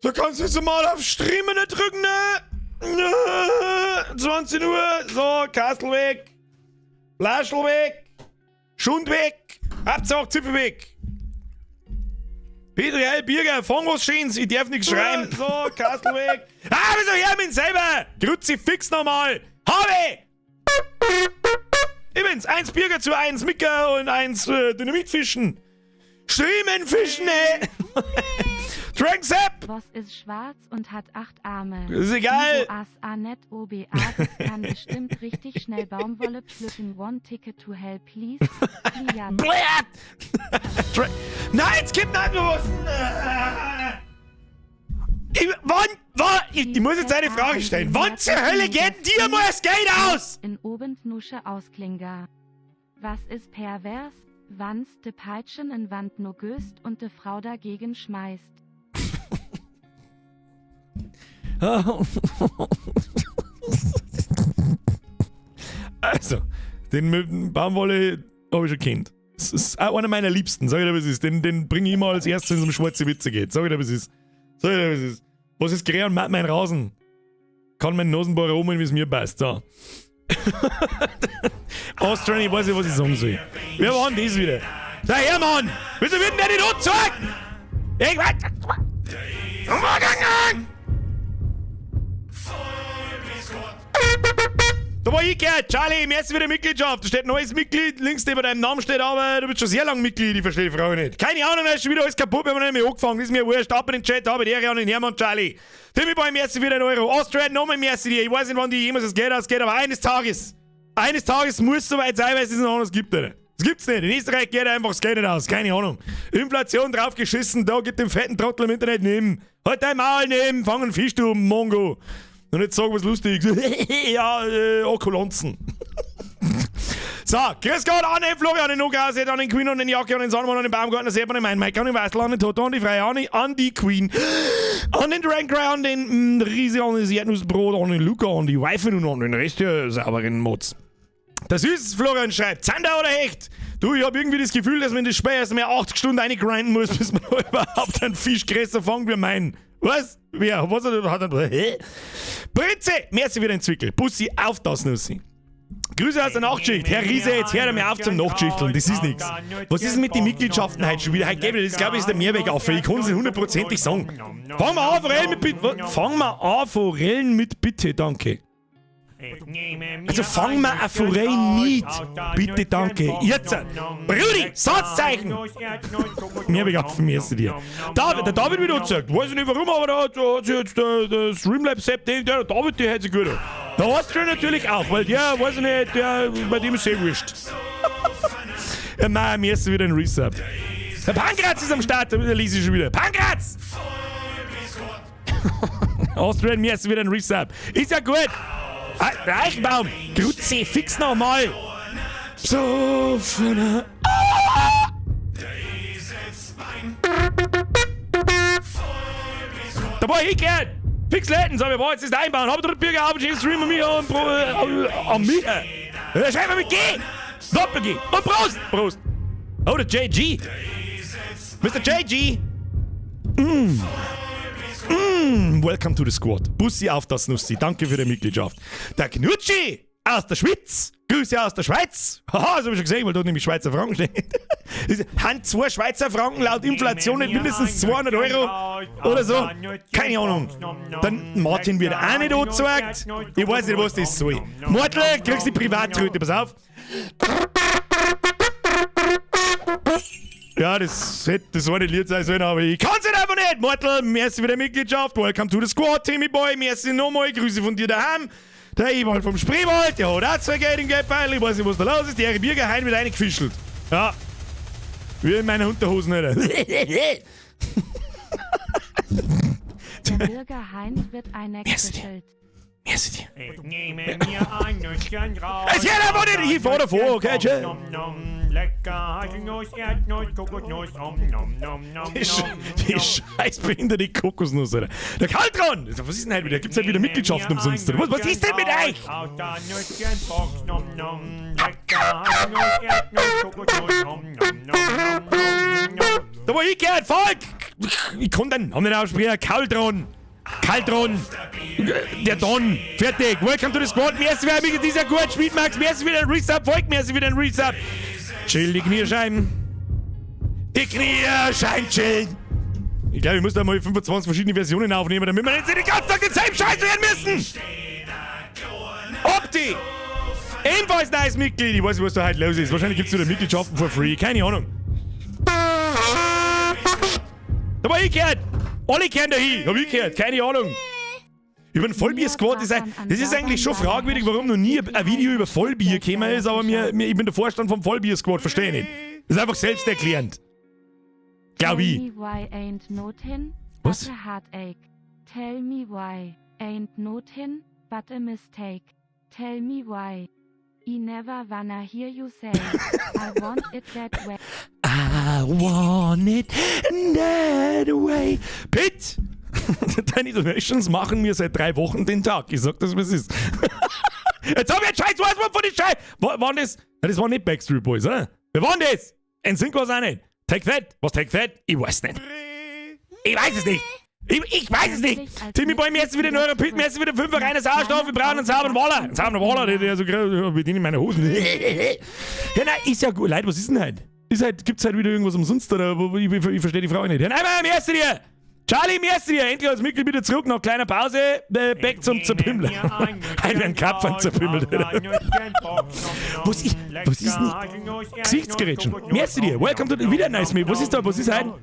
Da kannst du jetzt mal auf Streamen drücken, ne? 20 Uhr, so, Kastel weg, Flaschl weg, Schund weg, Hauptsache Zipfel weg. Petri Heil Birger, fang was Schönes, ich darf nichts schreiben. So, Kastel weg. Ah, wieso her mit selber? Kruzifix nochmal. Habe! Ich bin's, 1 Birger zu 1 Micker und 1 Dynamitfischen. Streamen Fischen, ey! Dragon's App! Was ist schwarz und hat 8 Arme? Ist egal. Ivo As A Net O B A, das kann bestimmt richtig schnell Baumwolle pflücken. One ticket to hell, please. Lia. Bläh! Nein, jetzt gibt nicht mehr was! Ich, wann, wann, ich muss jetzt eine Frage stellen. Wann zur Hölle geht denn dir mal das Geld aus? In Obendnusche Ausklinger. Was ist pervers? Wann's de Peitschen in Wand nur göst und de Frau dagegen schmeißt. Also, den mit dem Baumwolle hab ich schon kennt. Das ist auch einer meiner Liebsten, sag ich dir, was ist. Den bring ich immer als erstes, wenn es um schwarze Witze geht. Sag ich dir, was ist. Sag ich dir, was ist. Was ist Grä und macht mein Rasen? Kann mein Nasenbohrer umgehen, wie es mir passt. So. Austrian, ich weiß nicht, was ich sagen soll. Wer war denn das wieder? Sag her, Mann! Wieso wird denn der nicht angezeigt? Ich weiß. Da war ich gehört. Charlie, merci für die Mitgliedschaft. Da steht neues Mitglied, links neben deinem Namen steht aber, du bist schon sehr lange Mitglied, ich verstehe die Frage nicht. Keine Ahnung, da ist schon wieder alles kaputt, wir haben nicht mehr angefangen. Das ist mir wurscht. Ab in den Chat, habe die Ehre an den Hermann, Charlie. Timmy Boy, merci für den Euro. Austrian, nochmal merci dir. Ich weiß nicht, wann die jemals das Geld ausgeht, aber eines Tages. Eines Tages muss es soweit sein, weil es es noch anders gibt, Alter. Das gibt's nicht. In Österreich geht einfach das Geld nicht aus. Keine Ahnung. Inflation draufgeschissen, da gibt dem fetten Trottel im Internet nehmen. Halt dein Maul nehmen, fang einen Fisch, du Mongo. Und jetzt sag was Lustiges. Ja, Okulanzen. So, grüß Gott an den Florian, den Lukas, an den Queen und den Jacke, an den Sonnenmann, an den Baumgartner, Sepp, an den Main, Mike, an den Weißl, an den Toto, an die Freie, an die Queen, an den Dragon Cry, an den Riese, an das Erdnussbrot, an den Luca, an die Wife und an den Rest der sauberen Mods. Der süße Florian schreibt, Zander oder Hecht? Du, ich hab irgendwie das Gefühl, dass man in das Spiel erst mal 80 Stunden reingrinden muss, bis man überhaupt einen Fisch größer fangt wie meinen. Was? Wer? Was hat er? Hä? Britze! Merci für den Zwickel. Bussi auf das Nussi. Grüße aus der Nachtschicht. Herr Riese, jetzt hört er mir auf zum Nachtschichteln. Das ist nix. Was ist denn mit den Mitgliedschaften heute schon wieder? Heute gebe ich, das glaube ich, ist der Mehrweg auf. Ich kann es nicht hundertprozentig sagen. Fangen wir an, Forellen mit Bitte. Fangen wir an, Forellen mit Bitte, danke. Also fangen wir an, Forellen mit. Bitte, danke. Jetzt. Brudi, Satzzeichen. Mehrweg auf, merci dir. David, der David wird angezeigt. Weiß ich nicht warum, aber da hat sich jetzt der Streamlabs-App, der David, der hat sich gut an. Der Austrian natürlich auch, weil der, weiß ich nicht, der, bei dem ist sehr wurscht. Ja, nein, mir ist wieder ein Resub. Der Pankraz ist am Start, da lese ich schon wieder. Pankraz! Austrian, mir ist wieder ein Resub. Ist ja gut. Ah, der Eichenbaum. Grüezi, fix nochmal. So, für Ah! Da war ich gehört. Fix Läden, so, wir wollen jetzt das einbauen. Hab drei Bürger auf, streamen mich an, an mich. Schreib mal mit G! Doppel-G! Und Prost! Prost! Oh, der JG! Mr. JG! Welcome to the squad. Bussi auf das Nussi. Danke für die Mitgliedschaft. Der Knutschi aus der Schweiz. Grüße aus der Schweiz. Haha, das hab ich schon gesehen, weil dort nämlich Schweizer Franken steht. Haben 2 Schweizer Franken laut Inflation nicht mindestens 200 Euro oder so? Keine Ahnung. Dann Martin wird auch nicht angezeigt. Ich weiß nicht, was das soll. Mortel, kriegst die Privattröte, pass auf. Ja, das hätte das eine Lied sein sollen, aber ich kann's nicht einfach nicht. Mortel, merci für die Mitgliedschaft. Welcome to the squad, Timmy Boy. Merci nochmal. Grüße von dir daheim. Der Ewald vom Spreewald, der hat auch 2 Geld im Geldbeutel. Ich weiß nicht, was da los ist. Der Bürger heim wird reingefischelt. Ja. Wie in meiner Unterhosen, Alter. Der Bürger Heinz wird eingefischelt. Merci dir. Es geht einfach nicht. Ich fahr davor, okay, chill. Die scheiß behinderte Kokosnuss, Alter. Der Kaltron! Was ist denn heute wieder? Gibt's halt wieder Mitgliedschaften umsonst? Oder? Was ist denn mit euch? Da war ich gehört, Volk! Ich kann den Namen nicht aussprechen. Kaldron. Kaldron. Der Don. Fertig. Welcome to the squad. Merci für mich, dieser gut. Schmied Max. Merci für den Resub. Volk, merci für den Resub. Chill die Kniescheiben. Die Kniescheiben chillen. Ich glaube, ich muss da mal 25 verschiedene Versionen aufnehmen, damit wir nicht den ganzen Tag denselben Scheiß hören müssen. Opti! Ebenfalls neues Mitglied. Ich weiß nicht, was da heute los ist. Wahrscheinlich gibt es wieder Mitgliedschaften for free. Keine Ahnung. Da war ich gehört. Alle kehren da hin. Hab ich gehört. Keine Ahnung. Über den Vollbier-Squad ist, das ist eigentlich schon fragwürdig, warum noch nie ein Video über Vollbier gekommen ist, aber ich bin der Vorstand vom Vollbier-Squad, verstehe ich nicht. Das ist einfach selbsterklärend. Glaub Tell ich. me why ain't nothin' Was? but a heartache. Tell me why ain't nothin' but a mistake. Tell me why. I never wanna hear you say I want it that way. I want it that way. Pitt! Deine Donations machen mir seit 3 Wochen den Tag. Ich sag das, was es ist. Jetzt hab ich ein scheiß Wort von den Scheiß. War das? Nein, das war nicht Backstreet Boys, oder? Wer war denn das? NSYNC war's auch nicht. Take That? Was Take That? Ich weiß nicht. Ich weiß es nicht. Ich weiß es nicht. Timmy Boy, mir ist wieder ein Euro, Pit, mir ist wieder fünf reiner Sauerstoff, wir brauchen einen sauberen Waller. Einen sauberen Waller, der so mit in meine Hosen. Ja, nein, ist ja gut. Leute, was ist denn heute? Ist halt, gibt's halt wieder irgendwas umsonst oder ich verstehe die Frage nicht. Herr Neimer, merci dir! Charlie, merci dir! Endlich als Mitglied wieder zurück nach kleiner Pause. Back zum Zerpümmeln. Heute werden Kapfern zerpümmelt. Was ist denn? Gesichtsgerätschen. Merci dir. Welcome to the, wieder ein neues Mitglied. Was ist da? Was ist heute?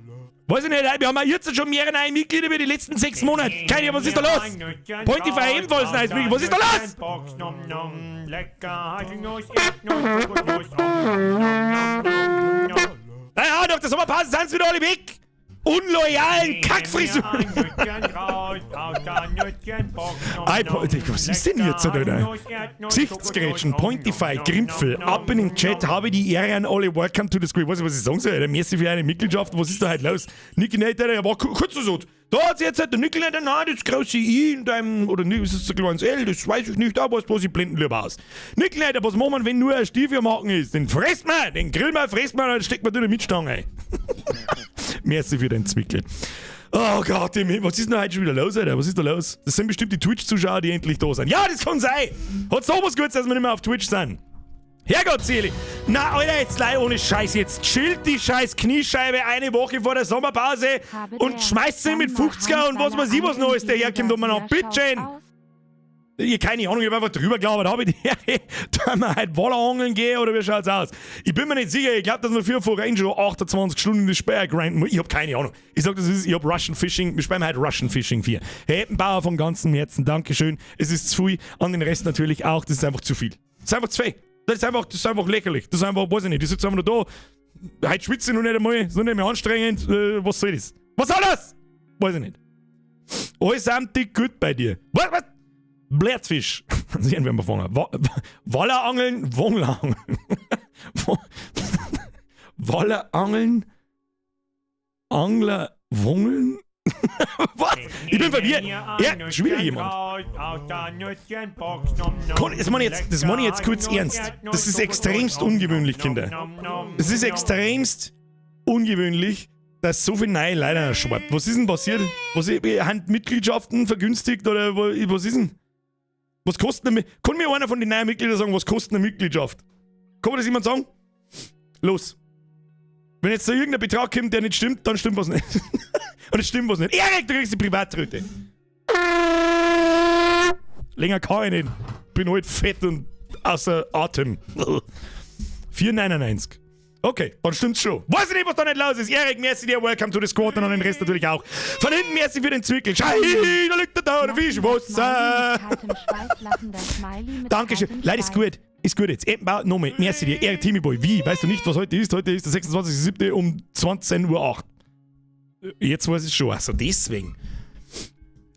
Weiß ich nicht, wir haben jetzt schon mehrere neue Mitglieder über die letzten 6 Monate. Keine Ahnung, was ist da los? Pointify ebenfalls neues Mitglied. Was ist da los? Lecker Haselnuss, Erdnuss, Kokosnuss, om, nom, nom, nom. Naja, nach der Sommerpause sind sie wieder alle weg. Unloyalen Kackfrisuren. Was ist denn jetzt, Alter? Gesichtsgerätschen, Pointify, Grimpfel, ab in den Chat, habe die Ehre an alle, welcome to the squad. Weiß ich, was ich sagen soll, Alter. Merci für eine Mitgliedschaft, was ist da heute los? Niki Nate, der war kurz so. Da hat sich jetzt halt der Nickel nicht, nein, das große I in deinem, oder ist es ein kleines L, das weiß ich nicht, aber was, ich blenden lieber aus. Nickel nicht, was machen wir, wenn nur ein Stiefel am Haken ist? Den fresst man, den grillen wir, fresst man, dann steckt man durch die Mitstange ein. Merci für den Zwickel. Oh Gott, im Himmel, was ist denn heute schon wieder los, Alter? Was ist da los? Das sind bestimmt die Twitch-Zuschauer, die endlich da sind. Ja, das kann sein! Hat's doch was Gutes, dass wir nicht mehr auf Twitch sind. Herrgott, selig. Na, Alter, jetzt leih ohne Scheiß. Jetzt chillt die scheiß Kniescheibe eine Woche vor der Sommerpause Habe und der schmeißt sie mit dann mal 50er und was weiß ich, was noch alles daherkommt und man noch bitteschön. Aus. Ich, keine Ahnung, ich hab einfach drüber gelabert. Habe ich die Ehre, da wir heute Wallerangeln gehen oder wie schaut's aus? Ich bin mir nicht sicher. Ich glaube, dass wir für Verein schon 28 Stunden in die Speer grinden. Ich hab keine Ahnung. Ich sag, das ist, ich hab Russian Fishing. Wir spielen heute Russian Fishing 4. Herr Eppenbauer, von ganzem Herzen, Dankeschön. Es ist zu viel. An den Rest natürlich auch. Das ist einfach zu viel. Das ist einfach zu viel. Das ist einfach lächerlich. Das ist einfach, weiß ich nicht. Ich sitze einfach nur da. Heute schwitze ich noch nicht einmal. Ist noch nicht mehr anstrengend. Was soll das? Was soll das? Weiß ich nicht. Alles am dick gut bei dir. Was? Was? Blätzfisch. Sehen wir mal fangen. Wallerangeln, Wonglerangeln. Wallerangeln, Angler, Wongeln? Was? Ich bin verwirrt. Ja, schon wieder jemand. Das meine ich jetzt kurz ernst. Das ist extremst ungewöhnlich, Kinder. Es ist extremst ungewöhnlich, dass so viel neue Leute schwappt. Was ist denn passiert? Was, haben Mitgliedschaften vergünstigt oder was ist denn? Was kostet eine, kann mir einer von den neuen Mitgliedern sagen, was kostet eine Mitgliedschaft? Kann mir das jemand sagen? Los. Wenn jetzt da irgendein Betrag kommt, der nicht stimmt, dann stimmt was nicht. Und es stimmt was nicht. Erik, du kriegst die Privattröte. Länger kann ich nicht. Bin heute fett und außer Atem. 4,99. Okay, dann stimmt's schon. Weiß ich nicht, was da nicht los ist. Erik, merci dir, welcome to the squad und an den Rest natürlich auch. Von hinten merci für den Zwickel. Schei, da liegt der da, der Fisch, Wasser. Dankeschön. Leute, ist gut. Ist gut jetzt. Eben, nochmal, merci dir. Erik, Timmy Boy, wie? Weißt du nicht, was heute ist? Heute ist der 26.07. um 20.08 Uhr. Jetzt weiß ich schon. Also deswegen.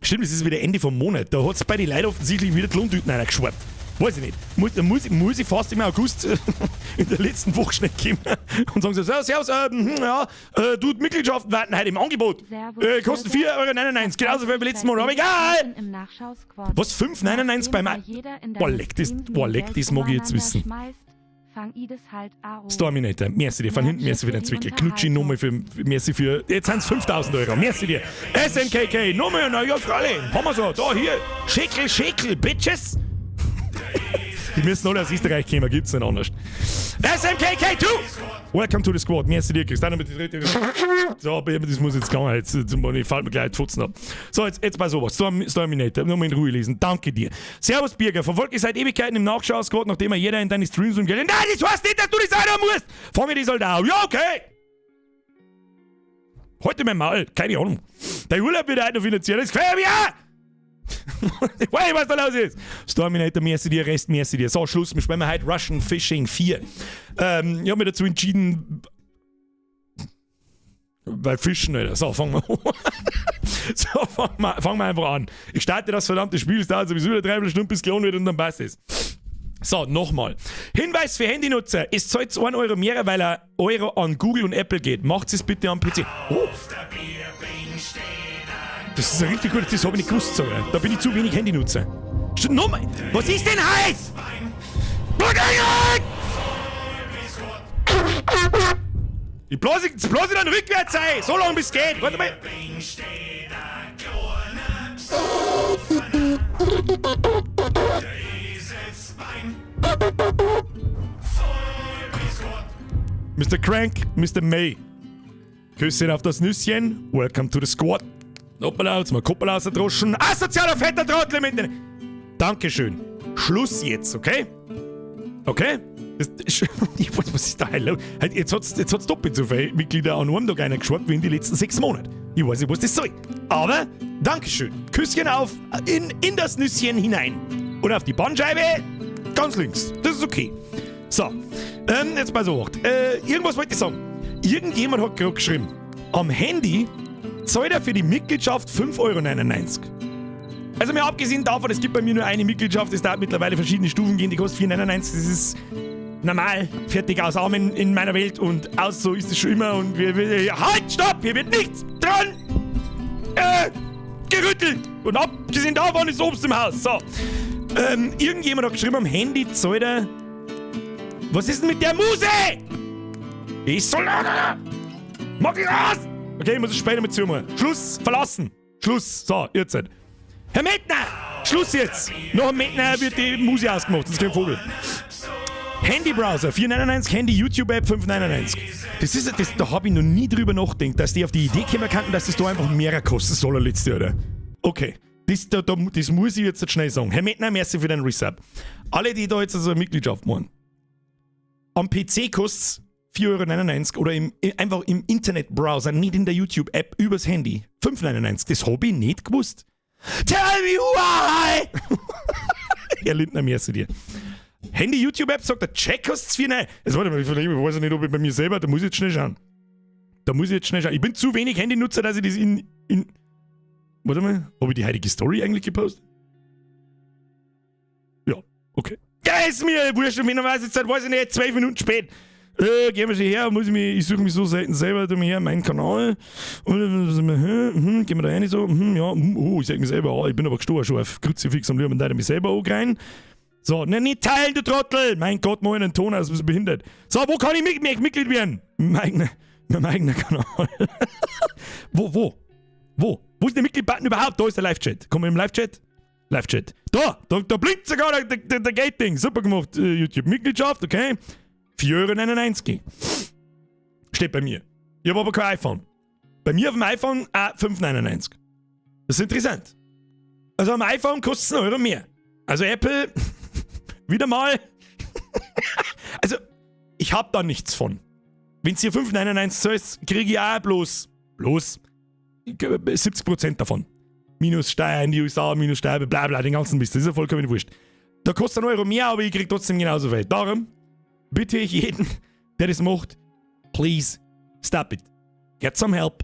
Stimmt, es ist wieder Ende vom Monat. Da hat es bei den Leuten offensichtlich wieder die Lohntüten reingeschwappt. Weiß ich nicht. Muss ich fast im August in der letzten Woche schnell kommen und sagen so: Servus, ja, du, Mitgliedschaften werden heute im Angebot. Servus, Kosten 4,99 Euro, genauso viel wie letzten Monat, aber egal! Im Nachschau-Squad. Was, 5,99 beim Nachdem jeder in Boah, deinem leck, das, Stream boah, leck, Geld das mag ich jetzt wissen. umeinander schmeißt, Fang i des halt a o. Storminator, merci dir. Von hinten merci für den Zwickel. Knutschi nochmal für, merci für, jetzt sind's 5000 Euro. Merci dir. SMKK, nochmal, na ja, freilich. Haben wir so, da, hier. Schickel, Schickel, Bitches. Die müssen alle aus Österreich kommen, gibt's nicht anders. SMKK2! Welcome to the squad. Merci dir, kriegst auch noch mit die dritte. So, das muss jetzt gehen. Jetzt fällt mir gleich die Fotzen ab. So, jetzt bei sowas. Storminator, nur mal in Ruhe lesen. Danke dir. Servus, Birger. Verfolge ich seit Ewigkeiten im Nachschau-Squad, nachdem er jeder in deine Streams und Geld. Nein, das heißt nicht, dass du das auch noch musst! Fange die halt auf. Ja, okay! Heute mein Maul, keine Ahnung. Der Urlaub wird heute noch finanziert. Das gefällt mir! Ich weiß nicht, was da los ist. Storminator, merci dir, Rest, merci dir. So, Schluss. Wir spielen heute Russian Fishing 4. Ich habe mich dazu entschieden, weil Fischen, Alter. So, fangen wir an. So, fangen wir einfach an. Ich starte das verdammte Spiel, es dauert sowieso wieder dreiviertel Stunde, bis gelohnt wird und dann passt es. So, nochmal. Hinweis für Handynutzer. Es zahlt 1 Euro mehr, weil ein Euro an Google und Apple geht. Macht es bitte am PC. Oh. Das ist ein richtig gutes, das habe ich nicht gewusst sogar. Da bin ich zu wenig Handynutzer. Stimmt, nochmal. Was ist denn heiß? Ich blase dann rückwärts ein, so lange bis es geht. Warte mal. Mr. Crank, Mr. May. Küsschen auf das Nüsschen. Welcome to the squad. Hoppala, jetzt mal Koppel ausgedroschen. Asozialer fetter Trottel mit den. Dankeschön. Schluss jetzt, okay? Okay? Was ist da los? Jetzt hat's doppelt so viele Mitglieder an einem Tag einer geschwappt wie in die letzten 6 Monaten. Ich weiß nicht, was das soll. Aber, Dankeschön. Küsschen auf in das Nüsschen hinein. Und auf die Bandscheibe ganz links. Das ist okay. So, jetzt mal so. Irgendwas wollte ich sagen. Irgendjemand hat gerade geschrieben, am Handy zahlt er für die Mitgliedschaft 5,99 Euro. Also mir abgesehen davon, es gibt bei mir nur eine Mitgliedschaft, es darf mittlerweile verschiedene Stufen gehen, die kostet 4,99, das ist normal, fertig aus Amen in meiner Welt und aus, so ist es schon immer und wir halt, stopp, hier wird nichts dran gerüttelt und abgesehen davon ist Obst im Haus. So, irgendjemand hat geschrieben, am Handy zahlt er, was ist denn mit der Muse? Ich soll, mach ich raus! Okay, ich muss es später mit zumachen. Schluss, verlassen. Schluss. So, ihr Zeit. Herr Mettner! Schluss jetzt! Nach dem Mettner wird die Muse ausgemacht. Das ist kein Vogel. Handybrowser 4,99, Handy YouTube-App 5,99. Das ist, das, da hab ich noch nie drüber nachgedacht, dass die auf die Idee kommen könnten, dass das da einfach mehr kostet soll, letzte, oder? Okay. Das muss ich jetzt schnell sagen. Herr Mettner, merci für den Resub. Alle, die da jetzt also eine Mitgliedschaft machen. Am PC kostet's 4,99 Euro oder einfach im Internetbrowser, nicht in der YouTube-App, übers Handy. 5,99. Das hab ich nicht gewusst. Tell me why! Herr Lindner, merci dir. Handy-YouTube-App sagt, der Check kostet 4,99. Jetzt warte mal, ich weiß nicht, ob ich bei mir selber, da muss ich jetzt schnell schauen. Da muss ich jetzt schnell schauen. Ich bin zu wenig Handynutzer, dass ich das in warte mal, hab ich die heutige Story eigentlich gepostet? Ja, okay. Ja, ist mir wurscht, wenn ich weiß, jetzt weiß ich nicht, 12 Minuten spät. Gehen wir schon her, ich suche mich so selten selber, tu mir her, meinen Kanal. Und, gehen wir da rein, so, ja, oh, ich sag mir selber, oh, ich bin aber gestorben schon auf Kruzifix und lieben, da mich selber auch rein. So, ne, nicht teilen, du Trottel! Mein Gott, mach einen Ton aus, bist du behindert. So, wo kann ich Mitglied werden? Mit meinem eigenen Kanal. Wo? Wo? Wo ist der Mitglied-Button überhaupt? Da ist der Live-Chat. Kommen wir im Live-Chat? Live-Chat. Da blinkt sogar der Gate-Ding. Super gemacht, YouTube. Mitgliedschaft, okay. 4,99 Euro. Steht bei mir. Ich hab aber kein iPhone. Bei mir auf dem iPhone auch 5,99. Das ist interessant. Also am iPhone kostet es 1 Euro mehr. Also Apple, wieder mal. Also, ich hab da nichts von. Wenn's hier 5,99 zahlst, krieg ich auch bloß 70% davon. Minus Steuer in die USA, minus Steuer, bla bla, den ganzen Mist. Das ist ja vollkommen wurscht. Da kostet 1 Euro mehr, aber ich krieg trotzdem genauso viel. Darum bitte ich jeden, der das macht, please stop it. Get some help.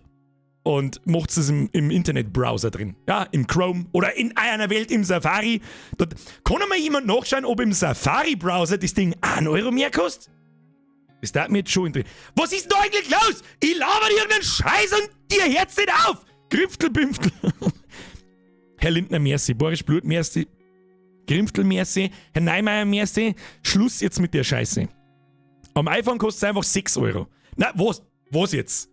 Und macht es im Internetbrowser drin. Ja, im Chrome oder in einer Welt im Safari. Dort kann mal jemand nachschauen, ob im Safari-Browser das Ding 1 Euro mehr kostet? Das darf mir jetzt schon interessieren. Was ist denn da eigentlich los? Ich laber dir irgendeinen Scheiß und dir hört's nicht auf! Griftel, Bimftel. Herr Lindner, merci. Boris Blut, merci. Grimftel, merci. Herr Neymar, merci. Schluss jetzt mit der Scheiße. Am iPhone kostet es einfach 6 Euro. Na, was? Was jetzt?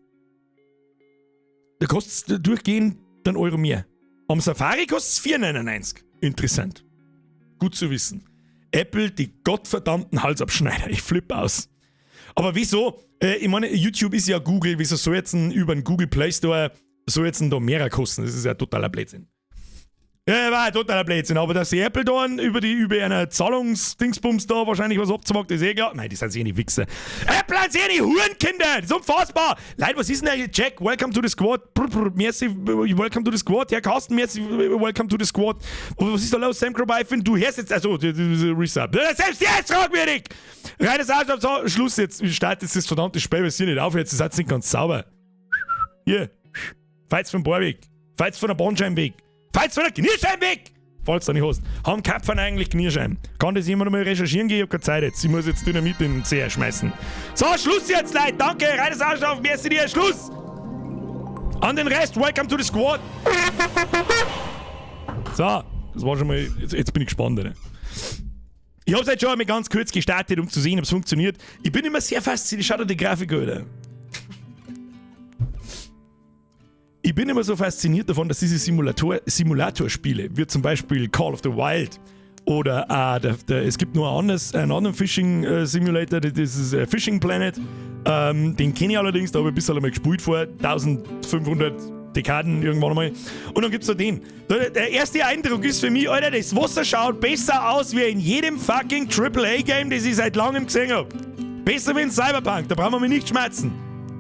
Da kostet es durchgehend einen Euro mehr. Am Safari kostet es 4,99. Interessant. Gut zu wissen. Apple, die gottverdammten Halsabschneider. Ich flippe aus. Aber wieso? Ich meine, YouTube ist ja Google. Wieso soll jetzt ein, über den Google Play Store soll jetzt ein da mehrer kosten? Das ist ja totaler Blödsinn. Ja, war totaler Blödsinn. Aber dass die Apple da über eine Zahlungsdingsbums da wahrscheinlich was abzwackt, ist eh klar. Nein, die sind eh nicht Wichser. Apple sind eh die Hurenkinder! Das ist unfassbar! Leute, was ist denn eigentlich? Jack, welcome to the squad. Brr, brr, merci, welcome to the squad. Herr Carsten, merci, welcome to the squad. Was ist da los, Sam Crowbeifen? Du hörst jetzt, also, Resub. Selbst jetzt fragwürdig! Reines Arschloch, so, Schluss jetzt. Ich starte jetzt das verdammte Spiel, weil es hier nicht aufhört. Das ist nicht ganz sauber. Hier. Falls vom Bohr weg. Falls von der Bandscheibe weg. Falls von der Kniescheibe weg! Falls du nicht hast. Haben Karpfen eigentlich Kniescheiben? Kann das jemand mal recherchieren gehen? Ich hab keine Zeit jetzt. Ich muss jetzt Dynamit in den Zeher schmeißen. So, Schluss jetzt, Leute. Danke. Reines Arschloch. Merci dir. Schluss! An den Rest, welcome to the squad. So, das war schon mal. Jetzt bin ich gespannt, Alter. Ich hab's jetzt schon einmal ganz kurz gestartet, um zu sehen, ob es funktioniert. Ich bin immer sehr fasziniert. Schau dir die Grafik an, Alter. Ich bin immer so fasziniert davon, dass diese Simulator-Spiele, wie zum Beispiel Call of the Wild oder es gibt nur einen anderen Fishing Simulator, das ist Fishing Planet. Den kenne ich allerdings, da habe ich ein bisschen einmal gespielt vor 1500 Dekaden irgendwann einmal. Und dann gibt's da den. Der erste Eindruck ist für mich, Alter, das Wasser schaut besser aus wie in jedem fucking Triple A-Game, das ich seit langem gesehen hab. Besser wie in Cyberpunk, da brauchen wir mich nicht schmerzen.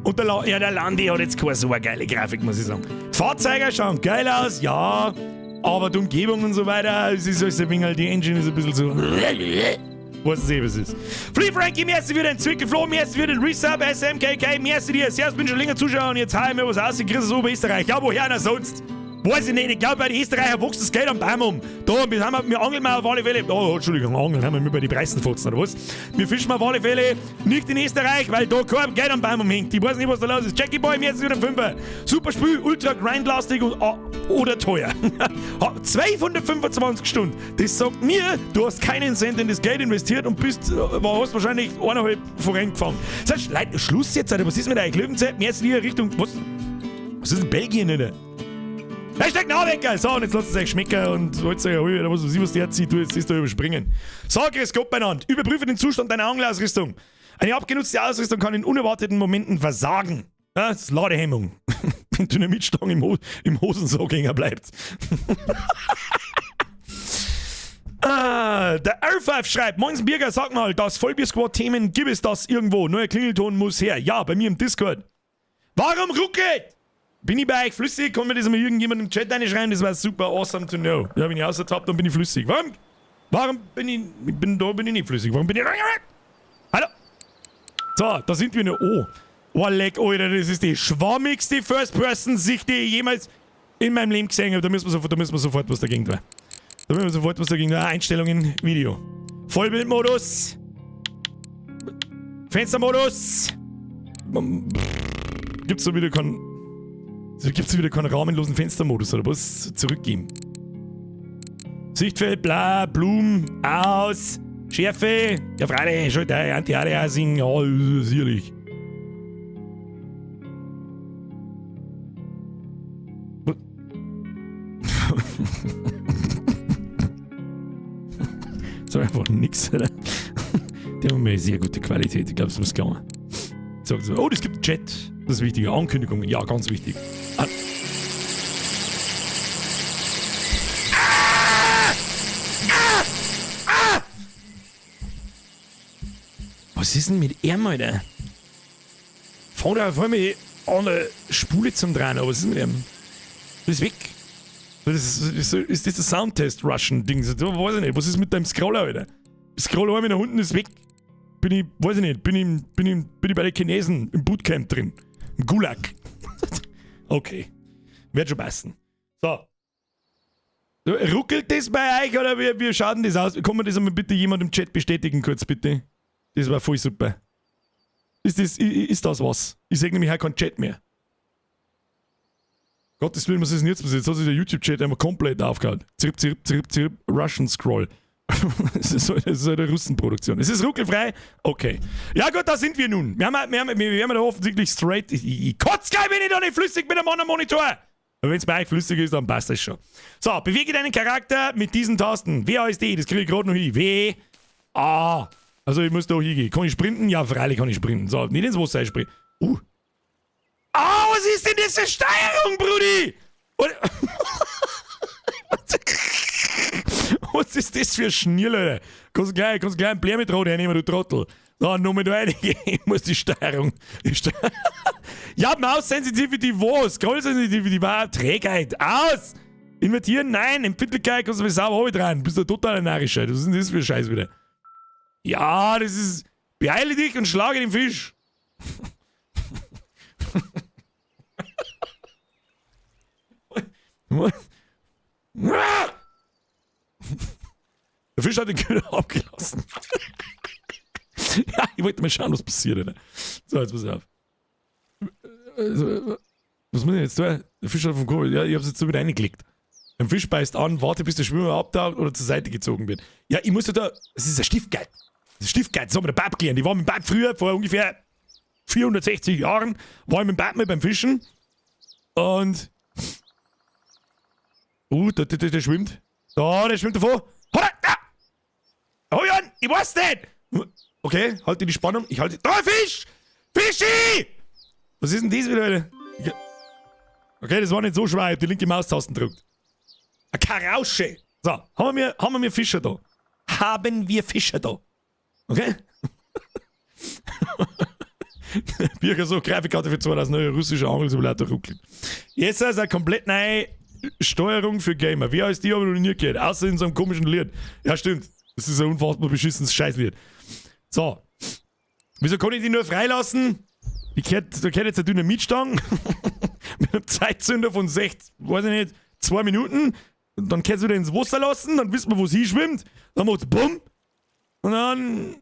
Und der Landi hat jetzt keine so eine geile Grafik, muss ich sagen. Die Fahrzeuge schauen geil aus, ja, aber die Umgebung und so weiter, es ist alles ein wenig, die Engine ist ein bisschen so. Weiß nicht, was es ist. Free Frankie, merci für den Zwickel, Flo, merci für den Resub, SMKK, merci dir. Servus, bin schon länger Zuschauer und jetzt hau ich mir was aus, ich krieg es Oberösterreich. Ja, woher denn sonst? Weiß ich nicht, ich glaub, bei den Österreichern wächst das Geld am Baum um. Da, wir angeln mal auf alle Fälle. Oh, Entschuldigung, angeln haben wir bei den Preisenfotzen, oder was? Wir fischen auf alle Fälle nicht in Österreich, weil da kein Geld am Baum umhängt. Ich weiß nicht, was da los ist. Jackie Boy, mir jetzt wieder ein Fünfer. Super Spiel, ultra grindlastig und, ah, oder teuer. 225 Stunden. Das sagt mir, du hast keinen Cent in das Geld investiert und hast wahrscheinlich eineinhalb Forellen gefangen. Das heißt, Leute, Schluss jetzt, Alter. Was ist mit euch? Löwenzeit, mehr ist wieder Richtung. Was? Was ist denn Belgien, Alter? Hashtag Nachwecker! So, und jetzt lasst es euch schmecken und wollt euch oder was weiß ich, was der zieht, du jetzt ist da überspringen. So, grüß Gott beieinander. Überprüfe den Zustand deiner Angelausrüstung. Eine abgenutzte Ausrüstung kann in unerwarteten Momenten versagen. Ja, das ist Ladehemmung. Wenn Dynamitstange im Hosensack hängen bleibt. Ah, der R5 schreibt, Moin Birger, sag mal, das Vollbier-Squad-Themen, gibt es das irgendwo? Neuer Klingelton muss her. Ja, bei mir im Discord. Warum ruckelt? Bin ich bei euch flüssig? Kann mir das mal irgendjemand im Chat reinschreiben? Das war super awesome to know. Ja, wenn ich außertappt, dann bin ich flüssig. Warum? Warum bin ich, ich bin da, bin ich nicht flüssig? Warum bin ich... Hallo? So, da sind wir in der O. Oh, leck, Alter, das ist die schwammigste First-Person-Sicht, die ich jemals in meinem Leben gesehen habe. Da müssen wir sofort, da müssen wir sofort was dagegen tun. Da müssen wir sofort was dagegen tun. Einstellungen, Video. Vollbildmodus. Fenstermodus. Gibt's da wieder keinen... Gibt's wieder keinen rahmenlosen Fenstermodus oder was? Zurückgeben. Sichtfeld, bla, Blumen, aus, Schärfe. Ja, freilich, schon der Anti-Aliasing, ja, sicherlich. Das war einfach nix, oder? Die haben eine sehr gute Qualität, ich glaub, das muss klar. So, so. Oh, es gibt Chat. Das ist wichtig. Ankündigungen, ja, ganz wichtig. Ah. Ah! Ah! Was ist denn mit ihm, Alter? Fängt er auf einmal an der Spule zum Drehen, aber was ist mit ihm? Das ist weg. Ist das der Soundtest-Russian-Ding? So, weiß ich nicht. Was ist mit deinem Scroller, Alter? Scroll einmal nach unten, ist weg. Bin ich, weiß ich nicht, bin ich bei den Chinesen im Bootcamp drin. Im Gulag. Okay. Wird schon passen. So. Ruckelt das bei euch oder wie schaut denn das aus? Kann mir das einmal bitte jemand im Chat bestätigen, kurz bitte? Das war voll super. Ist das was? Ich seh nämlich auch keinen Chat mehr. Gottes Willen, was ist denn jetzt passiert? Jetzt hat sich der YouTube-Chat einmal komplett aufgehört. Zirp, zirp, zirp, zirp, Russian Scroll. Das ist eine Russenproduktion. Ist es ruckelfrei? Okay. Ja gut, da sind wir nun. Wir haben da offensichtlich straight. Ich kotze gleich, wenn ich da nicht flüssig bin am anderen Monitor. Aber wenn es bei euch flüssig ist, dann passt das schon. So, bewege deinen Charakter mit diesen Tasten. W, A, S, D, das kriege ich gerade noch hin. W, A. Also ich muss da hingehen. Kann ich sprinten? Ja, freilich kann ich sprinten. So, nicht ins Wasser springen. Ah, was ist denn das für Steuerung, Brudi? Was ist das für Schnierl, Alter? Kannst gleich einen Blär mit Rot hernehmen, du Trottel. So, nur mit reingehen. Ich muss die Steuerung. Die Steuerung. Ja, Mouse Sensitivity was? Scroll Sensitivity war Trägheit. Aus! Invertieren? Nein. Empfindlichkeit kannst du mir sauber dran. Bist du total narrischer. Was ist denn das für Scheiß wieder? Ja, das ist. Beeile dich und schlage den Fisch. Der Fisch hat den Köder abgelassen. Ja, ich wollte mal schauen, was passiert. Alter. So, jetzt pass auf. Also, was muss ich jetzt tun? Der Fisch hat vom Kurbel. Ja, ich hab's jetzt so wieder reingeklickt. Ein Fisch beißt an, warte, bis der Schwimmer abtaucht oder zur Seite gezogen wird. Ja, ich muss ja da. Das ist ein Stiftgeld. Das ist Stiftgeld, das haben wir der Bab gelernt. Ich war mit dem Bab früher, vor ungefähr 460 Jahren, war ich mit dem Bab mal beim Fischen. Und. Der schwimmt. Da, der schwimmt davor. Holla, da! Hol an, ich weiß nicht! Okay, halte die Spannung. Ich halte. Da, Fisch! Fischi! Was ist denn das wieder, Alter? Okay, das war nicht so schwer. Ich hab die linke Maustaste gedrückt. Eine Karausche. So, haben wir Fische da? Haben wir Fische da? Okay? Birger so, Grafikkarte für 2000 Euro, russischer Angelsimulator ruckelt. Jetzt ist eine komplett neue Steuerung für Gamer. Wie heißt die, habe ich noch nie gehört. Außer in so einem komischen Lied. Ja, stimmt. Das ist ein unfassbar beschissenes Scheißlied. So. Wieso kann ich die nur freilassen? Da gehört jetzt eine Dynamitstange mit einem Zeitzünder von 6, weiß ich nicht, 2 Minuten. Und dann kannst du wieder ins Wasser lassen, dann wissen wir, wo sie schwimmt. Dann macht's BUM. Und dann.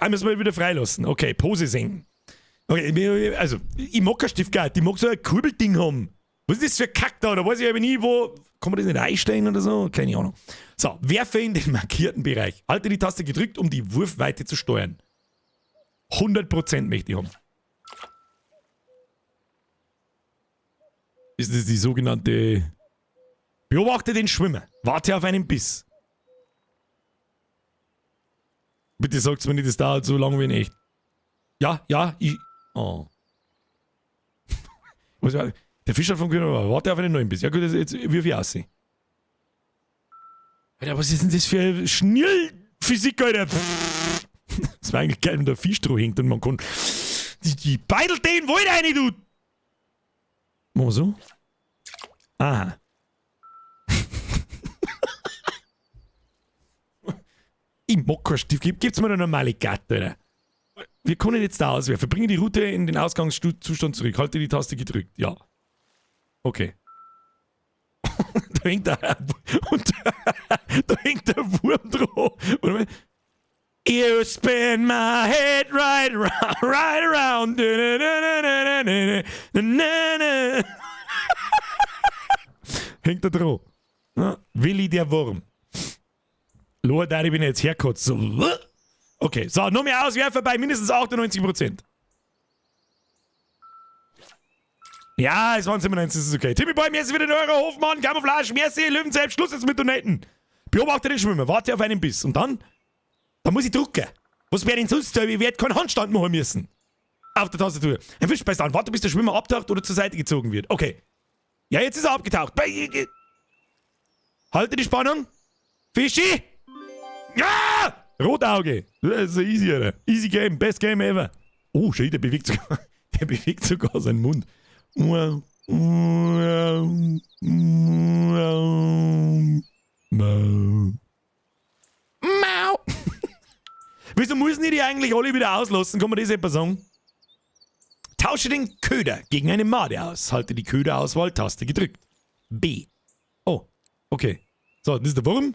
Ja, müssen wir wieder freilassen. Okay, Pose senken. Okay, also, ich mag kein Stiftgeld, ich mag so ein Kurbelding haben. Was ist das für Kack da? Da weiß ich aber nie, wo. Kann man das nicht einstellen oder so? Keine Ahnung. So, werfe in den markierten Bereich. Halte die Taste gedrückt, um die Wurfweite zu steuern. 100% möchte ich haben. Ist das die sogenannte. Beobachte den Schwimmer. Warte auf einen Biss. Bitte sagt's mir nicht, das dauert so lange wie in echt. Ja, ja, ich. Oh. Was war. Der Fischer vom Köder, warte auf einen neuen Biss. Ja gut, jetzt wirf ich aus. Alter, was ist denn das für Schnellphysik, Alter? Das war eigentlich geil, wenn der Fisch drauf hängt und man kann. Die beidelt den Wald rein, du! Machen wir so? Aha. Ich mag keinen Stift. Gibt's mir eine normale Gatte, Alter. Wir können jetzt da auswerfen. Bringe die Route in den Ausgangszustand zurück. Halte die Taste gedrückt. Ja. Okay. Da hängt der, und da hängt der Wurm drauf. You spin my head right round, right round. Hängt da drauf. Na, Willi der Wurm. Lord, ich bin jetzt herkotzt. So. Okay, so, noch mehr Auswerfer bei mindestens 98%. Ja, es waren 97, das ist okay. Timmy Boy, merci für den Euro, Hofmann, Camouflage, merci, Löwenzeit, Schluss jetzt mit Donaten. Beobachte den Schwimmer, warte auf einen Biss. Und dann? Dann muss ich drucken. Was wäre denn sonst? Ich werde keinen Handstand machen müssen. Auf der Tastatur. Ein Fisch beißt an, warte, bis der Schwimmer abtaucht oder zur Seite gezogen wird. Okay. Ja, jetzt ist er abgetaucht. Halte die Spannung. Fischi! Ja! Rotauge! Das ist so easy, Alter. Easy Game, best Game ever. Oh, schau, der bewegt sogar, der bewegt sogar seinen Mund. Mau. Wieso müssen die eigentlich alle wieder auslassen? Kann man das etwa sagen? Tausche den Köder gegen eine Made aus. Halte die Köderauswahl-Taste gedrückt. B. Oh, okay. So, das ist der Wurm.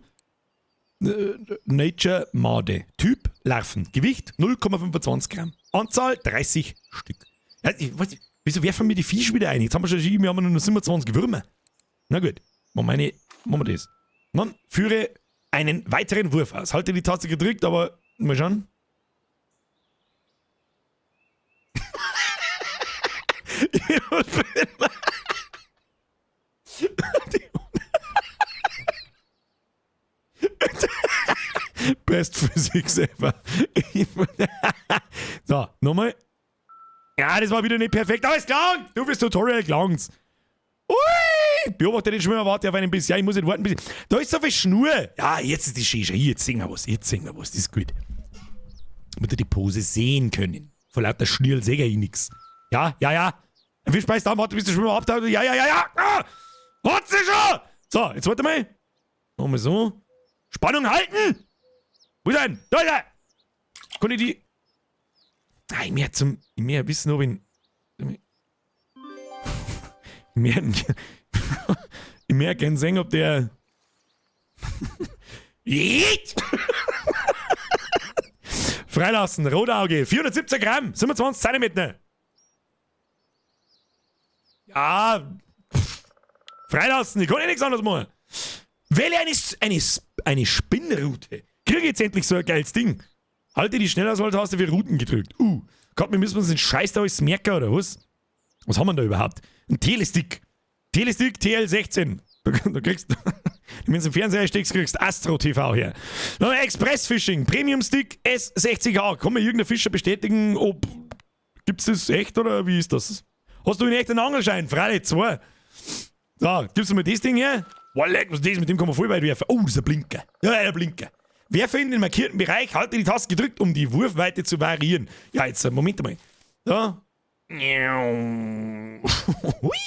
Nature Made. Typ Larven. Gewicht 0,25 Gramm. Anzahl 30 Stück. Ja, ich weiß nicht, wieso werfen wir die Fische wieder ein? Jetzt haben wir schon, wir haben nur 27 Würmer. Na gut, machen wir das. Dann führe Einen weiteren Wurf aus. Halte die Taste gedrückt, aber mal schauen. Best Physics ever. So, nochmal. Ja, das war wieder nicht perfekt, aber es gelangt! Du fürs Tutorial gelangt's. Ui! Beobachte den Schwimmer, warte auf einen Biss. Ja, ich muss nicht warten. Bis da ist so viel Schnur. Ja, jetzt ist die Shisha. Hier, jetzt singen wir was. Jetzt singen wir was. Das ist gut. Damit ihr die Pose sehen können. Vor lauter Schnürl sehe ich nix. Ja, ja, ja. Ein Fisch beißt an, warte, bis der Schwimmer abtaucht. Ja, ja, ja, ja. Ah! Warte schon! So, jetzt warte mal. Nochmal so. Spannung halten! Wo ist er denn? Da ist er! Kann ich die. Nein, mehr zum. Mehr wissen, ob ich. Mehr. Ich mehr gern sehen, ob der. Freilassen, Rotauge, 417 Gramm, 27 Zentimeter. Ja. Freilassen, ich kann eh nichts anderes machen. Wähle eine Spinnrute. Krieg ich jetzt endlich so ein geiles Ding. Halte die Schnellauswahltaste für Routen gedrückt. Gott, wir müssen uns den Scheiß da alles merken, oder was? Was haben wir da überhaupt? Ein Telestick. Telestick TL16. Da kriegst du, wenn du im Fernseher steckst, kriegst Astro TV her. Dann Express Fishing, Premium Stick S60A. Kann mir irgendein Fischer bestätigen, ob gibt's das echt oder wie ist das? Hast du einen echten Angelschein? Freilich, zwei. So, gibst du mir das Ding her? Boah, leck, was ist das? Mit dem kann man voll weit werfen. Oh, das ist ein Blinker. Ja, ein Blinker. Werfe in den markierten Bereich, halte die Taste gedrückt, um die Wurfweite zu variieren. Ja, jetzt, Moment mal. So. Hui.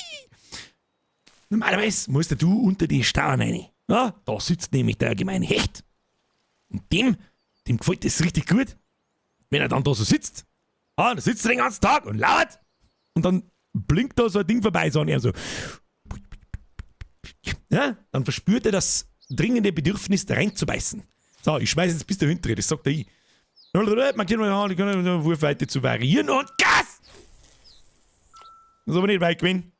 Normalerweise musst du unter die Stauen rein. Ja, da sitzt nämlich der gemeine Hecht. Und dem gefällt das richtig gut, wenn er dann da so sitzt. Ah, da sitzt er den ganzen Tag und lauert. Und dann blinkt da so ein Ding vorbei, so und er so. Ja, dann verspürt er das dringende Bedürfnis, da reinzubeißen. So, ich schmeiß jetzt bis dahinter, das sagt er ich. Man kann die Wurfweite zu variieren und Gas! Das ist aber nicht weit gewesen.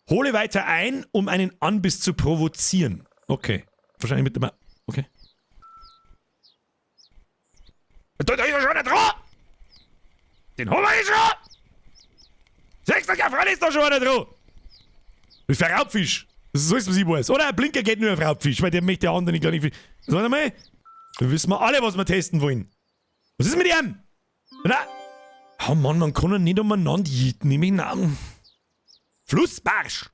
Hole weiter ein, um einen Anbiss zu provozieren. Okay. Wahrscheinlich mit dem... Okay. Da ist er schon einer dran! Den haben wir schon! 60 Jahre ist da schon einer dran! Das ist ein Raubfisch. Das ist alles, was ich weiß. Oder ein Blinker geht nur auf Raubfisch, weil der möchte der andere gar nicht. Warte mal. Dann wissen wir alle, was wir testen wollen. Was ist mit ihm? Na. Oh Mann, man kann ihn nicht umeinander jieten. Nehme ich ihn. Flussbarsch.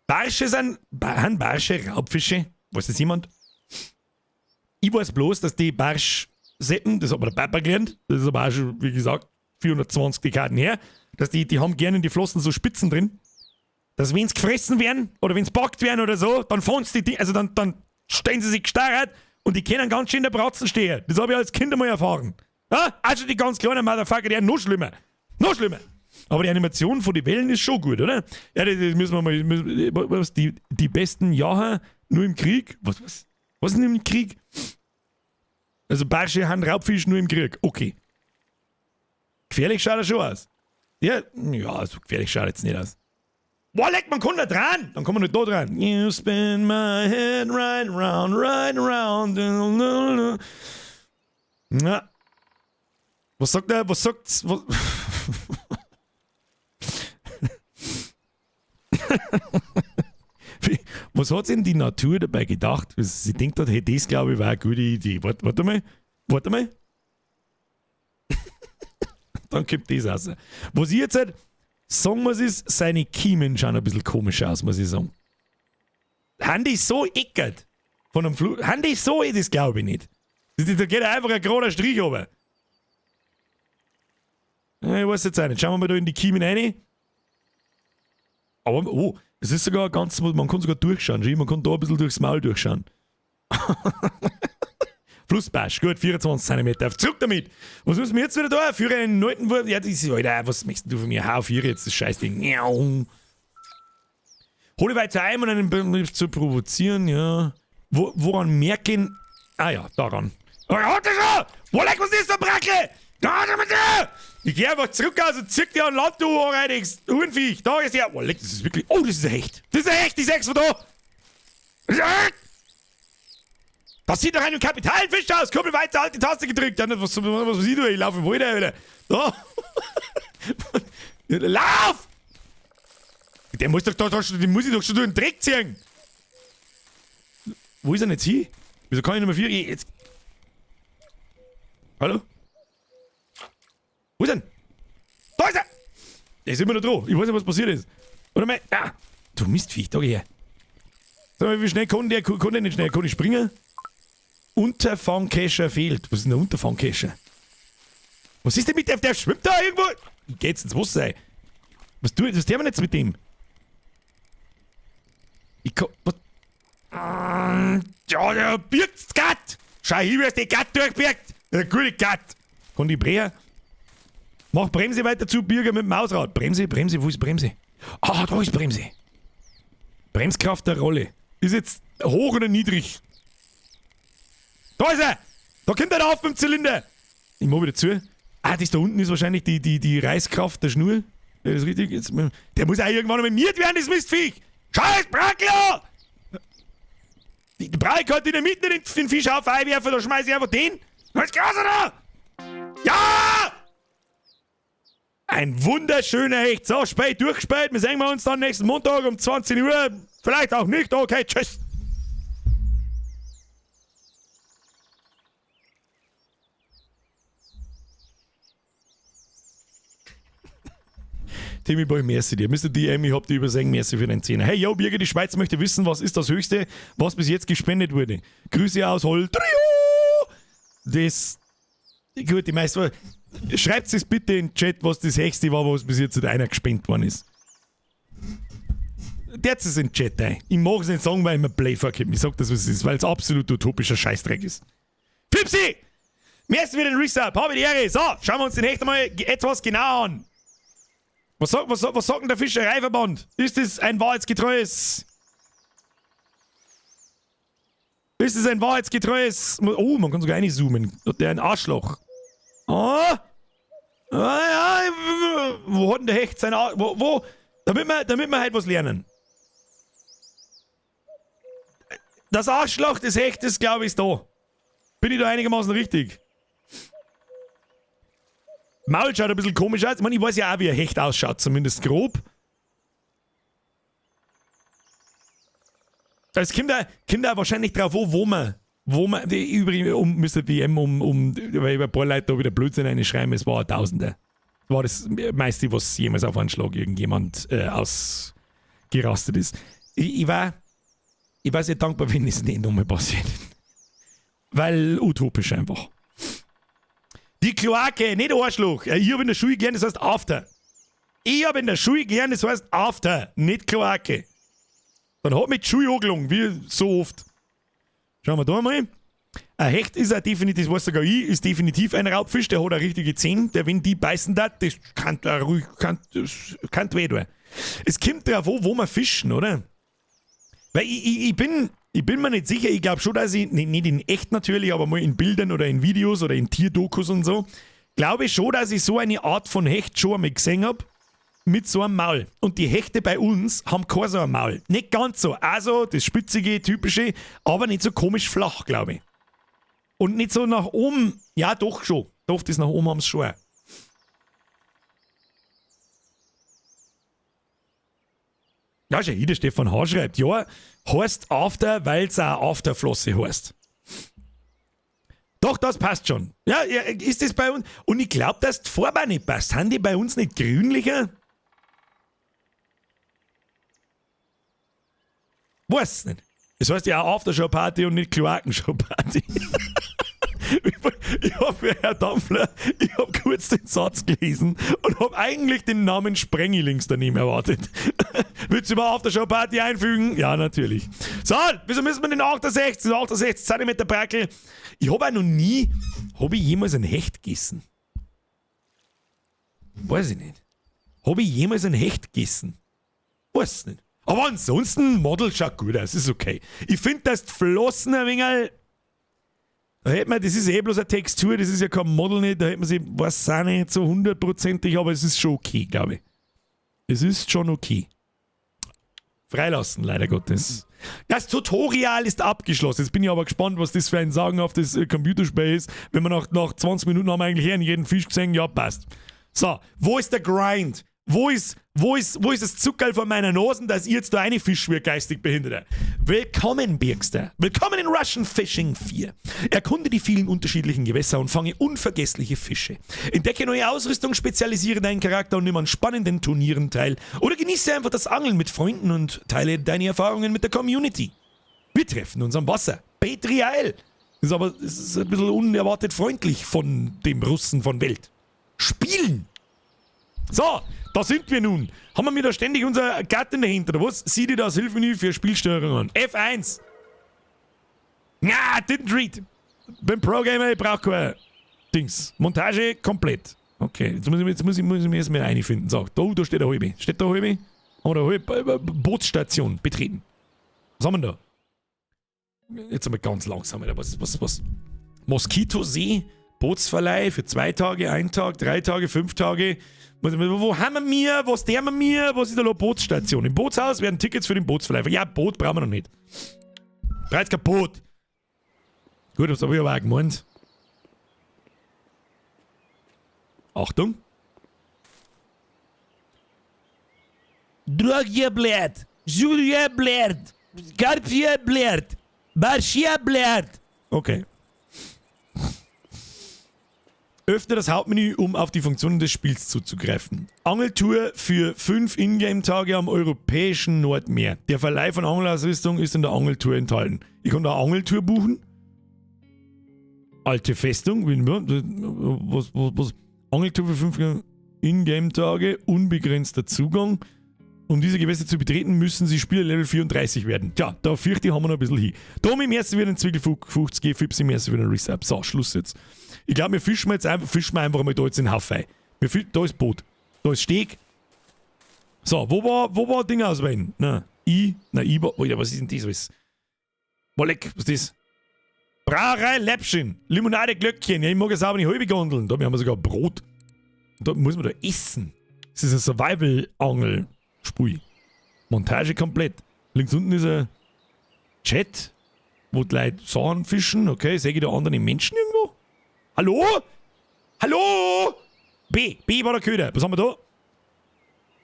Barsche sind Barsche Raubfische. Weiß das jemand? Ich weiß bloß, dass die Barschseppen, das hat mir der Papa gelernt, das ist aber auch schon, wie gesagt, 420 Dekaden her, dass die haben gerne in die Flossen so Spitzen drin, dass wenn's gefressen werden oder wenn's packt werden oder so, dann fahren sie die Dinge, also dann stehen sie sich gestarrt und die können ganz schön in der Bratzen stehen. Das habe ich als Kind einmal erfahren. Ja? Also die ganz kleinen Motherfucker, die sind noch schlimmer. Noch schlimmer. Aber die Animation von den Wellen ist schon gut, oder? Ja, das müssen wir mal. Was, die besten Jahre nur im Krieg? Was? Was denn im Krieg? Also Barsche haben Raubfisch nur im Krieg. Okay. Gefährlich schaut er schon aus. Ja, ja, so gefährlich schaut er jetzt nicht aus. Boah, leck, man kann da dran! Dann kann man nicht da dran. You spin my head right round, right round. Na. Was sagt er? Was sagt's? Was? Was hat sich denn die Natur dabei gedacht? Sie denkt hat, hey, das glaube ich war eine gute Idee. Warte mal, warte mal. Dann kommt das raus. Was ich jetzt halt sagen muss, ist, seine Kiemen schauen ein bisschen komisch aus, muss ich sagen. Haben die so eckert? Von einem Flug. Haben die so, das glaube ich nicht. Da geht einfach ein gerader Strich runter. Ich weiß jetzt auch nicht. Schauen wir mal da in die Kiemen rein. Aber, oh, es ist sogar ganz, man kann sogar durchschauen. Man kann da ein bisschen durchs Maul durchschauen. Flussbarsch, gut, 24 cm. Zurück damit! Was müssen wir jetzt wieder da? Für einen neunten Wurf. Ja, das ist, Alter, was möchtest du von mir? Hau auf jetzt, das Scheißding. Hole weiter ein, um einen zu provozieren, ja. Woran merken? Ah ja, daran. Oh, schon! Wo leck, was ist da, Bracke? Da, da, da! Ich geh einfach zurück aus und zieh dir an Land, du Ohrreinigs. Hurenviech. Da ist der. Oh, leck, das ist wirklich. Oh, das ist ein Hecht. Das ist ein Hecht, die sechs von da. Das ist ein Hecht! Das sieht doch einem kapitalen Fisch aus. Kumpel, weiter halt die Taste gedrückt. Ja, was, was, was siehst du? Ich laufe im Wald, Alter. Da. Lauf! Der muss doch da, da, den muss ich doch schon durch den Dreck ziehen. Wo ist er denn jetzt hin? Wieso kann ich nicht mehr vier? Jetzt. Hallo? Wo ist er denn? Da ist er! Der ist immer noch dran. Ich weiß nicht, was passiert ist. Oder mal. Ah, du Mistviech, da geh her. Sag mal, wie schnell kann der, kann der nicht schnell? Kann ich springen? Unterfangkescher fehlt. Was ist denn der Unterfangkescher? Was ist denn mit dem? Der schwimmt da irgendwo. Geht's ins Wasser, ey. Was tut, was tun wir jetzt mit dem? Ich kann. Was? Ja, der birgt Gatt! Schau hier, wie es die Gatt durchbirgt! Der gute Gatt! Kann die Breher? Mach Bremse weiter zu, Birger mit dem Mausrad. Bremse, Bremse, wo ist Bremse? Ah, da ist Bremse. Bremskraft der Rolle. Ist jetzt hoch oder niedrig? Da ist er! Da kommt er auf mit dem Zylinder! Ich mach wieder zu. Ah, das da unten ist wahrscheinlich die Reißkraft der Schnur. Ja, das ist richtig. Jetzt, der muss auch irgendwann einmal miert werden, das Mistviech! Scheiß Brackler! Die Brauch halt in der Mitte den Fisch auf einwerfen, da schmeiß ich einfach den. Was ist da? Ja! Ein wunderschöner Hecht. So, spät durchgespielt. Wir sehen uns dann nächsten Montag um 20 Uhr. Vielleicht auch nicht. Okay, tschüss. Timmy Boy, merci dir. Mr. DM, ich hab die übersehen, merci für den Zehner. Hey, yo, Birger, die Schweiz möchte wissen, was ist das Höchste, was bis jetzt gespendet wurde. Grüße aus Holtrio! Das. Gut, die meisten. Schreibt es bitte in den Chat, was das Höchste war, was bis jetzt einer gespendet worden ist. Der es in den Chat ein. Ich mag es nicht sagen, weil ich mir Play vorkomme. Ich sag das, was es ist, weil es absolut utopischer Scheißdreck ist. Fipsi! Merci für den Resub. Habe die Ehre. So, schauen wir uns den Hecht einmal etwas genauer an. Was sagt denn der Fischereiverband? Ist es ein wahrheitsgetreues... Ist es ein wahrheitsgetreues... Oh, man kann sogar reinzoomen. Hat der ein Arschloch? Ah! Ah, ja, wo hat denn der Hecht sein Arsch... Wo? Damit wir halt was lernen. Das Arschloch des Hechtes, glaube ich, ist da. Bin ich da einigermaßen richtig? Maul schaut ein bisschen komisch aus. Ich meine, ich weiß ja auch, wie ein Hecht ausschaut, zumindest grob. Es kommt auch wahrscheinlich drauf an, wo man, übrigens, um Mr. DM, weil ein paar Leute da wieder Blödsinn reinschreiben, es war ein Tausender. Das war das meiste, was jemals auf einen Schlag irgendjemand ausgerastet ist. Ich war sehr dankbar, wenn es nicht nochmal passiert. Weil utopisch einfach. Die Kloake, nicht Arschloch. Ich habe in der Schule gelernt, das heißt After. Ich habe in der Schule gelernt, das heißt After, nicht Kloake. Dann hat mich die Schule angelogen, wie so oft. Schauen wir da mal. Ein Hecht ist auch definitiv, das weiß sogar ich, ist definitiv ein Raubfisch, der hat auch richtige Zähne, der, wenn die beißen hat, das kann da ruhig, kann, das kann weh tun. Es kommt darauf an, wo wir fischen, oder? Weil ich bin mir nicht sicher, ich glaube schon, dass ich, nicht in echt natürlich, aber mal in Bildern oder in Videos oder in Tierdokus und so, glaube ich schon, dass ich so eine Art von Hecht schon einmal gesehen habe, mit so einem Maul. Und die Hechte bei uns haben kein so ein Maul. Nicht ganz so. Also das spitzige, typische, aber nicht so komisch flach, glaube ich. Und nicht so nach oben. Ja, doch schon. Doch, das nach oben haben sie schon. Ja, schon, der Stefan H. schreibt, ja, heißt After, weil es auch Afterflosse heißt. Doch, das passt schon. Ja, ist das bei uns? Und ich glaube, dass die Farbe auch nicht passt. Sind die bei uns nicht grünlicher? Weiß nicht. Das heißt ja auch Aftershow-Party und nicht Kloakenshow-Party. Ich habe, Herr Dampfler, ich habe kurz den Satz gelesen und habe eigentlich den Namen Sprengi links daneben erwartet. Willst du über Aftershow-Party einfügen? Ja, natürlich. So, wieso müssen wir den 68, 68 cm Brackel? Ich habe auch noch nie, habe ich jemals einen Hecht gegessen? Weiß ich nicht. Habe ich jemals einen Hecht gegessen? Weiß nicht. Aber ansonsten, Model schaut gut aus, ist okay. Ich finde, dass die Flossen ein wenig... Da hätte man, das ist eh bloß eine Textur, das ist ja kein Model nicht, da hätte man sich, weiß auch nicht so hundertprozentig, aber es ist schon okay, glaube ich. Es ist schon okay. Freilassen, leider Gottes. Das Tutorial ist abgeschlossen. Jetzt bin ich aber gespannt, was das für ein sagenhaftes Computerspiel ist. Wenn wir nach 20 Minuten haben wir eigentlich hier jeden Fisch gesehen, ja, passt. So, wo ist der Grind? Wo ist das Zuckerl vor meiner Nase, dass ich jetzt da eine Fisch wie geistig Behinderter? Willkommen, Birkster. Willkommen in Russian Fishing 4. Erkunde die vielen unterschiedlichen Gewässer und fange unvergessliche Fische. Entdecke neue Ausrüstung, spezialisiere deinen Charakter und nimm an spannenden Turnieren teil. Oder genieße einfach das Angeln mit Freunden und teile deine Erfahrungen mit der Community. Wir treffen uns am Wasser. Petri Heil. Ist aber es ist ein bisschen unerwartet freundlich von dem Russen von Welt. Spielen! So, da sind wir nun. Haben wir mir da ständig unser Garten dahinter, oder was? Sieh dir das Hilfsmenü für Spielsteuerung an. F1. Na, didn't read. Bin Pro-Gamer, ich brauch kein Dings. Montage komplett. Okay, jetzt muss ich mir erstmal einfinden. So, da steht der halbe. Steht da halbe? Oder halbe Bootsstation betreten. Was haben wir da? Jetzt einmal ganz langsam, Alter. Was, was, was? Moskitosee, Bootsverleih für 2 Tage, 1 Tag, 3 Tage, 5 Tage. Wo haben wir mir? Was der wir mir? Was ist da noch Bootsstation? Im Bootshaus werden Tickets für den Bootsverleih. Ja, Boot brauchen wir noch nicht. Bereits kein Boot. Gut, das habe ich aber auch gemeint. Achtung. Drogie блядь. Julia блядь. Karpie блядь. Barschia блядь. Okay. Öffne das Hauptmenü, um auf die Funktionen des Spiels zuzugreifen. Angeltour für 5 Ingame-Tage am europäischen Nordmeer. Der Verleih von Angelausrüstung ist in der Angeltour enthalten. Ich kann da eine Angeltour buchen. Alte Festung. Was, was, was? Angeltour für 5 Ingame-Tage, unbegrenzter Zugang. Um diese Gewässer zu betreten, müssen sie Spieler Level 34 werden. Tja, da fürchte ich, haben wir noch ein bisschen hin. Domi, merci für den Zwickel 50, Fipsi, merci für den Resub. So, Schluss jetzt. Ich glaube, wir fischen jetzt einfach, fischen wir einfach mal da jetzt in den Haufen. Da ist Boot. Da ist Steg. So, wo war Ding auswählen? Na, I, na, I, oh ja, was ist denn das alles? Boah, leck, was ist das? Brauerei Läppchen, Limonade Glöckchen. Ja, ich mag jetzt aber nicht halbe Gondeln. Da haben wir sogar Brot. Da muss man da essen. Das ist ein Survival-Angel-Spiel. Montage komplett. Links unten ist ein Chat, wo die Leute Sachen fischen. Okay, sehe ich da andere Menschen irgendwo? Hallo? Hallo? B. B war der Köder. Was haben wir da?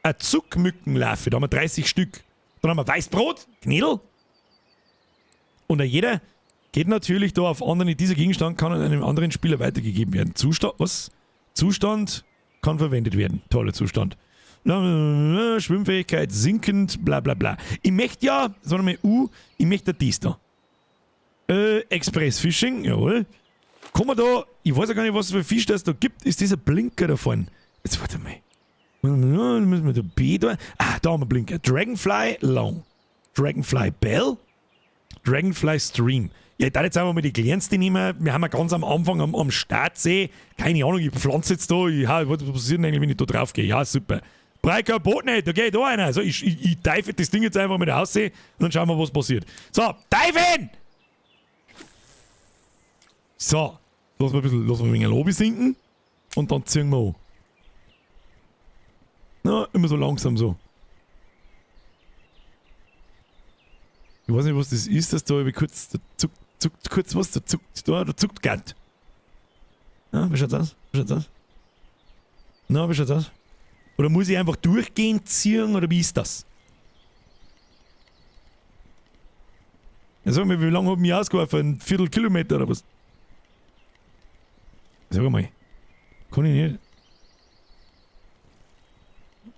Eine Zuckmückenlarve. Da haben wir 30 Stück. Dann haben wir Weißbrot, Knädel. Und jeder geht natürlich da auf anderen. Dieser Gegenstand kann an einem anderen Spieler weitergegeben werden. Zustand, was? Zustand kann verwendet werden. Toller Zustand. Schwimmfähigkeit sinkend, bla bla bla. Ich möchte ja, sagen wir mal U, ich möchte das da. Express Fishing, jawohl. Kann man da, ich weiß ja gar nicht, was für Fisch das da gibt, ist dieser Blinker da vorne. Jetzt warte mal. Müssen wir da B da. Ah, da haben wir Blinker. Dragonfly Long. Dragonfly Bell. Dragonfly Stream. Ja, ich darf jetzt einfach mal die kleinste nehmen. Wir haben ja ganz am Anfang am Startsee. Keine Ahnung, ich pflanze jetzt da. Ja, was passiert denn eigentlich, wenn ich da drauf gehe? Ja, super. Brauch kein Boot nicht, da gehe ich da rein. Also ich dive das Ding jetzt einfach mit Aussee und dann schauen wir, was passiert. So, diven! So, lassen wir ein bisschen, lassen wir ein wenig Lobby sinken und dann ziehen wir an. Na, immer so langsam so. Ich weiß nicht, was das ist, dass da kurz, da zuckt, zuckt kurz was, da zuckt grad. Na, wie schaut's aus? Wie schaut's aus? Na, wie schaut's aus? Oder muss ich einfach durchgehend ziehen, oder wie ist das? Ja, sag mal, wie lange hab ich mich ausgeworfen? Ein Viertelkilometer oder was? Sag mal. Kann ich nicht.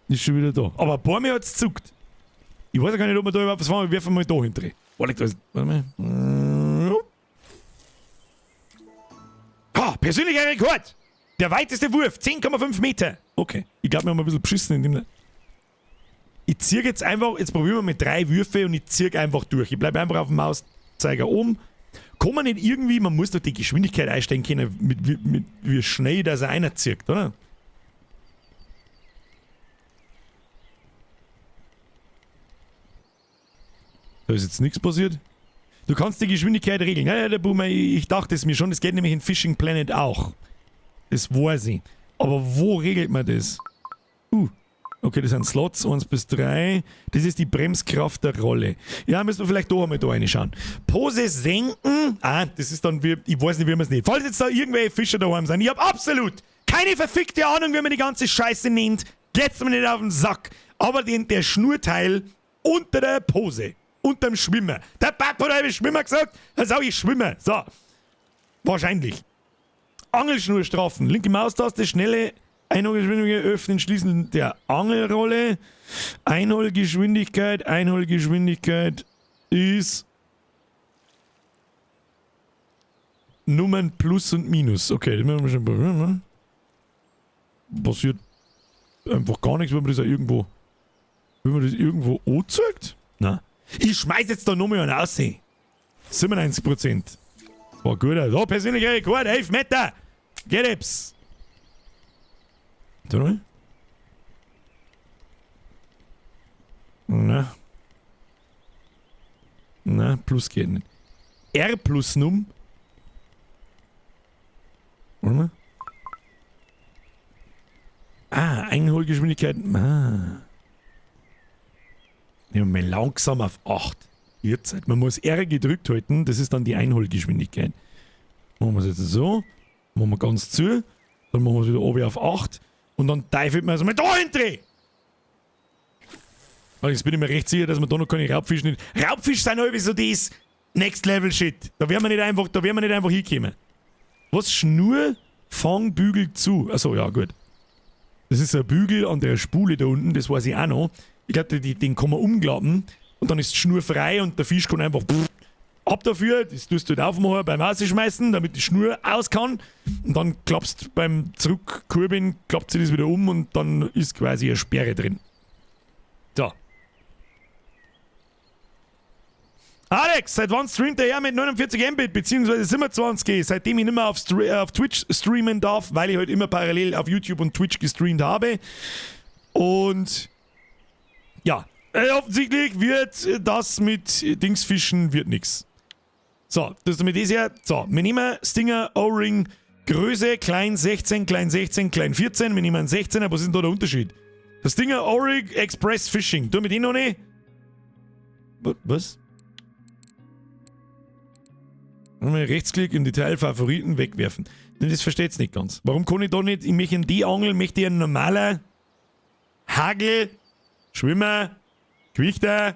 Ist schon wieder da. Aber ein paar Mal hat's gezuckt. Ich weiß ja gar nicht, ob wir da überhaupt was fahren. Wir werfen mal da hinten. Warte, mal. Ha, persönlicher Rekord! Der weiteste Wurf, 10,5 Meter. Okay, ich glaube, wir haben ein bisschen beschissen in dem. Ich ziehe jetzt einfach, jetzt probieren wir mit 3 Würfe und ich ziehe einfach durch. Ich bleibe einfach auf dem Mauszeiger oben. Kann man nicht irgendwie, man muss doch die Geschwindigkeit einstellen können, mit wie schnell das einer zieht, oder? Da ist jetzt nichts passiert. Du kannst die Geschwindigkeit regeln. Ja, ja, der Boomer, ich dachte es mir schon, das geht nämlich in Fishing Planet auch. Das weiß ich. Aber wo regelt man das? Okay, das sind Slots, 1 bis 3. Das ist die Bremskraft der Rolle. Ja, müssen wir vielleicht doch einmal da reinschauen. Pose senken. Ah, das ist dann, wie, ich weiß nicht, wie man es nennt. Falls jetzt da irgendwelche Fischer daheim sind, ich habe absolut keine verfickte Ahnung, wie man die ganze Scheiße nennt. Geht's mir nicht auf den Sack. Aber der Schnurteil unter der Pose, unterm Schwimmer. Der Papa hat Schwimmer gesagt, dann sag ich Schwimmer. So. Wahrscheinlich. Angelschnur straffen. Linke Maustaste, schnelle Einholgeschwindigkeit, öffnen, schließen der Angelrolle. Einholgeschwindigkeit, Einholgeschwindigkeit ist Nummern Plus und Minus. Okay, das müssen wir schon. Ne? Passiert einfach gar nichts, wenn man das auch irgendwo. Wenn man das irgendwo anzeigt? Nein. Ich schmeiß jetzt da nochmal einen raus. 97%. War gut. So, persönlicher Rekord, 11 Meter. Geht ips. Da noch? Na. Na, plus geht nicht. R plus Num. Warte mal. Ah, Einholgeschwindigkeit. Ah. Nehmen wir mal langsam auf 8. Jetzt. Man muss R gedrückt halten, das ist dann die Einholgeschwindigkeit. Machen wir es jetzt so. Machen wir ganz zu. Dann machen wir es wieder oben auf 8. Und dann teufelt man es mal da hinten. Allerdings bin ich mir recht sicher, dass man da noch keine Raubfische nicht. Raubfisch sind halt so das Next Level Shit. Da werden wir nicht einfach, da werden wir nicht einfach hinkommen. Was? Schnur, Fang, Bügel zu. Achso, ja, gut. Das ist ein Bügel an der Spule da unten, das weiß ich auch noch. Ich glaube, den kann man umklappen und dann ist die Schnur frei und der Fisch kann einfach ab dafür. Das tust du halt aufmachen beim Ausschmeißen, damit die Schnur aus kann. Und dann klappst beim Zurückkurbeln, klappt sie das wieder um und dann ist quasi eine Sperre drin. So. Alex, seit wann streamt der her mit 49 Mbit, beziehungsweise 27G, seitdem ich nicht mehr auf Twitch streamen darf, weil ich halt immer parallel auf YouTube und Twitch gestreamt habe. Und ja, offensichtlich wird das mit Dingsfischen wird nix. So, das ist mit das hier. So, wir nehmen Stinger O-Ring Größe, klein 16, klein 16, klein 14. Wir nehmen einen 16er, was ist denn da der Unterschied? Das Stinger O-Ring Express Fishing. Tu mit denen noch nicht? Was? Rechtsklick im Detail Favoriten wegwerfen. Das versteht's nicht ganz. Warum kann ich da nicht, ich möchte in die Angel, möchte ich einen normaler Hagel, Schwimmer, Gewichter,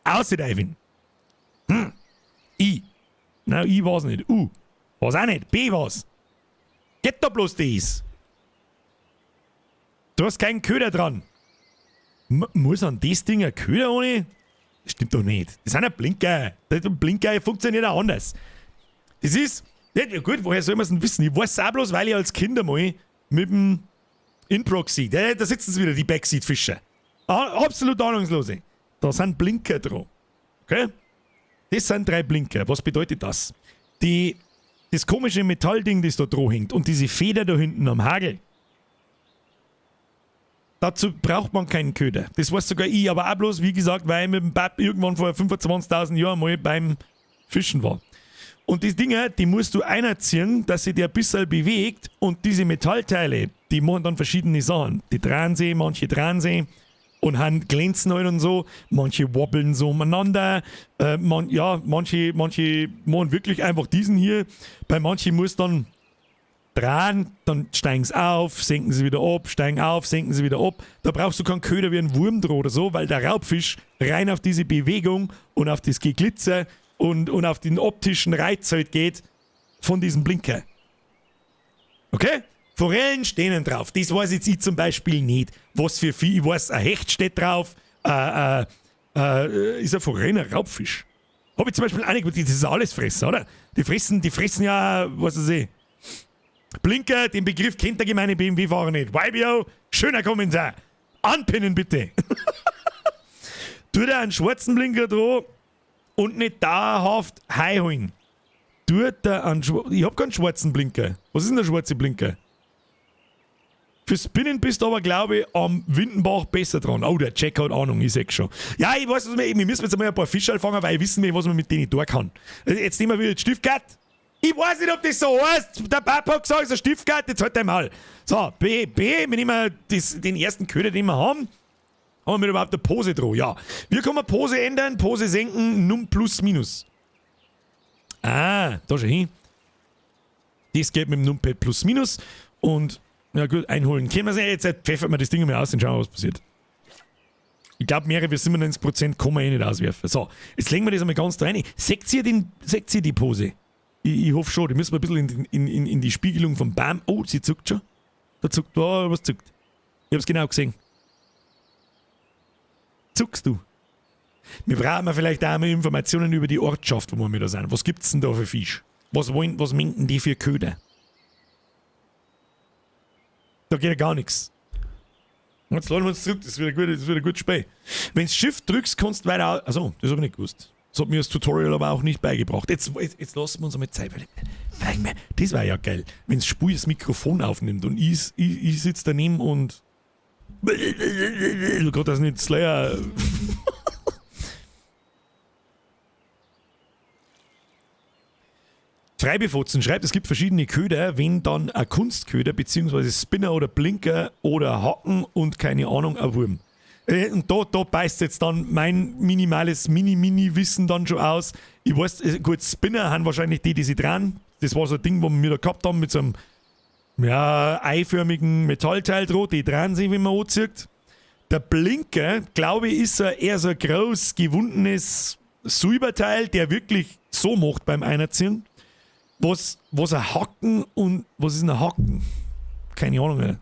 ausdeiven. I. Nein, I war's nicht. U. War's auch nicht. B war's. Geht da bloß das. Du hast keinen Köder dran. Muss an das Ding ein Köder ohne? Das stimmt doch nicht. Das sind ja Blinker. Der Blinker funktioniert auch anders. Das ist, ja gut, woher soll man es denn wissen? Ich weiß es auch bloß, weil ich als Kind einmal mit dem Inproxy, da sitzen sie wieder, die Backseat-Fischer. Absolut ahnungslose. Da sind Blinker dran. Okay? Das sind 3 Blinker. Was bedeutet das? Das komische Metallding, das da dran hängt und diese Feder da hinten am Hagel. Dazu braucht man keinen Köder. Das weiß sogar ich, aber auch bloß, wie gesagt, weil ich mit dem Bab irgendwann vor 25.000 Jahren mal beim Fischen war. Und die Dinger, die musst du einerziehen, dass sich der ein bisschen bewegt und diese Metallteile, die machen dann verschiedene Sachen. Die drehen sie, manche drehen sie und haben glänzen halt und so, manche wobbeln so umeinander, manche machen wirklich einfach diesen hier, bei manchen muss dann drehen, dann steigen sie auf, senken sie wieder ab, steigen auf, senken sie wieder ab. Da brauchst du keinen Köder wie einen Wurm dran oder so, weil der Raubfisch rein auf diese Bewegung und auf das Geglitzer und auf den optischen Reiz halt geht von diesem Blinker. Okay? Forellen stehen drauf. Das weiß jetzt ich zum Beispiel nicht. Was für Vieh, ich weiß, ein Hecht steht drauf. Ist ein Forellen ein Raubfisch? Hab ich zum Beispiel auch nicht gewusst, das ist alles Fresser, oder? Die fressen ja, was weiß ich. Blinker, den Begriff kennt der gemeine BMW-Fahrer nicht. YBO, schöner Kommentar. Anpinnen bitte. Tut er einen schwarzen Blinker dran und nicht dauerhaft heimholen. Tut er einen ich hab keinen schwarzen Blinker. Was ist denn der schwarze Blinker? Für Spinnen bist du aber, glaube ich, am Windenbach besser dran. Oh, der Jack hat Ahnung, ich seh schon. Ja, ich weiß, wir müssen jetzt einmal ein paar Fische fangen, weil ich wissen will, was man mit denen tun kann. Jetzt nehmen wir wieder den Stiftgart. Ich weiß nicht, ob das so heißt. Der Papa hat gesagt, es ist ein Stiftgart, jetzt halt einmal. So, B, B, wir nehmen das, den ersten Köder, den wir haben. Haben wir überhaupt eine Pose drauf? Ja. Wir können Pose ändern, Pose senken, Num plus minus. Ah, da schon hin. Das geht mit dem Numpad plus minus. Und, ja gut, einholen können wir es nicht. Jetzt pfeffert man das Ding mal aus und schauen, was passiert. Ich glaube, mehr wie 97% kann man eh nicht auswerfen. So, jetzt legen wir das einmal ganz da rein. Seht ihr, den, seht ihr die Pose? Ich hoffe schon. Die müssen wir ein bisschen in die Spiegelung vom Baum. Oh, sie zuckt schon. Da zuckt, oh, was zuckt. Ich hab's genau gesehen. Zuckst du? Wir brauchen vielleicht auch mal Informationen über die Ortschaft, wo wir da sind. Was gibt's denn da für Fisch? Was wollen, was minken die für Köder? Da geht ja gar nichts. Jetzt laden wir uns zurück, das ist wieder gut, das ist wieder gut Spiel. Wenn du Shift drückst, kannst du weiter. Achso, das habe ich nicht gewusst. Das hat mir das Tutorial aber auch nicht beigebracht. Jetzt lassen wir uns einmal Zeit. Weil, das war ja geil. Wenn das Spiel das Mikrofon aufnimmt und ich sitze daneben und. Gott, das ist nicht Slayer. Freibefotzen schreibt, es gibt verschiedene Köder, wenn dann ein Kunstköder bzw. Spinner oder Blinker oder Haken und keine Ahnung, ein Wurm. Und da beißt jetzt dann mein minimales Mini-Mini-Wissen dann schon aus. Ich weiß, gut, Spinner haben wahrscheinlich die, die sich dran. Das war so ein Ding, wo wir da gehabt haben mit so einem ja, eiförmigen Metallteil dran, die dran sind, wenn man anzieht. Der Blinker, glaube ich, ist so eher so ein groß gewundenes Silberteil, der wirklich so macht beim Einerziehen. Was ein Hacken und was ist ein Hacken? Keine Ahnung mehr.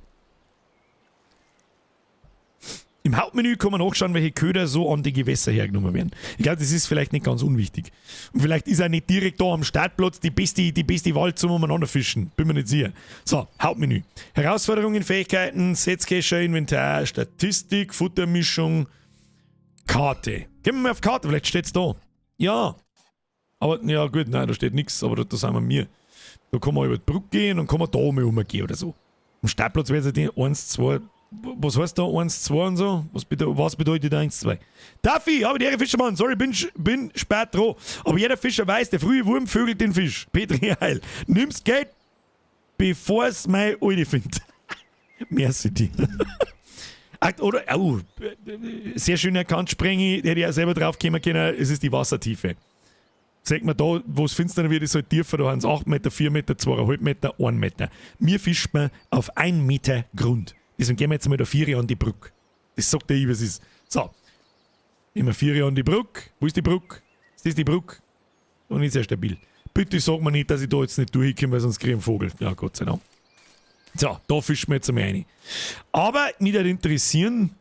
Im Hauptmenü kann man nachschauen, welche Köder so an die Gewässer hergenommen werden. Ich glaube, das ist vielleicht nicht ganz unwichtig. Und vielleicht ist auch nicht direkt da am Startplatz die beste Wahl zum umeinander fischen. Bin mir nicht sicher. So, Hauptmenü. Herausforderungen, Fähigkeiten, Setzkescher, Inventar, Statistik, Futtermischung, Karte. Gehen wir mal auf Karte, vielleicht steht's da. Ja. Aber, ja gut, nein, da steht nichts, aber da sind wir mir. Da kann man über die Brücke gehen und kann man da mal umgehen oder so. Am Startplatz wäre es die 1, 2, was heißt da 1, 2 und so? Was bedeutet 1, 2? Duffy, habe die Ehre, Fischermann, sorry, bin spät dran. Aber jeder Fischer weiß, der frühe Wurm vögelt den Fisch. Petri Heil, nimm's Geld, bevor es mein Alte findet. Merci dir. Oder, oh, sehr schön erkannt, Sprengi, hätte ich auch selber drauf kommen können, es ist die Wassertiefe. Sagt man da, wo es finster wird, ist halt tiefer, da haben es 8 Meter, 4 Meter, 2,5 Meter, 1 Meter. Mir fischt man auf 1 Meter Grund. Deswegen gehen wir jetzt mal da 4 an die Brücke. Das sagt der ich, was ist. So. Nehmen wir 4 an die Brücke. Wo ist die Brücke? Ist das die Brücke? Noch nicht sehr stabil. Bitte sag mir nicht, dass ich da jetzt nicht durchkomme, weil sonst kriege ich einen Vogel. Ja, Gott sei Dank. So, da fischen wir jetzt einmal rein. Aber mich würde interessieren,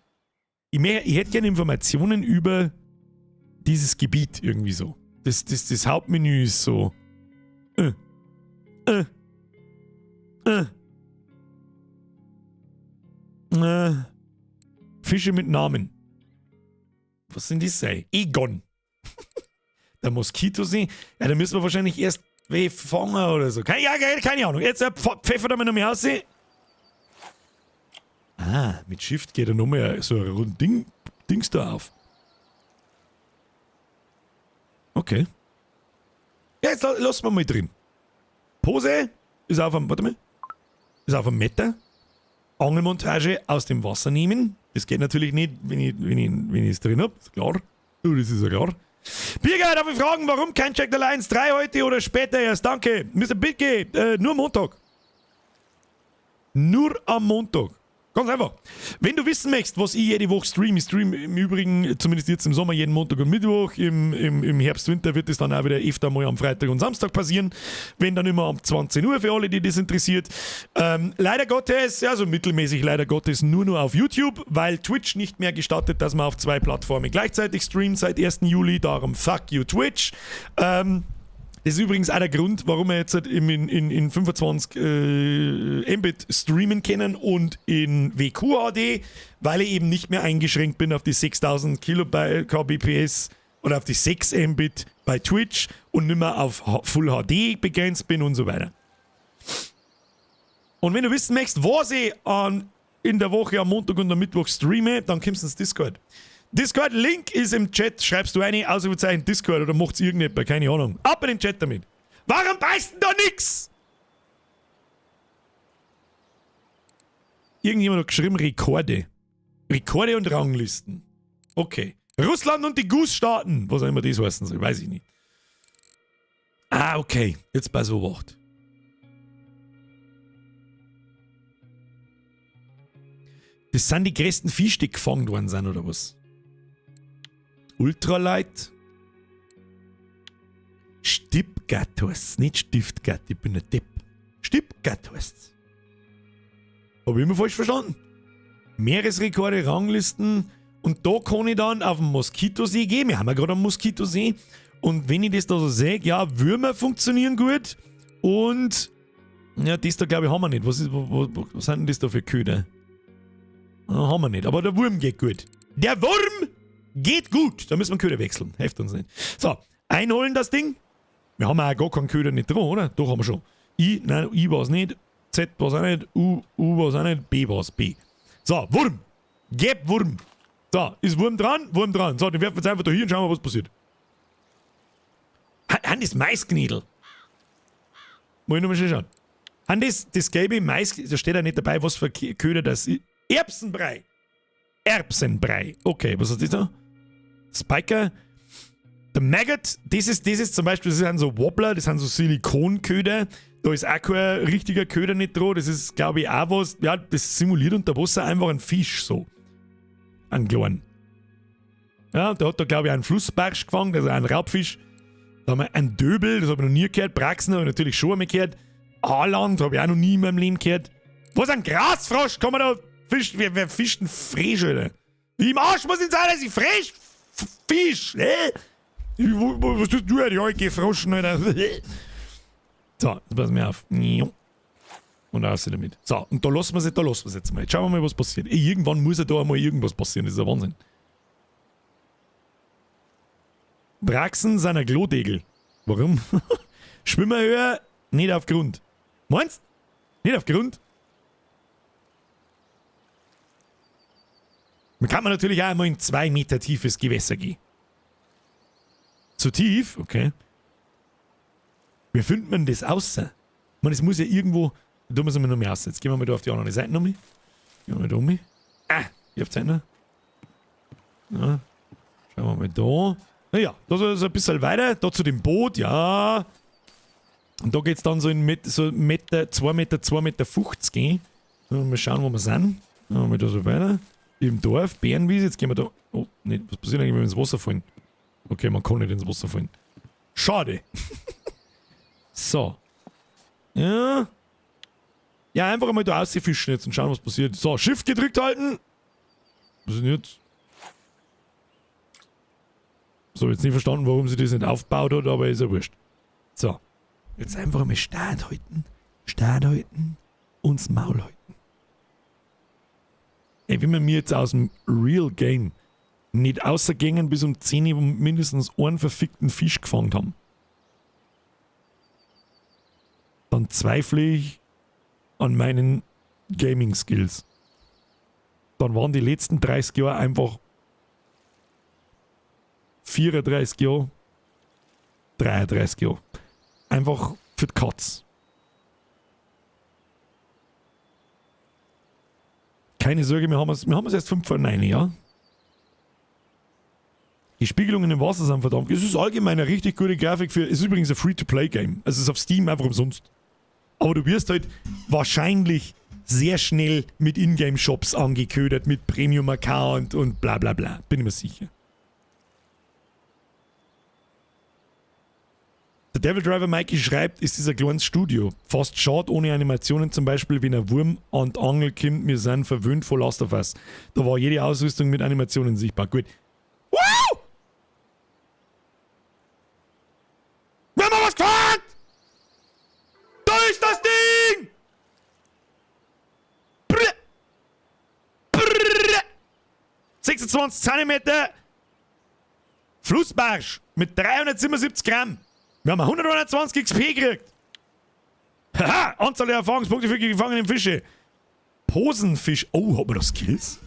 ich hätte gerne Informationen über dieses Gebiet irgendwie so. Das Hauptmenü ist so. Fische mit Namen. Was sind das sei? Egon. Der Moskitosee. Ja, da müssen wir wahrscheinlich erst weh fangen oder so. Keine, ja, keine Ahnung. Jetzt pfeffert er mir noch mehr aus. Ah, mit Shift geht er noch mehr so ein rund Dings da auf. Okay. Ja, jetzt lassen wir mal drin. Pose ist auf einem, warte mal, ist auf einem Meter. Angelmontage aus dem Wasser nehmen. Das geht natürlich nicht, wenn ich es drin hab. Ist klar. Du, das ist ja klar. Birger, darf ich fragen, warum kein Jack the Lions 3 heute oder später erst? Danke. Mr. Bitke, nur Montag. Nur am Montag. Ganz einfach. Wenn du wissen möchtest, was ich jede Woche streame, ich streame im Übrigen, zumindest jetzt im Sommer, jeden Montag und Mittwoch, im Herbst, Winter wird es dann auch wieder öfter mal am Freitag und Samstag passieren, wenn dann immer um 20 Uhr für alle, die das interessiert. Leider Gottes, ja so mittelmäßig leider Gottes, nur noch auf YouTube, weil Twitch nicht mehr gestattet, dass man auf zwei Plattformen gleichzeitig streamt seit 1. Juli, darum fuck you Twitch. Das ist übrigens auch der Grund, warum wir jetzt halt in 25 Mbit streamen können und in WQHD, weil ich eben nicht mehr eingeschränkt bin auf die 6000 Kilobyte kbps oder auf die 6 Mbit bei Twitch und nicht mehr auf Full HD begrenzt bin und so weiter. Und wenn du wissen möchtest, was ich in der Woche am Montag und am Mittwoch streame, dann kommst du ins Discord. Discord-Link ist im Chat, schreibst du eine Ausrufezeichen Discord oder macht's irgendjemand, keine Ahnung. Ab in den Chat damit. Warum beißt denn da nix? Irgendjemand hat geschrieben Rekorde. Rekorde und Ranglisten. Okay. Russland und die Goose-Staaten. Was auch immer das heißen soll, weiß ich nicht. Ah, okay. Jetzt pass auf. Das sind die größten Fische, die gefangen worden sind, oder was? Ultralight. Stippgatt heißt's, nicht Stiftgatt, ich bin ein Depp. Stippgatt heißt's. Hab ich immer falsch verstanden. Meeresrekorde, Ranglisten. Und da kann ich dann auf den Moskitosee gehen. Wir haben ja gerade am Moskitosee. Und wenn ich das da so sehe, ja, Würmer funktionieren gut. Und ja, das da glaube ich haben wir nicht. Was sind denn das da für Köder? Ja, haben wir nicht. Aber der Wurm geht gut. Der Wurm geht gut. Da müssen wir Köder wechseln. Hilft uns nicht. So, einholen das Ding. Wir haben ja auch gar keinen Köder nicht dran, oder? Doch, haben wir schon. I, nein, I war's nicht. Z war's auch nicht. U, U war's auch nicht. B war's. B. So, Wurm. Geb Wurm. So, ist Wurm dran? Wurm dran. So, den werfen wir jetzt einfach da hier und schauen wir, was passiert. Han das Maisknädel? Muss ich nochmal schauen. Han das gelbe Mais, da steht ja nicht dabei, was für Köder das ist. Erbsenbrei. Erbsenbrei. Okay, was ist das da? Spiker. Der Maggot, das ist zum Beispiel, das sind so Wobbler, das sind so Silikonköder. Da ist auch kein richtiger Köder nicht dran. Das ist, glaube ich, auch was, ja, das simuliert unter Wasser einfach einen Fisch so. Einen kleinen. Ja, der hat da, glaube ich, einen Flussbarsch gefangen, also einen Raubfisch. Da haben wir einen Döbel, das habe ich noch nie gehört. Braxen habe ich natürlich schon einmal gehört. Aaland habe ich auch noch nie in meinem Leben gehört. Was, ein Grasfrosch? Kann man da fischen? Wer fischt denn Frisch, Alter? Wie im Arsch muss ich sein, dass ich frisch Fisch, hä? Was tust du? Ja, ich geh froschen, Alter. So, jetzt pass mir auf. Und raus damit. So, und da lassen wir es jetzt mal. Jetzt schauen wir mal, was passiert. Irgendwann muss ja da einmal irgendwas passieren. Das ist ja Wahnsinn. Braxen sind ein Klodegel. Warum? Schwimmerhöhe, nicht auf Grund. Meinst? Nicht auf Grund? Man kann natürlich auch einmal in 2 Meter tiefes Gewässer gehen. Zu tief? Okay. Wie findet man das außer? Ich meine, es muss ja irgendwo... Da müssen wir noch mehr aus. Jetzt gehen wir mal da auf die andere Seite nochmal. Gehen wir mal da um. Ah, hier auf die Seite noch. Ja. Schauen wir mal da. Naja, da ist ein bisschen weiter. Da zu dem Boot, ja. Und da geht's dann so in so Meter, 2 Meter, 2,50 Meter. Gell? Mal schauen, wo wir sind. Dann wir da so weiter. Im Dorf, Bärenwiese. Jetzt gehen wir da. Oh, nee, was passiert eigentlich, wenn wir ins Wasser fallen? Okay, man kann nicht ins Wasser fallen. Schade. So. Ja. Ja, einfach einmal da rausfischen jetzt und schauen, was passiert. So, Shift gedrückt halten. Was ist denn jetzt? So, jetzt nicht verstanden, warum sie das nicht aufgebaut hat, aber ist ja wurscht. So. Jetzt einfach einmal Start halten. Start halten. Und das Maul halten. Ey, wenn wir mir jetzt aus dem Real Game nicht außergängen bis um 10 Uhr mindestens einen verfickten Fisch gefangen haben, dann zweifle ich an meinen Gaming Skills. Dann waren die letzten 30 Jahre einfach 34 Jahre, 33 Jahre. Einfach für die Katz. Keine Sorge, wir haben es erst 8:55, ja? Die Spiegelungen im Wasser sind verdammt. Es ist allgemein eine richtig gute Grafik für. Es ist übrigens ein Free-to-Play-Game. Also es ist auf Steam einfach umsonst. Aber du wirst halt wahrscheinlich sehr schnell mit Ingame-Shops angeködert, mit Premium-Account und bla bla bla. Bin ich mir sicher. Der Devil Driver Mikey schreibt, ist dieser kleines Studio. Fast schade ohne Animationen, zum Beispiel, wenn ein Wurm an die Angel kommt, wir sind verwöhnt von Last of Us. Da war jede Ausrüstung mit Animationen sichtbar. Gut. Wow! Wir haben was gefangen! Da ist das Ding! Brr. Brr. 26 Zentimeter Flussbarsch mit 377 Gramm. Wir haben 121 XP gekriegt. Haha, Anzahl der Erfahrungspunkte für die gefangenen Fische. Posenfisch. Oh, hat man da Skills?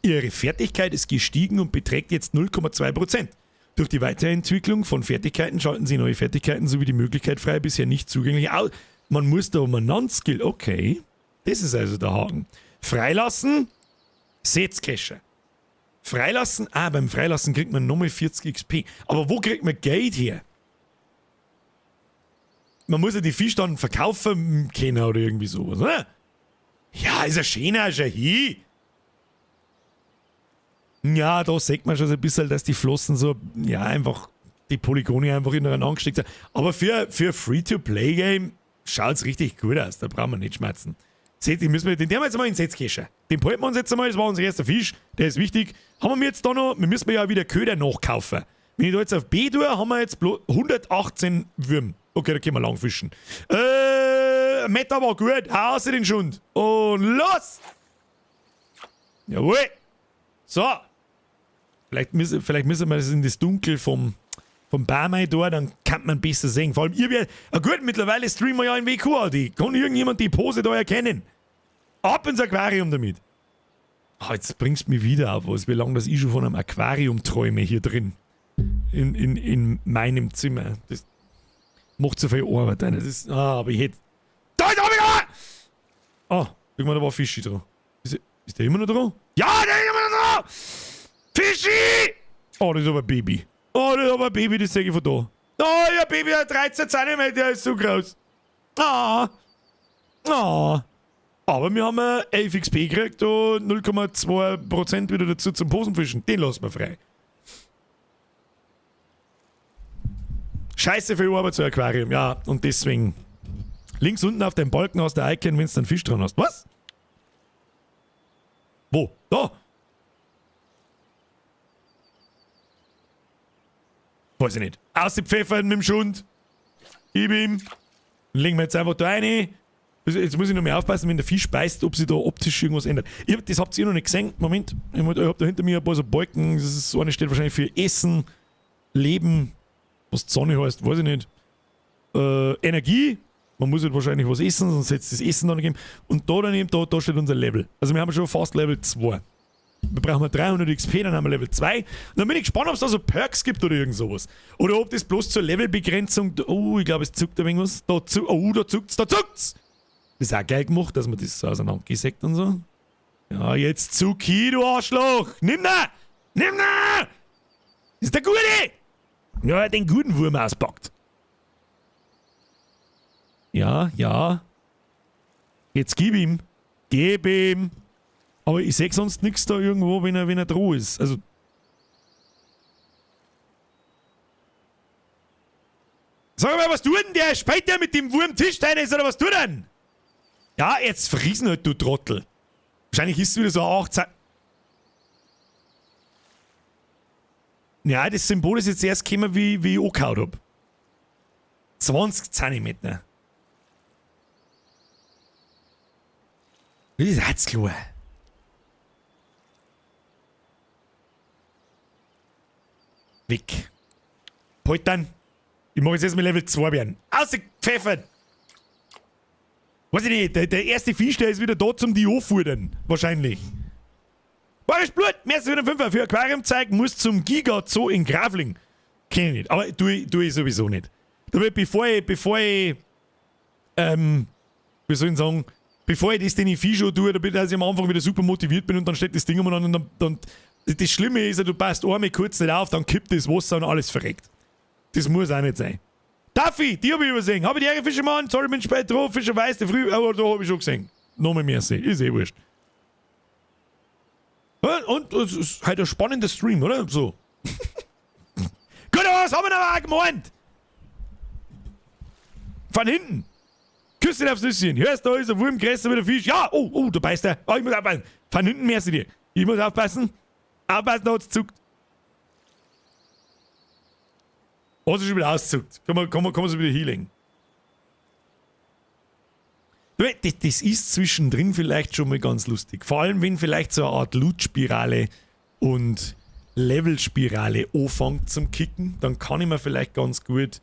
Ihre Fertigkeit ist gestiegen und beträgt jetzt 0,2%. Durch die Weiterentwicklung von Fertigkeiten schalten Sie neue Fertigkeiten sowie die Möglichkeit frei, bisher nicht zugänglich. Au, man muss da umeinander Skill. Okay. Das ist also der Haken. Freilassen, Setzkescher. Freilassen, ah, beim Freilassen kriegt man nochmal 40 XP. Aber wo kriegt man Geld her? Man muss ja die Fische dann verkaufen können oder irgendwie sowas, oder? Ja, ist ja schöner, ist ja hin. Ja, da sieht man schon so ein bisschen, dass die Flossen so, ja, einfach die Polygone einfach ineinander angesteckt sind. Aber für Free-to-Play-Game schaut es richtig gut aus, da brauchen wir nicht schmerzen. Seht, den müssen wir, den haben wir jetzt mal in Setzkescher. Den behalten wir uns jetzt einmal, das war unser erster Fisch, der ist wichtig. Haben wir jetzt da noch, wir müssen ja wieder Köder nachkaufen. Wenn ich da jetzt auf B tue, haben wir jetzt bloß 118 Würm. Okay, da können wir lang fischen. Meta war gut, hau raus den Schund. Und los! Jawohl! So! Vielleicht müssen wir das in das Dunkel vom Baum rein da, dann kann man besser sehen. Vor allem, ihr werdet, ah gut, mittlerweile streamen wir ja in WQAD. Kann irgendjemand die Pose da erkennen? Ab ins Aquarium damit. Ah, jetzt bringst du mich wieder auf was, wie lange das ich schon von einem Aquarium träume hier drin. In meinem Zimmer. Das macht so viel Arbeit. Das ist, ah, aber ich hätte. Da ist er wieder! Ah, irgendwann da war Fischi dran. Ist der immer noch dran? Ja, der ist immer noch dran! Fischi! Oh, das ist aber ein Baby. Oh, das ist aber ein Baby, das sehe ich von da. Oh, ja, Baby hat 13 Zentimeter, der ist so groß. Ah. Ah. Aber wir haben 11 XP gekriegt und 0,2% wieder dazu zum Posenfischen. Den lassen wir frei. Scheiße viel Arbeit zu Aquarium, ja. Und deswegen. Links unten auf dem Balken hast du ein Icon, wenn du einen Fisch dran hast. Was? Wo? Da! Weiß ich nicht. Ausgepfeffert mit dem Schund. Gib ihm. Dann legen wir jetzt einfach da rein. Also jetzt muss ich noch mehr aufpassen, wenn der Fisch beißt, ob sich da optisch irgendwas ändert. Das habt ihr noch nicht gesehen. Moment, ich hab da hinter mir ein paar so Balken. Das ist, eine steht wahrscheinlich für Essen, Leben, was die Sonne heißt, weiß ich nicht. Energie, man muss halt wahrscheinlich was essen, sonst hätte es das Essen dann gegeben. Und da daneben, da steht unser Level. Also wir haben schon fast Level 2. Wir brauchen 300 XP, dann haben wir Level 2. Und dann bin ich gespannt, ob es da so Perks gibt oder irgend sowas. Oder ob das bloß zur Levelbegrenzung. Oh, ich glaube, es zuckt ein wenig was. Da oh, da zuckt's, da zuckt's! Das ist auch geil gemacht, dass man das so auseinandergesägt und so. Ja, jetzt zuck hin, du Arschloch! Nimm da! Nimm da! Das ist der Gute! Ja, den guten Wurm auspackt. Ja, ja. Jetzt gib ihm. Gib ihm. Aber ich seh sonst nix da irgendwo, wenn er dran ist. Also. Sag mal, was tut denn der? Spielt der mit dem Wurm Tischtennis oder was tut er denn? Ja, jetzt friesen halt, du Trottel. Wahrscheinlich ist es wieder so 18. Ja, das Symbol ist jetzt erst gekommen, wie ich angehauen hab. 20 Zentimeter. Das ist herzklar. Weg. Poltern. Ich mach jetzt erstmal Level 2 werden. Ausgepfeffert! Weiß ich nicht, der erste Fisch, der ist wieder da zum die anfordern. Wahrscheinlich. Bayerisch Blut, mehr als wieder 5 für Aquarium zeigen, muss zum Giga Zoo in Grafling. Kenn ich nicht, aber tue ich sowieso nicht. Damit, bevor ich wie soll ich sagen, bevor ich das den Fisch schon tue, damit ich am Anfang wieder super motiviert bin und dann steht das Ding umeinander und dann das Schlimme ist ja, du passt einmal kurz nicht auf, dann kippt das Wasser und alles verreckt. Das muss auch nicht sein. Duffy, die hab ich übersehen. Hab ich die Ehre, Fischermann? Sorry, bin spät drauf. Fischer weiß, der früh, aber da hab ich schon gesehen. Nochmal mehr sehen. Ist eh wurscht. Ja, und es ist halt ein spannender Stream, oder? So. Gut, aber was haben wir denn aber auch gemeint? Von hinten. Küss dich aufs Nüsschen. Hörst du, da ist ein Wurm größer wie der Fisch. Ja, oh, oh, da beißt er. Oh, ich muss aufpassen. Von hinten mehr dir. Ich muss aufpassen. Aufpassen, da hat's gezuckt. Hat sich schon wieder ausgezuckt. Kann man sich wieder healing. Das ist zwischendrin vielleicht schon mal ganz lustig. Vor allem, wenn vielleicht so eine Art Loot-Spirale und Level-Spirale anfängt zum Kicken, dann kann ich mir vielleicht ganz gut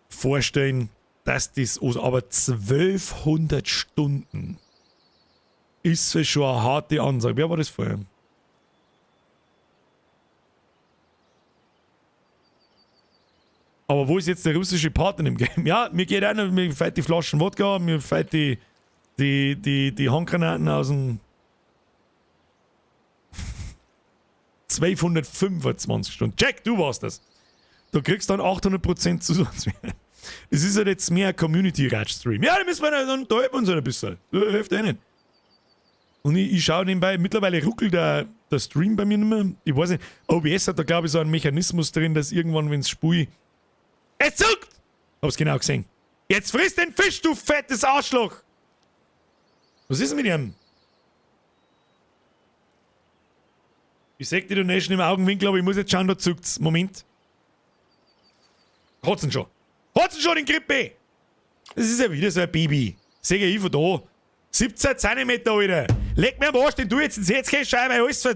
vorstellen, dass das, aber 1200 Stunden ist ja schon eine harte Ansage. Wer war das vorher? Aber wo ist jetzt der russische Partner im Game? Ja, mir geht einer, mir fällt die Flaschen Wodka, mir fällt die Handgranaten aus dem 1225 Stunden. Jack, du warst das. Du kriegst dann 800% Zusatz. Das ist halt jetzt mehr ein Community-Ratsch-Stream. Ja, da müssen wir dann unterhalten uns halt ein bisschen. Das hilft eh nicht. Und ich schaue nebenbei, mittlerweile ruckelt der Stream bei mir nicht mehr. Ich weiß nicht, OBS hat da, glaube ich, so einen Mechanismus drin, dass irgendwann, wenn's Spiel. Es zuckt! Hab's genau gesehen. Jetzt friss den Fisch, du fettes Arschloch! Was ist denn mit ihm? Ich seh die Donation im Augenwinkel, aber ich muss jetzt schauen, da zuckt's. Moment. Hat's ihn schon. Hat's ihn schon, den Grippe! Das ist ja wieder so ein Baby. Seh ich von da. 17 Zentimeter, Alter. Leck mir am Arsch, den du jetzt ins Herz gehst, weil alles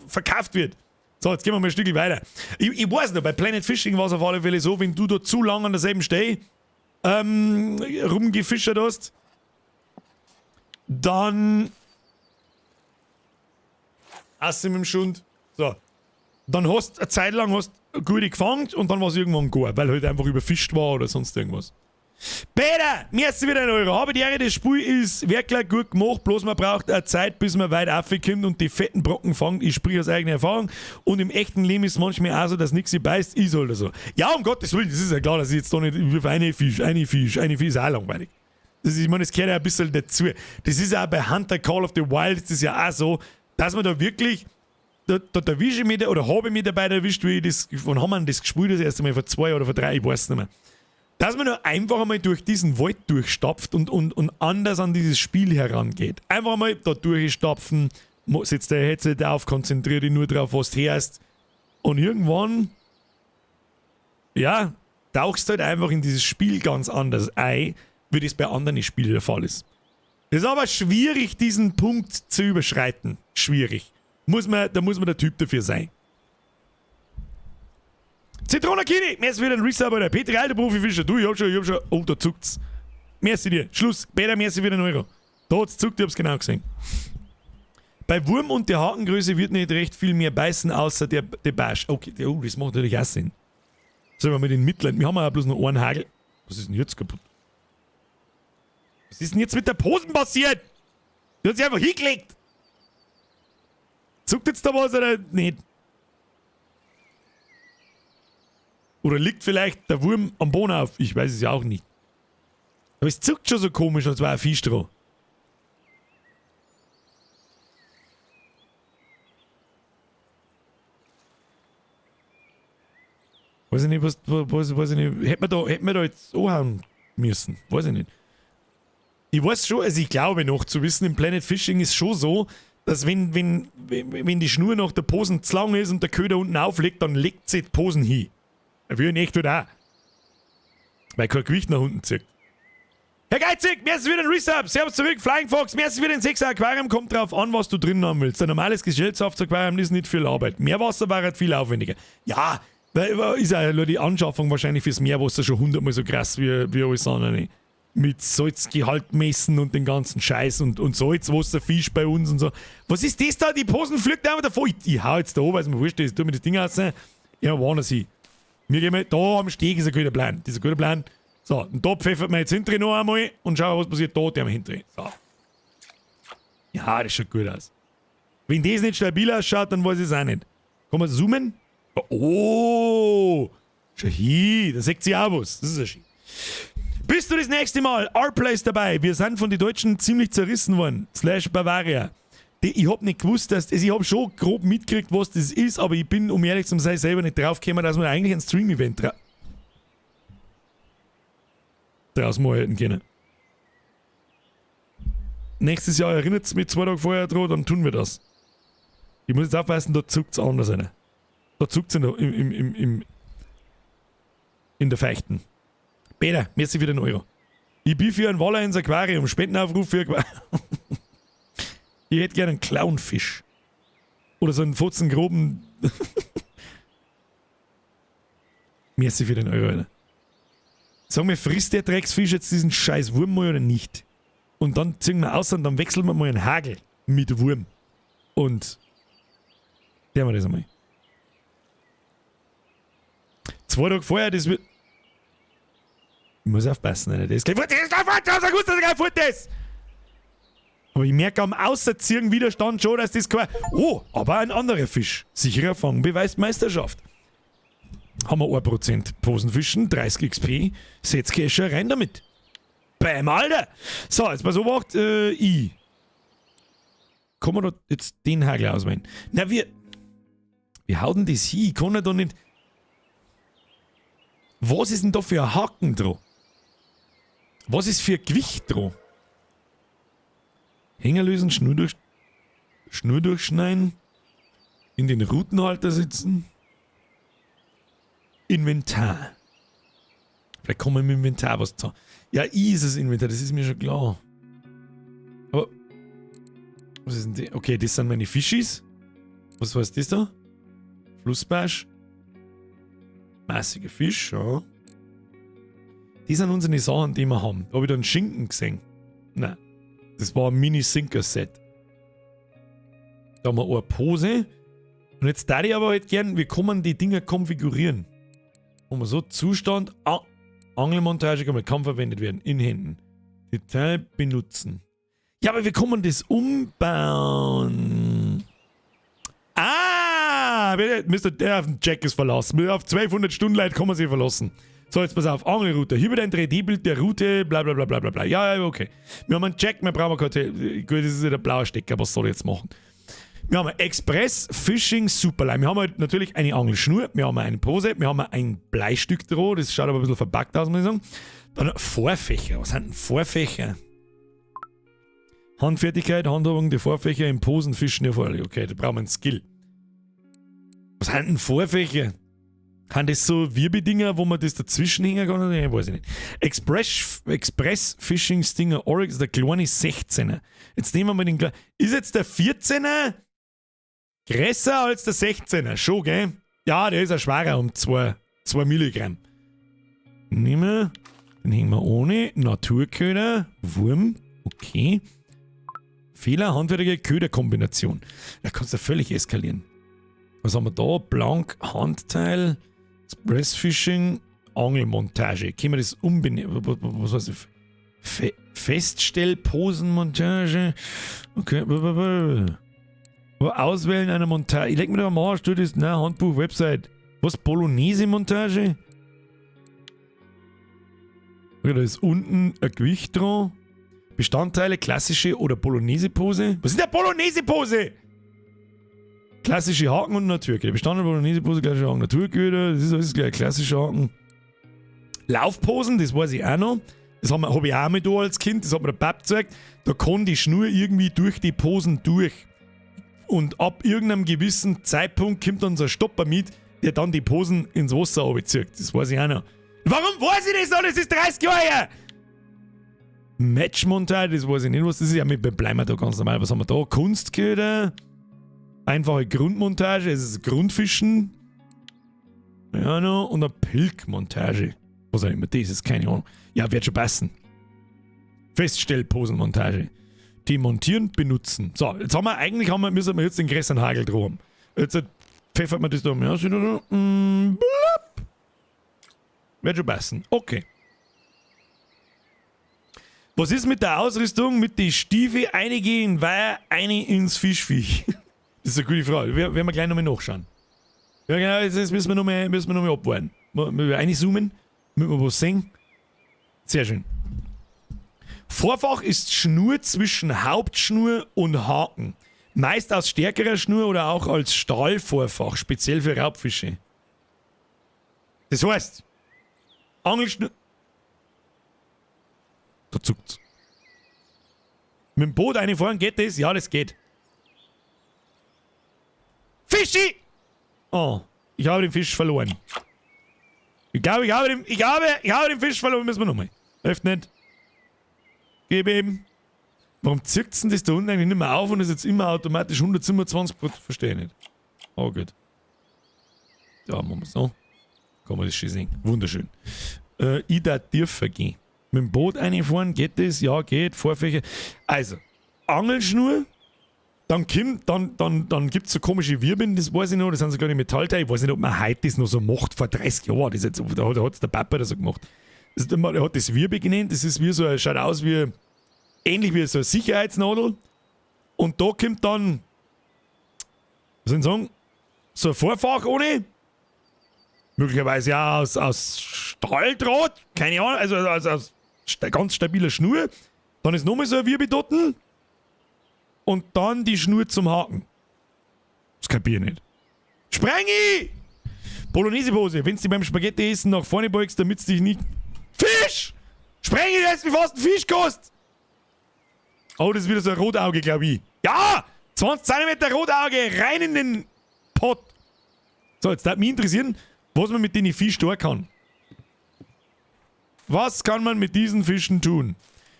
verkauft wird. So, jetzt gehen wir mal ein Stückchen weiter. Ich weiß noch, bei Planet Fishing war es auf alle Fälle so, wenn du da zu lang an derselben Stelle rumgefischert hast, dann hast du mit dem Schund. So. Dann hast du eine Zeit lang hast gute gefangen und dann war es irgendwann gar, weil halt einfach überfischt war oder sonst irgendwas. Peter, merci wieder ein Euro. Habe die Ehre, das Spiel ist wirklich gut gemacht, bloß man braucht eine Zeit, bis man weit raufkommt und die fetten Brocken fängt. Ich sprich aus eigener Erfahrung. Und im echten Leben ist es manchmal auch so, dass nichts beißt, ist halt so. Ja, um Gottes Willen, das ist ja klar, dass ich jetzt da nicht wirf eine Fisch, eine Fisch, eine Fisch, ist auch langweilig. Das ist, ich meine, das gehört ja ein bisschen dazu. Das ist auch bei Hunter Call of the Wild, das ist ja auch so, dass man da wirklich, da erwische ich mich da, oder habe ich mich dabei erwischt, wie ich das, wann haben wir denn das gespielt, das erste Mal vor 2 oder vor 3, ich weiß es nicht mehr. Dass man nur einfach einmal durch diesen Wald durchstapft und anders an dieses Spiel herangeht. Einfach mal da durchstapfen, setzt der Headset auf, konzentriert dich nur drauf, was du hörst. Und irgendwann, ja, tauchst du halt einfach in dieses Spiel ganz anders ein, wie das bei anderen Spielen der Fall ist. Es ist aber schwierig, diesen Punkt zu überschreiten. Schwierig. Da muss man der Typ dafür sein. Zitronakini, merci für den Resub, Alter. Peter, alter Profifischer, du, ich hab schon. Oh, da zuckt's. Merci dir. Schluss. Peter, merci für den Euro. Da hat's zuckt, ich hab's genau gesehen. Bei Wurm und der Hakengröße wird nicht recht viel mehr beißen, außer der Barsch. Okay, oh, das macht natürlich auch Sinn. Sollen wir mit den Mitleid? Wir haben ja bloß noch einen Hagel. Was ist denn jetzt kaputt? Was ist denn jetzt mit der Posen passiert? Die hat sich einfach hingelegt. Zuckt jetzt da was oder nicht? Oder liegt vielleicht der Wurm am Boden auf? Ich weiß es ja auch nicht. Aber es zuckt schon so komisch, als wäre ein Fisch dran. Weiß ich nicht, was, weiß ich nicht. Hätte man da jetzt anhauen müssen? Weiß ich nicht. Ich weiß schon, also ich glaube noch zu wissen, im Planet Fishing ist schon so, dass wenn die Schnur nach der Posen zu lang ist und der Köder unten auflegt, dann legt sie die Posen hin. Wie in echt halt auch. Weil kein Gewicht nach unten zieht. Herr Geizig, merci für den Resub. Servus zurück, Flying Fox. Merci für den 6er Aquarium. Kommt drauf an, was du drin haben willst. Ein normales Gesellschaftsaquarium ist nicht viel Arbeit. Meerwasser war halt viel aufwendiger. Ja, weil ist ja nur die Anschaffung wahrscheinlich fürs Meerwasser schon 100-mal so krass wie alles andere. Mit Salzgehalt messen und den ganzen Scheiß und Salzwasserfisch bei uns und so. Was ist das da? Die Posen fliegt einfach davor. Ich hau jetzt da oben, weil es mir wurscht ist. Tu mir das Ding aus. Ja, woanders hin. Wir gehen mal, da am Steg ist ein guter Plan. Das ist ein guter Plan. So, und da pfeffert man jetzt hinten noch einmal und schauen, was passiert da, der hinten. So. Ja, das schaut gut aus. Wenn das nicht stabil ausschaut, dann weiß ich es auch nicht. Kann man zoomen? Oh! Schau hin, da seht ihr auch was. Das ist ja schön. Bist du das nächste Mal R-Place dabei? Wir sind von den Deutschen ziemlich zerrissen worden. Slash Bavaria. Ich hab nicht gewusst, dass, also ich hab schon grob mitgekriegt, was das ist, aber ich bin, um ehrlich zu sein, selber nicht draufgekommen, dass wir eigentlich ein Stream-Event draus machen hätten können. Nächstes Jahr erinnert es mich 2 Tage vorher dran, dann tun wir das. Ich muss jetzt aufpassen, da zuckt's anders rein. Da zuckt's in der Feuchten. Peter, merci für den Euro. Ich bin für einen Waller ins Aquarium. Spendenaufruf für Aquarium. Ich hätte gerne einen Clownfisch. Oder so einen fotzengroben. Merci für den Euro, Alter. Sag mir, frisst der Drecksfisch jetzt diesen scheiß Wurm mal oder nicht? Und dann ziehen wir aus und dann wechseln wir mal einen Hagel mit Wurm. Und der wir das einmal. 2 Tage vorher, das wird. Ich muss aufpassen, Alter. Das ist gleich fort, das ist gleich fort, das ist gut, dass er gleich fort ist. Aber ich merke am Außerziehen Widerstand schon, dass das kein. Oh, aber ein anderer Fisch. Sicherer Fang beweist Meisterschaft. Haben wir 1% Posenfischen, 30 XP, Setzkescher, rein damit. Bam, Alter! So, jetzt pass auf, ich. Kann man da jetzt den Hagel auswählen? Na, wir. Wie haut denn das hin? Ich kann ja da nicht. Was ist denn da für ein Haken dran? Was ist für ein Gewicht dran? Hänger lösen, Schnur durchschneiden, in den Rutenhalter sitzen. Inventar. Vielleicht kann man im Inventar was sagen. Ja, I ist das Inventar, das ist mir schon klar. Aber was ist denn das? Okay, das sind meine Fischis. Was heißt das da? Flussbarsch. Massiger Fisch, ja. Die sind unsere Sachen, die wir haben. Da habe ich da einen Schinken gesehen. Nein. Das war ein Mini-Sinker-Set. Da haben wir eine Pose. Und jetzt da ich aber halt gern, wir können die Dinger konfigurieren. Wo wir so Zustand, Angelmontage kann verwendet werden, in Händen. Detail benutzen. Ja, aber wir können das umbauen. Ah, Mr. Der auf den Jack ist verlassen. Auf 1200 Stunden Leute kann man sich verlassen. So, jetzt pass auf, Angelroute. Hier wird ein 3D-Bild der Route, bla bla bla bla bla bla. Ja, okay. Wir haben einen Jack, wir brauchen keine. Gut, das ist ja der blaue Stecker, was soll ich jetzt machen? Wir haben Express Fishing Superline. Wir haben halt natürlich eine Angelschnur, wir haben eine Pose, wir haben ein Bleistück dran, das schaut aber ein bisschen verpackt aus, muss ich sagen. Dann Vorfächer. Was sind denn Vorfächer? Handfertigkeit, Handhabung der Vorfächer im Posenfischen erforderlich. Okay, da brauchen wir einen Skill. Was sind denn Vorfächer? Sind das so Wirbeldinger, wo man das dazwischen hängen kann? Ich weiß ich nicht. Express Fishing Stinger Oryx, der kleine 16er. Jetzt nehmen wir mal den kleinen. Ist jetzt der 14er größer als der 16er? Schon, gell? Ja, der ist ja schwerer um 2 Milligramm. Nehmen wir. Den hängen wir ohne. Naturköder. Wurm. Okay. Fehler, handwertige Köderkombination. Da kannst du völlig eskalieren. Was haben wir da? Blank, Handteil, Express Fishing, Angelmontage. Können wir das umbenennen? Was heißt das? Fe Feststellposenmontage. Okay. Auswählen einer Montage. Ich leg mir da am Arsch, du das. Nein, Handbuch, Website. Was? Bolognese-Montage? Okay, da ist unten ein Gewicht dran. Bestandteile, klassische oder Bolognese-Pose. Was ist der Bolognese-Pose? Klassische Haken und Naturköder. Bestandteile Bolognese-Pose, klassische Haken, Naturköder. Das ist alles gleich klassische Haken. Laufposen, das weiß ich auch noch. Das hab ich auch mal da als Kind, das hat mir der Pap gezeigt. Da kann die Schnur irgendwie durch die Posen durch. Und ab irgendeinem gewissen Zeitpunkt kommt dann so ein Stopper mit, der dann die Posen ins Wasser runterzieht. Das weiß ich auch noch. Warum weiß ich das noch? Das ist 30 Jahre her! Matchmontage, das weiß ich nicht, was das ist. Ja, wir bleiben wir da ganz normal. Was haben wir da? Kunstköder. Einfache Grundmontage, es ist Grundfischen. Ja, noch. Und eine Pilkmontage. Was auch immer das ist, keine Ahnung. Ja, wird schon passen. Feststellposenmontage. Demontieren, benutzen. So, jetzt haben wir eigentlich, haben wir, müssen wir jetzt den größeren Hagel dran. Jetzt pfeffert man das da mehr. Blub. Wird schon passen. Okay. Was ist mit der Ausrüstung? Mit den Stiefel, einige in Weiher, eine ins Fischviech. Das ist eine gute Frage. Werden wir gleich nochmal nachschauen. Ja, genau, jetzt müssen wir nochmal noch abwarten. Wir einzoomen, damit wir was sehen. Sehr schön. Vorfach ist Schnur zwischen Hauptschnur und Haken. Meist aus stärkerer Schnur oder auch als Stahlvorfach, speziell für Raubfische. Das heißt, Angelschnur. Da zuckt's. Mit dem Boot einfahren, geht das? Ja, das geht. Fischi! Oh, ich habe den Fisch verloren. Ich glaube, ich habe den Fisch verloren. Müssen wir nochmal. Hilft nicht. Gib ihm. Warum zirkt's denn das da unten eigentlich nicht mehr auf und ist jetzt immer automatisch 127? Verstehe ich nicht. Oh, gut. Ja, machen wir so. Kann man das schön sehen. Wunderschön. Ich darf tiefer gehen. Mit dem Boot einfahren, geht das? Ja, geht. Vorfächer. Also, Angelschnur Dann kommt, dann, dann, dann gibt es so komische Wirbeln, das weiß ich noch, das sind so kleine Metallteile. Ich weiß nicht, ob man heute das noch so macht, vor 30 Jahren. Das jetzt, da hat es der Papa das so gemacht. Das, er hat das Wirbel genannt, das ist wie so, schaut aus wie, ähnlich wie so eine Sicherheitsnadel. Und da kommt dann, was soll ich sagen, so ein Vorfach ohne. Möglicherweise ja aus, aus Stahldraht, keine Ahnung, also aus, aus ganz stabiler Schnur. Dann ist nochmal so ein Wirbel dort. Und dann die Schnur zum Haken. Das kapier ich nicht. Sprengi! Bolognese-Pose. Wenn du beim Spaghetti essen nach vorne beugst, damit dich nicht. Fisch! Sprengi, das ist wie fast ein Fisch kostet! Oh, das ist wieder so ein Rotauge, glaube ich. Ja! 20 cm Rotauge rein in den Pott. So, jetzt würde mich interessieren, was man mit den Fisch tun kann. Was kann man mit diesen Fischen tun?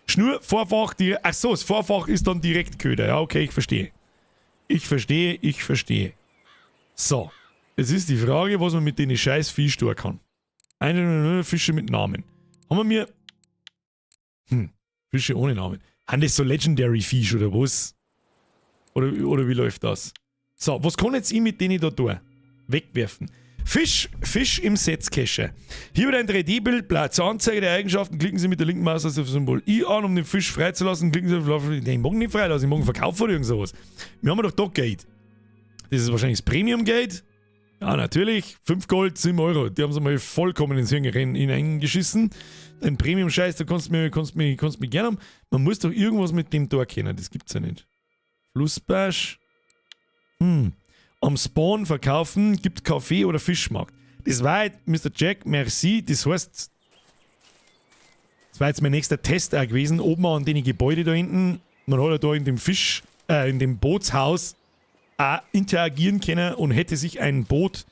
Schnur, Vorfach, die. Ach so, das Vorfach ist dann direkt Köder. Ja, okay, ich verstehe. Ich verstehe, ich verstehe. So. Es ist die Frage, was man mit den scheiß Fisch tun kann. Eine Fische mit Namen. Haben wir mir. Fische ohne Namen. Haben das so Legendary Fisch oder was? Oder wie läuft das? So, was kann jetzt ich mit denen da tun? Wegwerfen. Fisch, Fisch im Setzkescher. Hier wird ein 3D-Bild, zur Anzeige der Eigenschaften. Klicken Sie mit der linken Maustaste auf das Symbol I an, um den Fisch freizulassen. Klicken Sie auf den morgen nicht freilassen, ich morgen verkaufen oder irgend sowas. Wir haben doch da Geld. Das ist wahrscheinlich das Premium-Geld. Ja, natürlich. 5 Gold, 7 Euro. Die haben sie mal vollkommen ins Hirn hineingeschissen. Dein Premium-Scheiß, da kannst du mich, kannst mich, kannst mich gerne haben. Man muss doch irgendwas mit dem Tor kennen. Das gibt's ja nicht. Flussbarsch. Am Spawn verkaufen, gibt Kaffee oder Fischmarkt. Das war jetzt, Mr. Jack, merci. Das heißt, das war jetzt mein nächster Test auch gewesen. Oben an den Gebäude da hinten. Man hat ja da in dem Fisch, in dem Bootshaus auch interagieren können und hätte sich ein Boot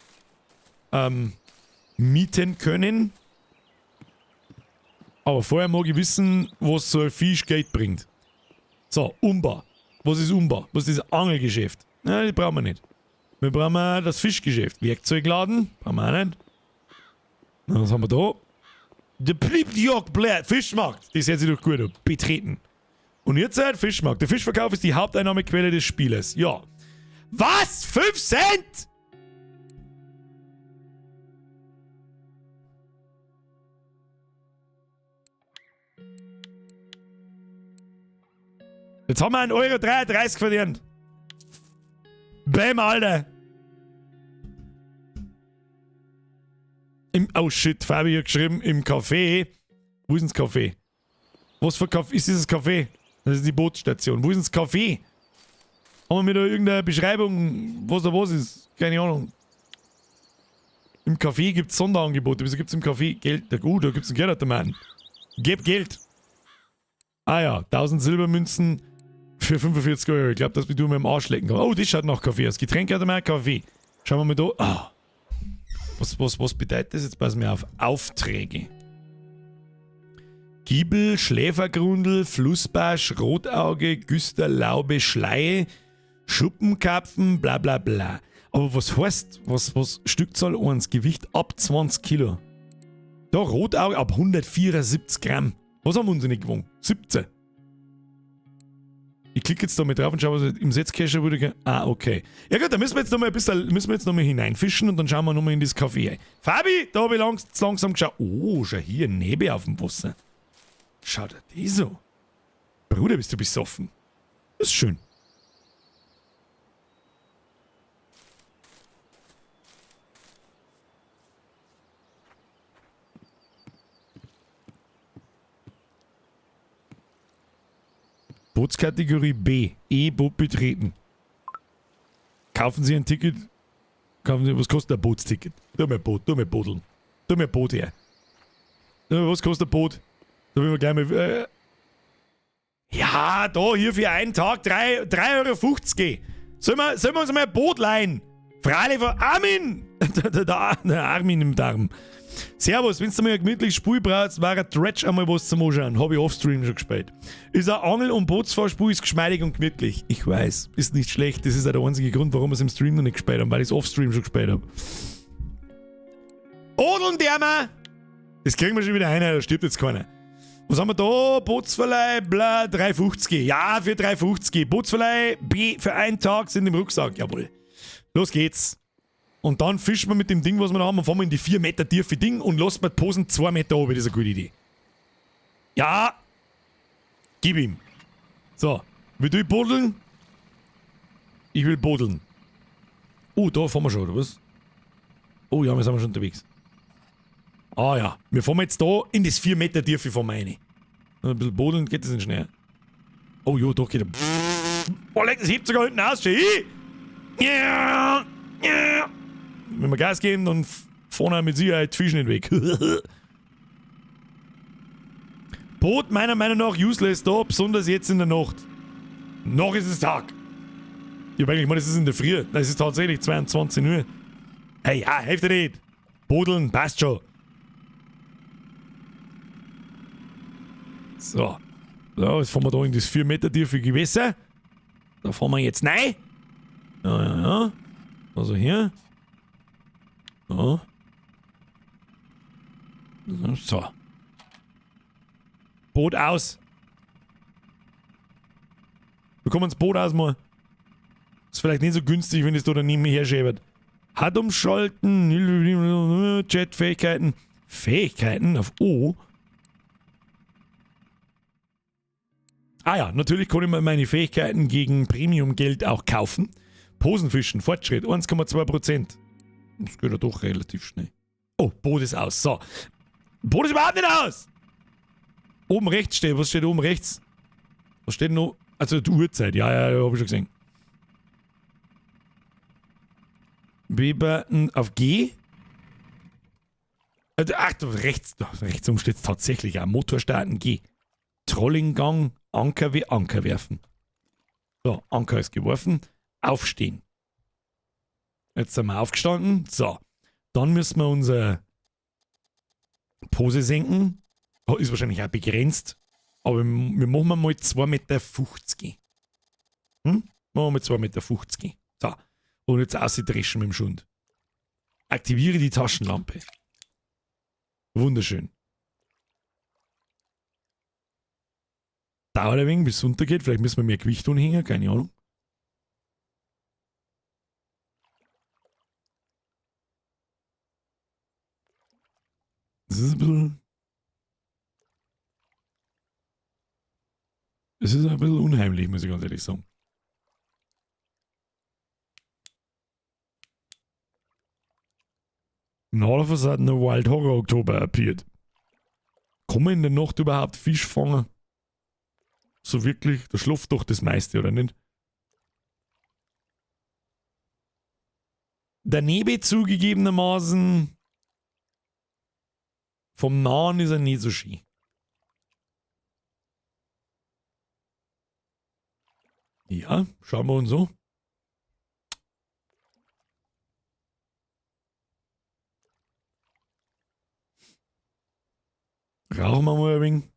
mieten können. Aber vorher mag ich wissen, was so ein Fisch Geld bringt. So, Umba. Was ist Umba? Was ist das Angelgeschäft? Nein, das brauchen wir nicht. Wir brauchen das Fischgeschäft. Werkzeugladen? Brauchen wir auch nicht. Na, was haben wir da? Der Plipjok Fischmarkt. Das hört sich doch gut an. Betreten. Und jetzt halt Fischmarkt. Der Fischverkauf ist die Haupteinnahmequelle des Spielers. Ja. Was? 5 Cent? Jetzt haben wir 1,33 Euro verdient. Bäm, Alter. Im, oh shit, Fabi hat geschrieben, im Café. Wo ist denn das Café? Was für Café? Ist dieses Café? Das ist die Bootsstation. Wo ist denn das Café? Haben wir da irgendeine Beschreibung, was da was ist? Keine Ahnung. Im Café gibt es Sonderangebote. Wieso gibt es im Café Geld? Oh, da gibt es einen Geldautomaten. Gib Geld. Ah ja, 1000 Silbermünzen für 45 Euro. Ich glaube, dass du mir im Arsch lecken kannst. Oh, das schaut nach Kaffee aus. Getränkeautomat, Kaffee. Schauen wir mal da. Ah. Was bedeutet das jetzt? Pass mir auf. Aufträge. Giebel, Schläfergrundel, Flussbarsch, Rotauge, Güster, Laube, Schleie, Schuppenkapfen, bla bla bla. Aber was heißt, was Stückzahl 1, Gewicht ab 20 Kilo? Da, Rotauge ab 174 Gramm. Was haben wir uns nicht gewogen? 17. Ich klicke jetzt da mal drauf und schaue, was im Setzkescher würde. Ah, okay. Ja gut, da müssen wir jetzt nochmal ein bisschen, müssen wir jetzt noch mal hineinfischen und dann schauen wir nochmal in das Café ein. Fabi, da habe ich langsam geschaut. Oh, schau hier, Nebel auf dem Wasser. Schau dir das so. Bruder, bist du besoffen? Das ist schön. Bootskategorie B. E-Boot betreten. Kaufen Sie ein Ticket. Kaufen Sie, was kostet ein Bootsticket? Tu mir Boot, tu mir Booteln. Tu mir Boot her. Was kostet ein Boot? Da will man gleich mal. Ja, da, hier für einen Tag 3,50 Euro. Sollen wir uns mal ein Boot leihen? Freilich von Armin! Der Armin im Darm. Servus, wenn du mal ein gemütliches Spiel brauchst, war ein Dredge einmal was zum Anschauen. Hab ich offstream schon gespielt. Ist ein Angel- und Bootsfahrspiel, ist geschmeidig und gemütlich. Ich weiß, ist nicht schlecht. Das ist auch der einzige Grund, warum wir es im Stream noch nicht gespielt haben, weil ich es offstream schon gespielt habe. Odeln, Därmer! Das kriegen wir schon wieder ein, da stirbt jetzt keiner. Was haben wir da? Bootsverleih, bla, 3,50. Ja, für 3,50. Bootsverleih B für einen Tag sind im Rucksack. Jawohl. Los geht's. Und dann fischen wir mit dem Ding, was wir da haben, und fahren wir in die 4 Meter tiefe Ding und lassen wir die Posen 2 Meter oben. Das ist eine gute Idee. Ja! Gib ihm. So. Will du buddeln? Ich will buddeln. Oh, da fahren wir schon, oder was? Oh ja, wir sind schon unterwegs. Ah ja, wir fahren jetzt da in das 4 Meter Tiefe von mir rein. Ein bisschen buddeln geht das nicht schnell. Oh ja, da geht er. Oh, leck, das hebt sogar hinten aus. Schön. Ja, ja. Wenn wir Gas geben, dann fahren wir mit Sicherheit die Fische nicht weg. Boot meiner Meinung nach useless da, besonders jetzt in der Nacht. Noch ist es Tag. Ich hab eigentlich gemeint, es ist in der Früh. Nein, es ist tatsächlich 22 Uhr. Hey, ja, helft dir nicht. Bodeln, passt schon. So. So, jetzt fahren wir da in das 4 Meter tiefe Gewässer. Da fahren wir jetzt rein. Ja, ja, ja. Also hier. So. So. Boot aus. Wir kommen ins Boot aus mal. Ist vielleicht nicht so günstig, wenn es da daneben herschäbert. Hat umschalten, Chat-Fähigkeiten. Fähigkeiten auf O. Ah ja, natürlich kann ich mir meine Fähigkeiten gegen Premium-Geld auch kaufen. Posenfischen, Fortschritt, 1,2%. Das geht ja doch relativ schnell. Oh, Boot ist aus. So. Boot ist überhaupt nicht aus! Oben rechts steht, was steht oben rechts? Was steht noch? Also die Uhrzeit, ja, ja, hab ich schon gesehen. B-Button auf G. Also, ach, rechts, rechts oben steht es tatsächlich auch. Motor starten, G. Trollinggang, Anker wie Anker werfen. So, Anker ist geworfen. Aufstehen. Jetzt sind wir aufgestanden. So, dann müssen wir unsere Pose senken. Oh, ist wahrscheinlich auch begrenzt. Aber wir machen mal 2,50 Meter. Hm? Machen wir mal 2,50 Meter. So. Und jetzt ausdreschen mit dem Schund. Aktiviere die Taschenlampe. Wunderschön. Dauert ein wenig, bis es runtergeht. Vielleicht müssen wir mehr Gewicht anhängen, keine Ahnung. Das ist ein bisschen... Es ist ein bisschen unheimlich, muss ich ganz ehrlich sagen. And all of a sudden a wild horror October appeared. Kann man in der Nacht überhaupt Fisch fangen? So wirklich? Da schläft doch das meiste, oder nicht? Daneben zugegebenermaßen vom Nahen ist er nicht so schön. Ja, schauen wir uns so. Rauchen wir mal ein wenig.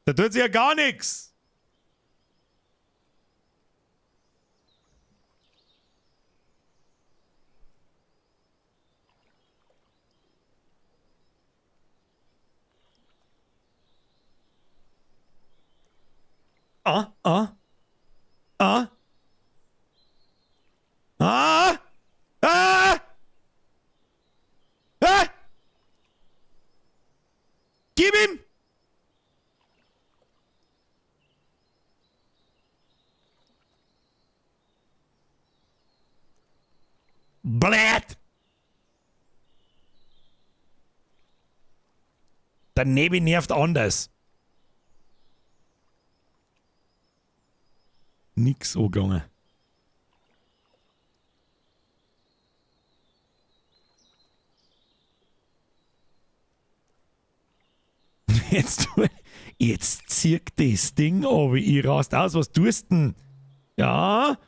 Da tut sich ja gar nichts. Ah, ah, ah, ah, ah, ah, gib ihm! Blätt! Der Nebi nervt anders. nix angegangen. Jetzt, jetzt zirkt das Ding aber ich rast aus. Was tust denn? Ja.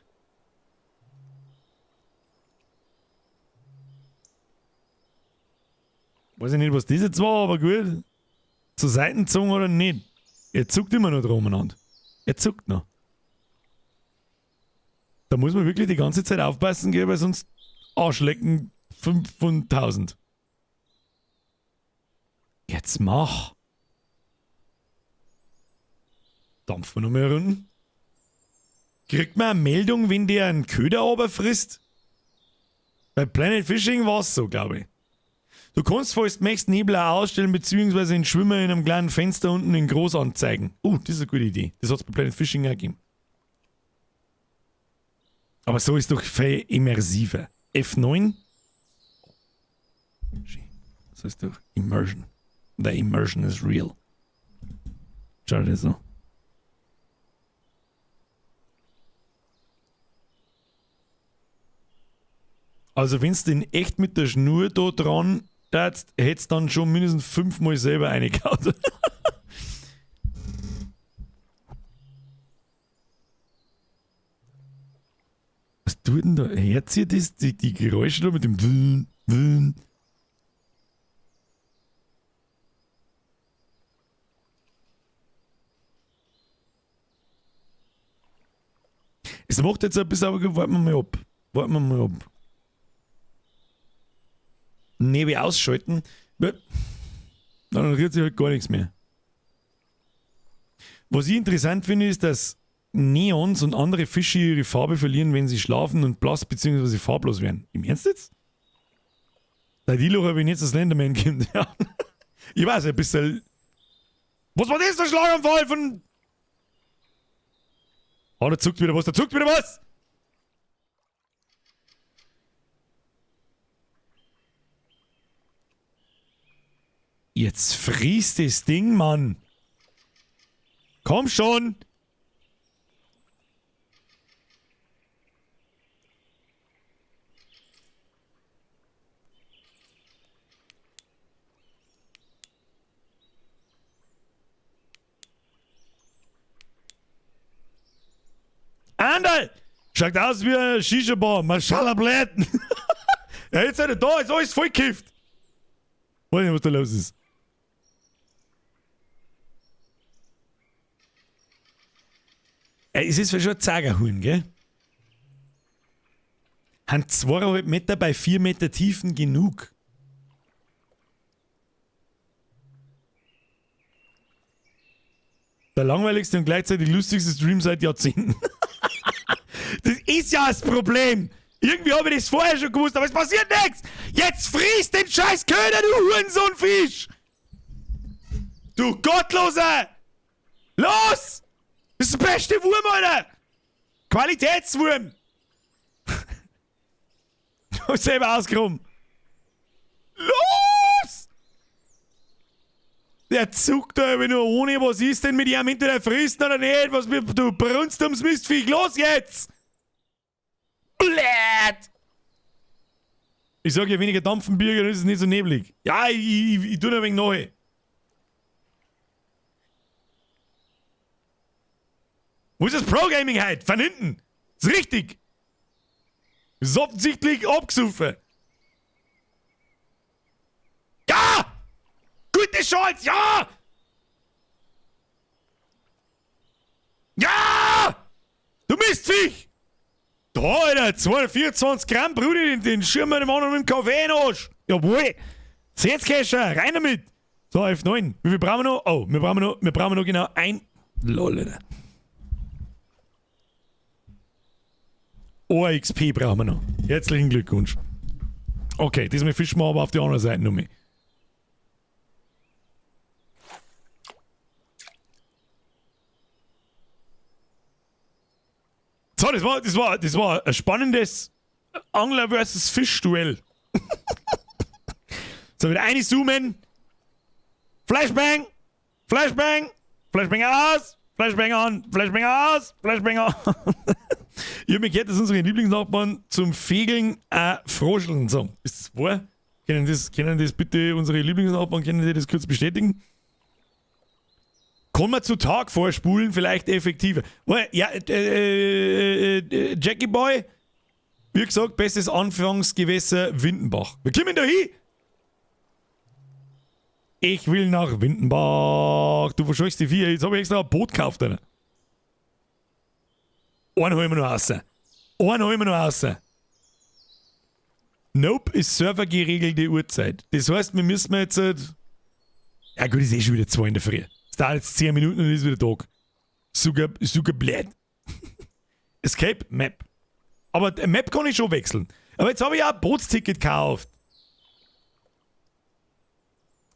Weiß ich nicht, was das jetzt war, aber gut. Zur Seitenzunge oder nicht? Er zuckt immer noch drum umeinander. Er zuckt noch. Da muss man wirklich die ganze Zeit aufpassen, gell, weil sonst Arschlecken 5 von 1000. Jetzt mach. Dampfen wir noch mehr Runden. Kriegt man eine Meldung, wenn der einen Köder frisst? Bei Planet Fishing war es so, glaube ich. Du kannst, falls du möchtest, Nebel auch ausstellen, beziehungsweise den Schwimmer in einem kleinen Fenster unten in groß anzeigen. Oh, das ist eine gute Idee. Das hat es bei Planet Fishing auch gegeben. Aber so ist doch viel immersiver. F9. So ist doch Immersion. The immersion is real. Schau dir so. Also wenn du den echt mit der Schnur da dran tatst, hättest dann schon mindestens 5-mal selber reingehauen. Was tut denn da? Hört ihr das? Die Geräusche da mit dem Wün, Wün. Es macht jetzt ein bisschen, aber warten wir mal ab. Warten wir mal ab. Nebel ausschalten. Dann rührt sich halt gar nichts mehr. Was ich interessant finde, ist, dass Neons und andere Fische ihre Farbe verlieren, wenn sie schlafen und blass bzw. farblos werden. Im Ernst jetzt? Der Dilo habe ich jetzt das Slenderman kommt. Ja. Ich weiß, ein bisschen. Was war das für ein Schlaganfall von. Oh, da zuckt wieder was, da zuckt wieder was! Jetzt frisst das Ding, Mann! Komm schon! Anderl! Schaut aus wie ein Shisha-Bar. Maschallah Blätten. Ja, jetzt seid ihr da, ist alles vollgekifft. Weiß nicht, was da los ist. Ey, es ist schon ein Zagerhuhn, gell? Haben 2,5 Meter bei 4 Meter Tiefen genug? Der langweiligste und gleichzeitig lustigste Stream seit Jahrzehnten. Das ist ja das Problem. Irgendwie habe ich das vorher schon gewusst, aber es passiert nichts. Jetzt friss den scheiß Köder, du Hurensohnfisch! Du Gottloser! Los! Das ist der beste Wurm, Alter! Qualitätswurm! Du hast selber ausgehoben. Los! Der zuckt da aber nur ohne, was ist denn mit ihm hinter der frisst oder nicht? Was, du brunst ums Mistviech, los jetzt! Blöd! Ich sag ja, weniger Dampfenbürger, dann ist es nicht so neblig. Ja, ich tu noch ein wenig neu. Wo ist das Pro-Gaming heute? Von hinten! Ist richtig! Ist offensichtlich abgesoffen. Ja! Gute Chance! Ja! Ja! Du Mistviech! Da, Alter, 224 Gramm, Bruder, den schirmen wir dem anderen mit dem Kaffee in den Arsch. Jawohl! Setzkescher, rein damit! So, F9. Wie viel brauchen wir noch? Oh, wir brauchen noch genau ein. Lol, Alter. OXP brauchen wir noch. Herzlichen Glückwunsch. Okay, diesmal fischen wir aber auf die andere Seite noch mehr. So, das war ein spannendes Angler versus Fisch-Duell. So, wieder einzoomen. Flashbang! Flashbang! Flashbang aus! Flashbang an, Flashbang aus, Flashbang an. Ich hab mir gehört, dass unsere Lieblingsnachbarn zum Fegeln auch Froscheln sagen. Ist das wahr? Können das bitte unsere Lieblingsnachbarn, können die das kurz bestätigen? Kann man zu Tag vorspulen, vielleicht effektiver. Well, ja, Jackie Boy, wie gesagt, bestes Anfangsgewässer Windenbach. Wir kommen da hin! Ich will nach Windenbach. Du verscheuchst die Viecher. Jetzt habe ich extra ein Boot gekauft, Alter. Einen holen wir noch raus. Einen holen wir noch raus. Nope, ist servergeregelte Uhrzeit. Das heißt, wir müssen jetzt halt. Ja gut, ist eh schon wieder 2 in der Früh. Es dauert jetzt 10 Minuten und ist wieder Tag. Super, super blöd. Escape Map. Aber Map kann ich schon wechseln. Aber jetzt habe ich auch ein Bootsticket gekauft.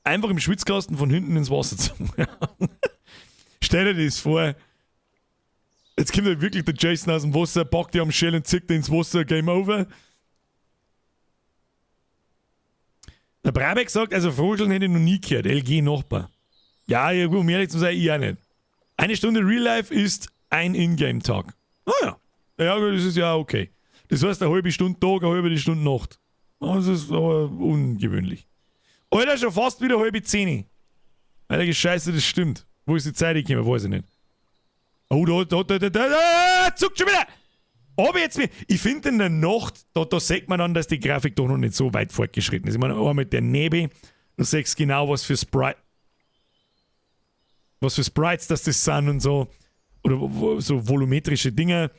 Einfach im Schwitzkasten von hinten ins Wasser zu. Stell dir das vor. Jetzt kommt halt wirklich der Jason aus dem Wasser, packt die am Schäl und zieht den ins Wasser, Game Over. Der Brabeck sagt, also Froscheln hätte ich noch nie gehört, LG Nachbar. Ja, gut, um ehrlich zu sein, ich auch nicht. Eine Stunde Real Life ist ein Ingame-Tag. Ah ja. Ja, gut, das ist ja okay. Das heißt, eine halbe Stunde Tag, eine halbe Stunde Nacht. Das ist aber ungewöhnlich. Alter, schon fast wieder 9:30. Alter, Scheiße, das stimmt. Wo ist die Zeit gekommen? Weiß ich nicht. Oh, da, da, da, da, da, da, zuckt schon wieder! Aber jetzt, ich finde in der Nacht, da sieht man dann, dass die Grafik doch noch nicht so weit fortgeschritten ist. Ich meine, auch mit der Nebel, du siehst genau, was für Sprites das sind und so. Oder so volumetrische Dinge.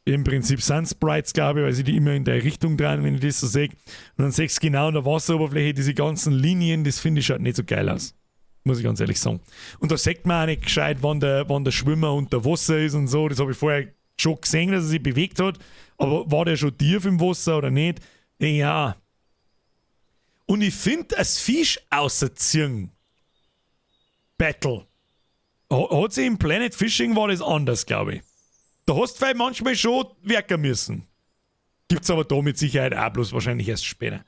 Im Prinzip sind Sprites, glaube ich, weil sie die immer in der Richtung drehen, wenn ich das so sehe. Und dann siehst du genau an der Wasseroberfläche diese ganzen Linien, das finde ich schaut nicht so geil aus. Muss ich ganz ehrlich sagen. Und da sieht man auch nicht gescheit, wann der Schwimmer unter Wasser ist und so. Das habe ich vorher schon gesehen, dass er sich bewegt hat. Aber war der schon tief im Wasser oder nicht? Ja. Und ich finde, das Fisch außerziehen Battle hat sich im Planet Fishing war das anders, glaube ich. Da hast du vielleicht manchmal schon werken müssen. Gibt's aber da mit Sicherheit auch, bloß wahrscheinlich erst später.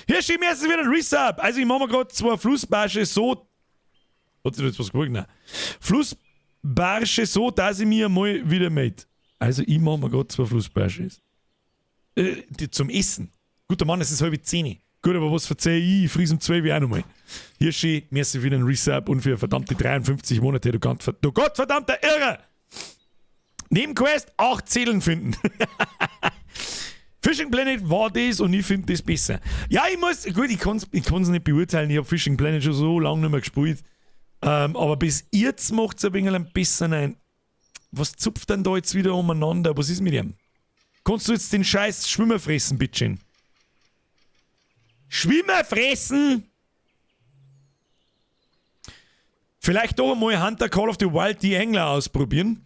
Hier steht mir erstens wieder ein Resub. Also ich mache mir gerade zwei Flussbarsche so. Hat sich da jetzt was gewollt? Nein. Flussbarsche so, dass ich mir mal wieder melde. Also ich mache mir gerade zwei Flussbarsche. Die zum Essen. Guter Mann, es ist 9:30. Gut, aber was verzeih ich? Ich friss um 12 Uhr auch nochmal. Hirschi, merci für den Resub und für verdammte 53 Monate, du gottverdammter Irre! Nebenquest, 8 Seelen finden. Fishing Planet war das und ich finde das besser. Ja, ich muss, gut, ich kann's nicht beurteilen, ich habe Fishing Planet schon so lange nicht mehr gespielt. Aber bis jetzt macht es ein wenig ein bisschen ein. Was zupft denn da jetzt wieder umeinander? Was ist mit ihm? Kannst du jetzt den scheiß Schwimmer fressen, bitteschön? Schwimmer fressen! Vielleicht doch einmal Hunter Call of the Wild die Angler ausprobieren.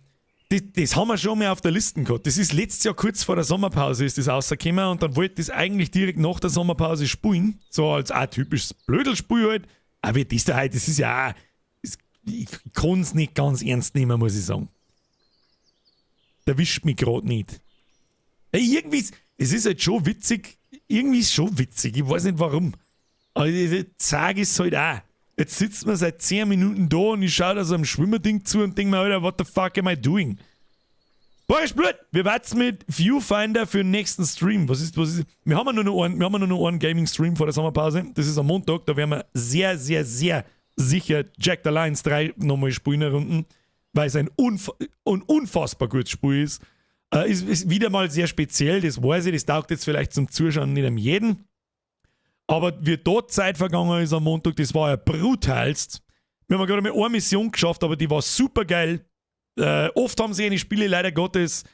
Das haben wir schon mal auf der Liste gehabt. Das ist letztes Jahr kurz vor der Sommerpause ist das rausgekommen und dann wollte ich das eigentlich direkt nach der Sommerpause spielen. So als auch typisches Blödelspiel halt. Aber das da halt, das ist ja auch, das, ich kann's nicht ganz ernst nehmen, muss ich sagen. Der wischt mich grad nicht. Ey, irgendwie ist, es ist halt schon witzig. Irgendwie ist es schon witzig. Ich weiß nicht warum. Aber ich sag es halt auch. Jetzt sitzt man seit 10 Minuten da und ich schaue da so einem Schwimmerding zu und denk mir, Alter, what the fuck am I doing? Boris Blut, wie war's mit Viewfinder für den nächsten Stream? Was ist? Wir haben ja nur noch einen Gaming-Stream vor der Sommerpause. Das ist am Montag. Da werden wir sehr, sehr, sehr sicher Jagged Alliance 3 nochmal spielen Runden, weil es ein unfassbar gutes Spiel ist. Ist wieder mal sehr speziell, das weiß ich, das taugt jetzt vielleicht zum Zuschauen nicht am jeden. Aber wie dort Zeit vergangen ist am Montag, das war ja brutalst. Wir haben gerade mal eine Mission geschafft, aber die war super geil. Oft haben sie eine Spiele leider Gottes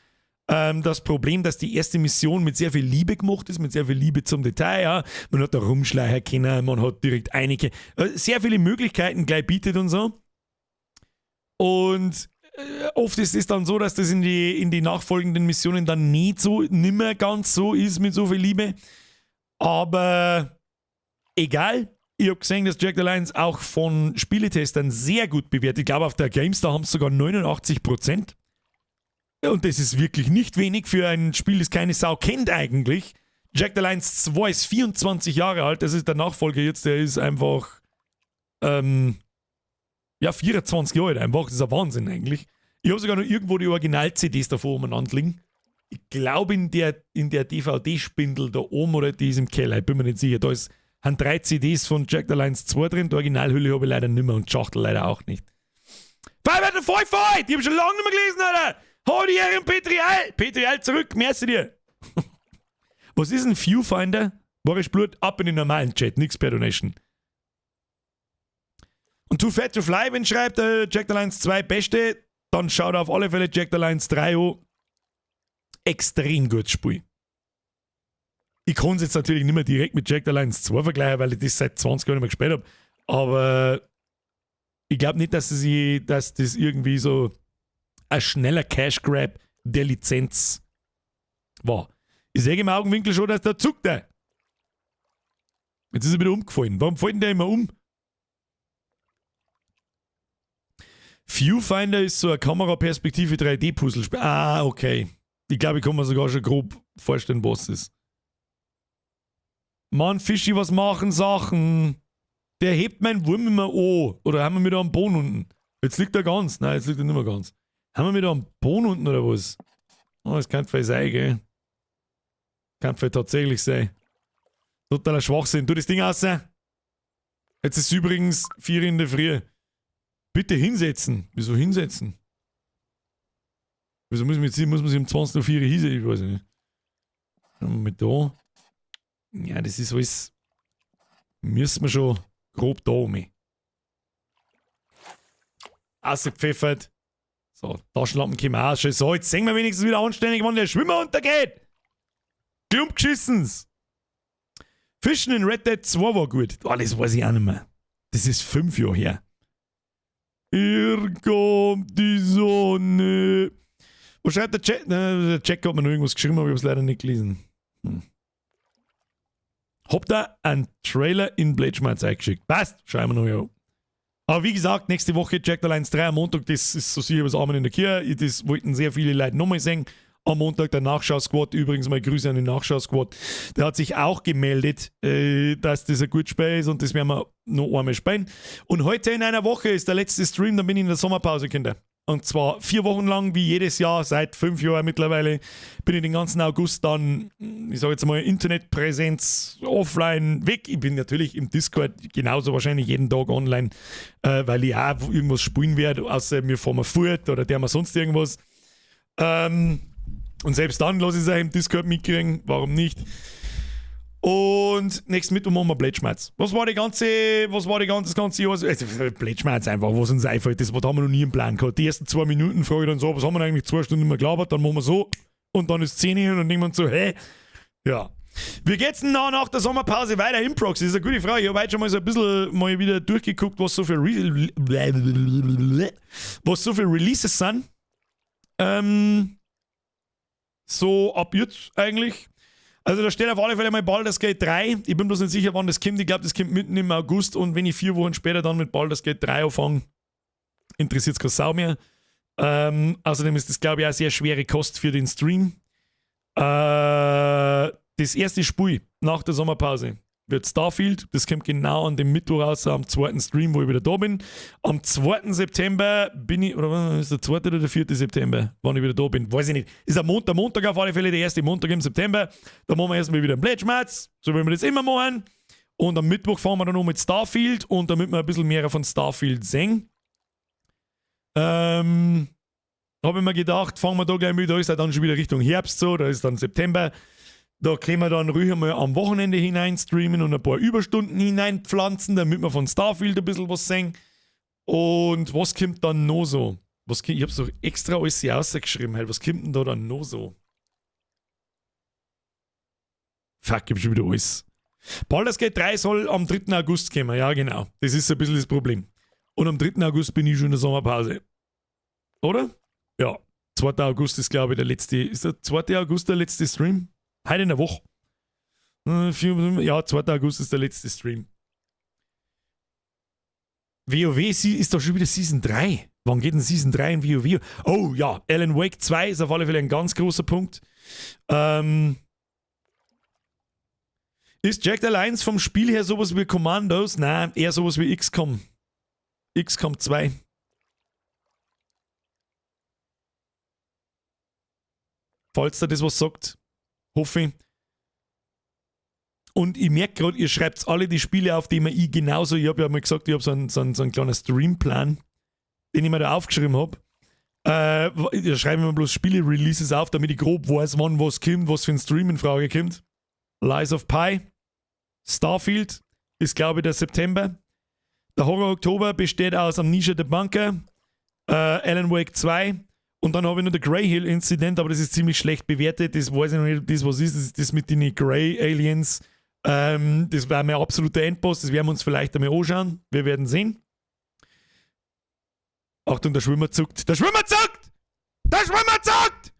das Problem, dass die erste Mission mit sehr viel Liebe gemacht ist, mit sehr viel Liebe zum Detail. Ja. Man hat da rumschleichen können, man hat direkt einige, sehr viele Möglichkeiten gleich bietet und so. Und oft ist es dann so, dass das in die nachfolgenden Missionen dann nicht so, nimmer ganz so ist mit so viel Liebe. Aber egal, ich habe gesehen, dass Jagged Alliance auch von Spieletestern sehr gut bewertet. Ich glaube, auf der GameStar haben es sogar 89%. Und das ist wirklich nicht wenig für ein Spiel, das keine Sau kennt eigentlich. Jagged Alliance 2 ist 24 Jahre alt, das ist der Nachfolger jetzt, der ist einfach. Ja, 24 Jahre alt einfach. Das ist ein Wahnsinn eigentlich. Ich habe sogar noch irgendwo die Original-CDs davor umeinander liegen. Ich glaube in der DVD-Spindel da oben oder die ist im Keller. Ich bin mir nicht sicher. Da haben drei CDs von Jagged Alliance 2 drin. Die Originalhülle habe ich leider nicht mehr und die Schachtel leider auch nicht. Five Five Five! Die habe ich schon lange nicht mehr gelesen, Alter! Hau die Ehre, Petri Heil! Petri Heil zurück, merci dir! Was ist ein Viewfinder? Boris Blut, ab in den normalen Chat, nix per Donation. Und Too Fat to Fly, wenn schreibt Jagged Alliance 2 Beste, dann schaut auf alle Fälle Jagged Alliance 3 an. Extrem gutes Spiel. Ich kann es jetzt natürlich nicht mehr direkt mit Jagged Alliance 2 vergleichen, weil ich das seit 20 Jahren nicht mehr gespielt habe. Aber ich glaube nicht, dass das irgendwie so ein schneller Cash Grab der Lizenz war. Ich sehe im Augenwinkel schon, dass der zuckt. Da. Jetzt ist er wieder umgefallen. Warum fällt denn der immer um? Viewfinder ist so eine Kameraperspektive 3D-Puzzlespiel. Ah, okay. Ich glaube, ich kann mir sogar schon grob vorstellen, was es ist. Mann, Fischi, was machen Sachen? Der hebt meinen Wurm immer an. Oder haben wir wieder am Boden unten? Jetzt liegt er ganz. Nein, jetzt liegt er nicht mehr ganz. Haben wir wieder am Boden unten oder was? Oh, das könnte vielleicht sein, gell? Könnte vielleicht tatsächlich sein. Totaler Schwachsinn. Tu das Ding aus. Jetzt ist es übrigens 4 in der Früh. Bitte hinsetzen. Wieso hinsetzen? Wieso muss man sich um 20.04 Uhr hinsetzen? Ich weiß nicht. Schauen wir mal da. Ja, das ist alles. Müssen wir schon grob da um. Ausgepfeffert. So, Taschenlampen kommen auch schon. So, jetzt sehen wir wenigstens wieder anständig, wann der Schwimmer untergeht. Klumpgeschissens. Fischen in Red Dead 2 war gut. Oh, das weiß ich auch nicht mehr. Das ist 5 Jahre her. Hier kommt die Sonne. Wo schreibt der Chat? Der Chat hat mir noch irgendwas geschrieben, aber ich habe es leider nicht gelesen. Hab da einen Trailer in Blade Schmerz eingeschickt. Passt, schauen wir noch ja. Aber wie gesagt, nächste Woche Jagged Alliance 3 am Montag, das ist so sicher was Amen in der Kirche. Das wollten sehr viele Leute nochmal sehen. Am Montag der Nachschau-Squad, übrigens mal Grüße an den Nachschau-Squad, der hat sich auch gemeldet, dass das ein gutes Spiel ist und das werden wir noch einmal spielen. Und heute in einer Woche ist der letzte Stream, dann bin ich in der Sommerpause, Kinder. Und zwar 4 Wochen lang, wie jedes Jahr, seit 5 Jahren mittlerweile, bin ich den ganzen August dann, ich sage jetzt mal, Internetpräsenz offline weg. Ich bin natürlich im Discord genauso wahrscheinlich jeden Tag online, weil ich auch irgendwas spielen werde, außer mir fahren wir fort oder der mir sonst irgendwas. Und selbst dann lasse ich es auch im Discord mitkriegen, warum nicht? Und nächsten Mittwoch machen wir Blätschmerz. Was war das ganze Jahr? Also, Blätschmerz einfach, was uns einfällt. Das haben wir noch nie im Plan gehabt. Die ersten 2 Minuten frage ich dann so, was haben wir eigentlich 2 Stunden immer gelabert? Dann machen wir so und dann ist 10 und irgendwann so, hä? Ja. Wie geht's denn nach der Sommerpause weiter im Prox? Das ist eine gute Frage. Ich habe heute schon mal so ein bisschen mal wieder durchgeguckt, was so für Releases sind. So ab jetzt eigentlich. Also da steht auf alle Fälle mal Baldur's Gate 3. Ich bin bloß nicht sicher, wann das kommt. Ich glaube, das kommt mitten im August und wenn ich 4 Wochen später dann mit Baldur's Gate 3 anfange, interessiert es keine Sau mehr. Außerdem ist das, glaube ich, auch sehr schwere Kost für den Stream. Das erste Spiel nach der Sommerpause wird Starfield. Das kommt genau an dem Mittwoch raus, am zweiten Stream, wo ich wieder da bin. Am 2. September bin ich, oder was ist der 2. oder der 4. September, wann ich wieder da bin? Weiß ich nicht. Ist am Montag, Montag auf alle Fälle, der erste Montag im September. Da machen wir erstmal wieder einen Plätschmerz, so wie wir das immer machen. Und am Mittwoch fahren wir dann noch mit Starfield und damit wir ein bisschen mehr von Starfield sehen. Habe ich mir gedacht, fangen wir da gleich mit, da ist ja dann schon wieder Richtung Herbst so, da ist dann September. Da können wir dann ruhig einmal am Wochenende hinein streamen und ein paar Überstunden hineinpflanzen, damit wir von Starfield ein bisschen was sehen. Und was kommt dann noch so? Ich hab's doch extra alles hier rausgeschrieben, halt. Was kommt denn da dann noch so? Fuck, ich hab schon wieder alles. Baldur's Gate 3 soll am 3. August kommen, ja genau. Das ist so ein bisschen das Problem. Und am 3. August bin ich schon in der Sommerpause. Oder? Ja. 2. August ist, glaube ich, der letzte. Ist der 2. August der letzte Stream? Heute in der Woche. Ja, 2. August ist der letzte Stream. WoW ist doch schon wieder Season 3. Wann geht denn Season 3 in WoW? Oh ja, Alan Wake 2 ist auf alle Fälle ein ganz großer Punkt. Ist Jagged Alliance vom Spiel her sowas wie Commandos? Nein, eher sowas wie XCOM. XCOM 2. Falls da das was sagt, hoffe ich. Und ich merke gerade, ihr schreibt alle die Spiele auf, die mir ich genauso, ich habe ja mal gesagt, ich habe so einen kleinen Streamplan, den ich mir da aufgeschrieben habe. Da schreibe ich mir bloß Spiele-Releases auf, damit ich grob weiß, wann was kommt, was für ein Stream in Frage kommt. Lies of P, Starfield ist, glaube ich, der September. Der Horror Oktober besteht aus Amnesia The Bunker, Alan Wake 2 und dann habe ich noch The Greyhill Incident, aber das ist ziemlich schlecht bewertet. Das weiß ich noch nicht, das was ist, das ist das mit den Grey Aliens. Das war mein absoluter Endboss, das werden wir uns vielleicht einmal anschauen. Wir werden sehen. Achtung, der Schwimmer zuckt. Der Schwimmer zuckt! Der Schwimmer zuckt!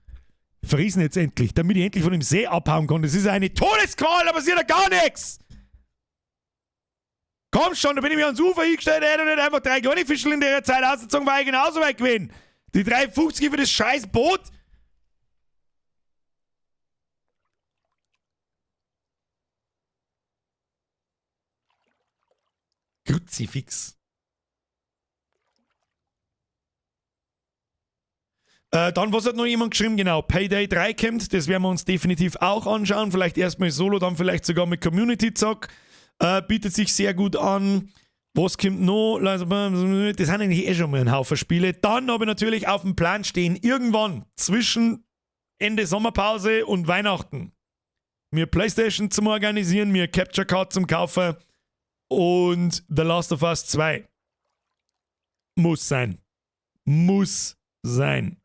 Friesen jetzt endlich, damit ich endlich von dem See abhauen kann. Das ist eine Todesqual, da passiert ja gar nichts! Komm schon, da bin ich mir ans Ufer hingestellt, hätte nicht einfach drei kleine Fischl in der Zeit ausgezogen, war ich genauso weit gewesen. Die 3,50 für das scheiß Boot. Kruzifix. Dann, was hat noch jemand geschrieben? Genau, Payday 3 kommt, das werden wir uns definitiv auch anschauen. Vielleicht erstmal solo, dann vielleicht sogar mit Community-Zock. Bietet sich sehr gut an. Was kommt noch? Das sind eigentlich eh schon mal ein Haufen Spiele. Dann habe ich natürlich auf dem Plan stehen, irgendwann zwischen Ende Sommerpause und Weihnachten mir PlayStation zum Organisieren, mir Capture Card zum Kaufen und The Last of Us 2. Muss sein. Muss sein.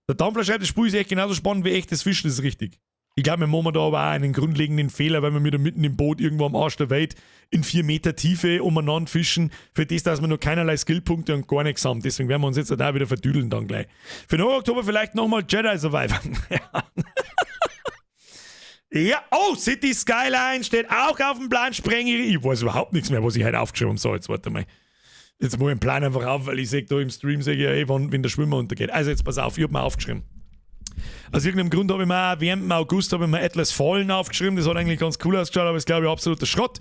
Der Dampfler schreibt, das Spiel ist echt genauso spannend wie echtes Fischen, das ist richtig. Ich glaube, wir machen da aber auch einen grundlegenden Fehler, weil wir wieder mitten im Boot irgendwo am Arsch der Welt in 4 Meter Tiefe umeinander fischen, für das, dass wir noch keinerlei Skillpunkte und gar nichts haben. Deswegen werden wir uns jetzt da wieder verdüdeln dann gleich. Für den Oktober vielleicht nochmal Jedi Survivor. Ja, oh, City Skyline steht auch auf dem Plan, spreng ich. Ich weiß überhaupt nichts mehr, was ich heute aufgeschrieben habe. So, jetzt warte mal. Jetzt muss ich den Plan einfach auf, weil ich sehe da im Stream, sehe ich ja eh, wann, wenn der Schwimmer untergeht. Also jetzt pass auf, ich habe mir aufgeschrieben. Aus irgendeinem Grund habe ich mir auch während dem August habe ich mir Atlas Fallen aufgeschrieben. Das hat eigentlich ganz cool ausgeschaut, aber ist, glaube ich, absoluter Schrott.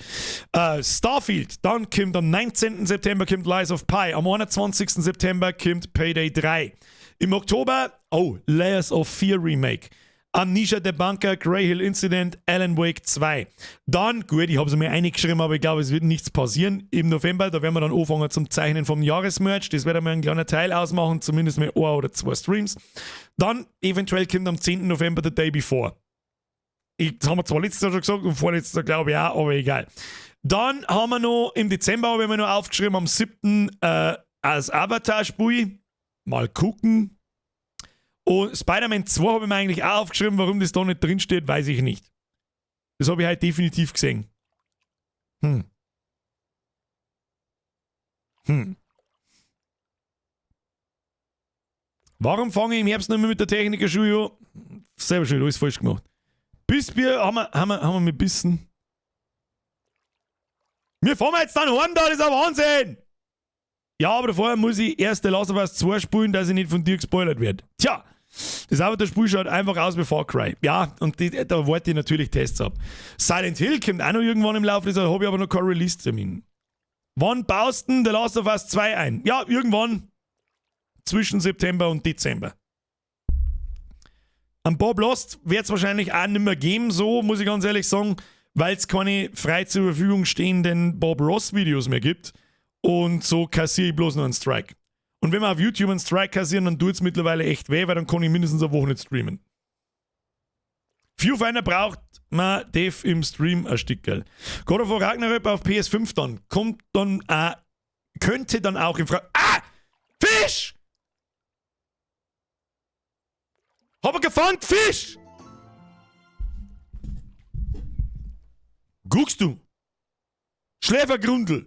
Starfield, dann kommt am 19. September kommt Lies of P. Am 21. September kommt Payday 3. Im Oktober, oh, Layers of Fear Remake. Amnesia The Bunker, Greyhill Incident, Alan Wake 2. Dann, gut, ich habe es mir eingeschrieben, aber ich glaube, es wird nichts passieren. Im November, da werden wir dann anfangen zum Zeichnen vom Jahresmerch. Das wird einmal ein kleiner Teil ausmachen, zumindest mal ein oder zwei Streams. Dann, eventuell kommt am 10. November The Day Before. Das haben wir zwar letztes Jahr schon gesagt und vorletztes Jahr glaube ich auch, aber egal. Dann haben wir noch, im Dezember habe ich mir noch aufgeschrieben, am 7. Als Avatar-Spiel. Mal gucken. Und Spider-Man 2 habe ich mir eigentlich auch aufgeschrieben, warum das da nicht drin steht, weiß ich nicht. Das habe ich halt definitiv gesehen. Warum fange ich im Herbst nicht mehr mit der Technikerschule an? Selber schuld, alles falsch gemacht. Bissbier haben wir mit Bissen. Wir fahren jetzt dann heim da, das ist ein Wahnsinn! Ja, aber vorher muss ich erst The Last of Us 2 spielen, dass ich nicht von dir gespoilert werde. Tja, das Avatar-Spiel schaut einfach aus wie Far Cry. Ja, und da warte ich natürlich Tests ab. Silent Hill kommt auch noch irgendwann im Laufe des Jahres, habe ich aber noch keinen Release-Termin. Wann baust du The Last of Us 2 ein? Ja, irgendwann zwischen September und Dezember. Am Bob Lost wird es wahrscheinlich auch nicht mehr geben, so muss ich ganz ehrlich sagen, weil es keine frei zur Verfügung stehenden Bob Ross Videos mehr gibt. Und so kassiere ich bloß noch einen Strike. Und wenn wir auf YouTube einen Strike kassieren, dann tut es mittlerweile echt weh, weil dann kann ich mindestens eine Woche nicht streamen. Viewfinder braucht man Dev im Stream ein Stickerl. God of War Ragnarök auf PS5 dann. Kommt dann auch, könnte dann auch in Frage. Ah! Fisch! Hab er gefangen, Fisch! Guckst du? Schläfergrundel.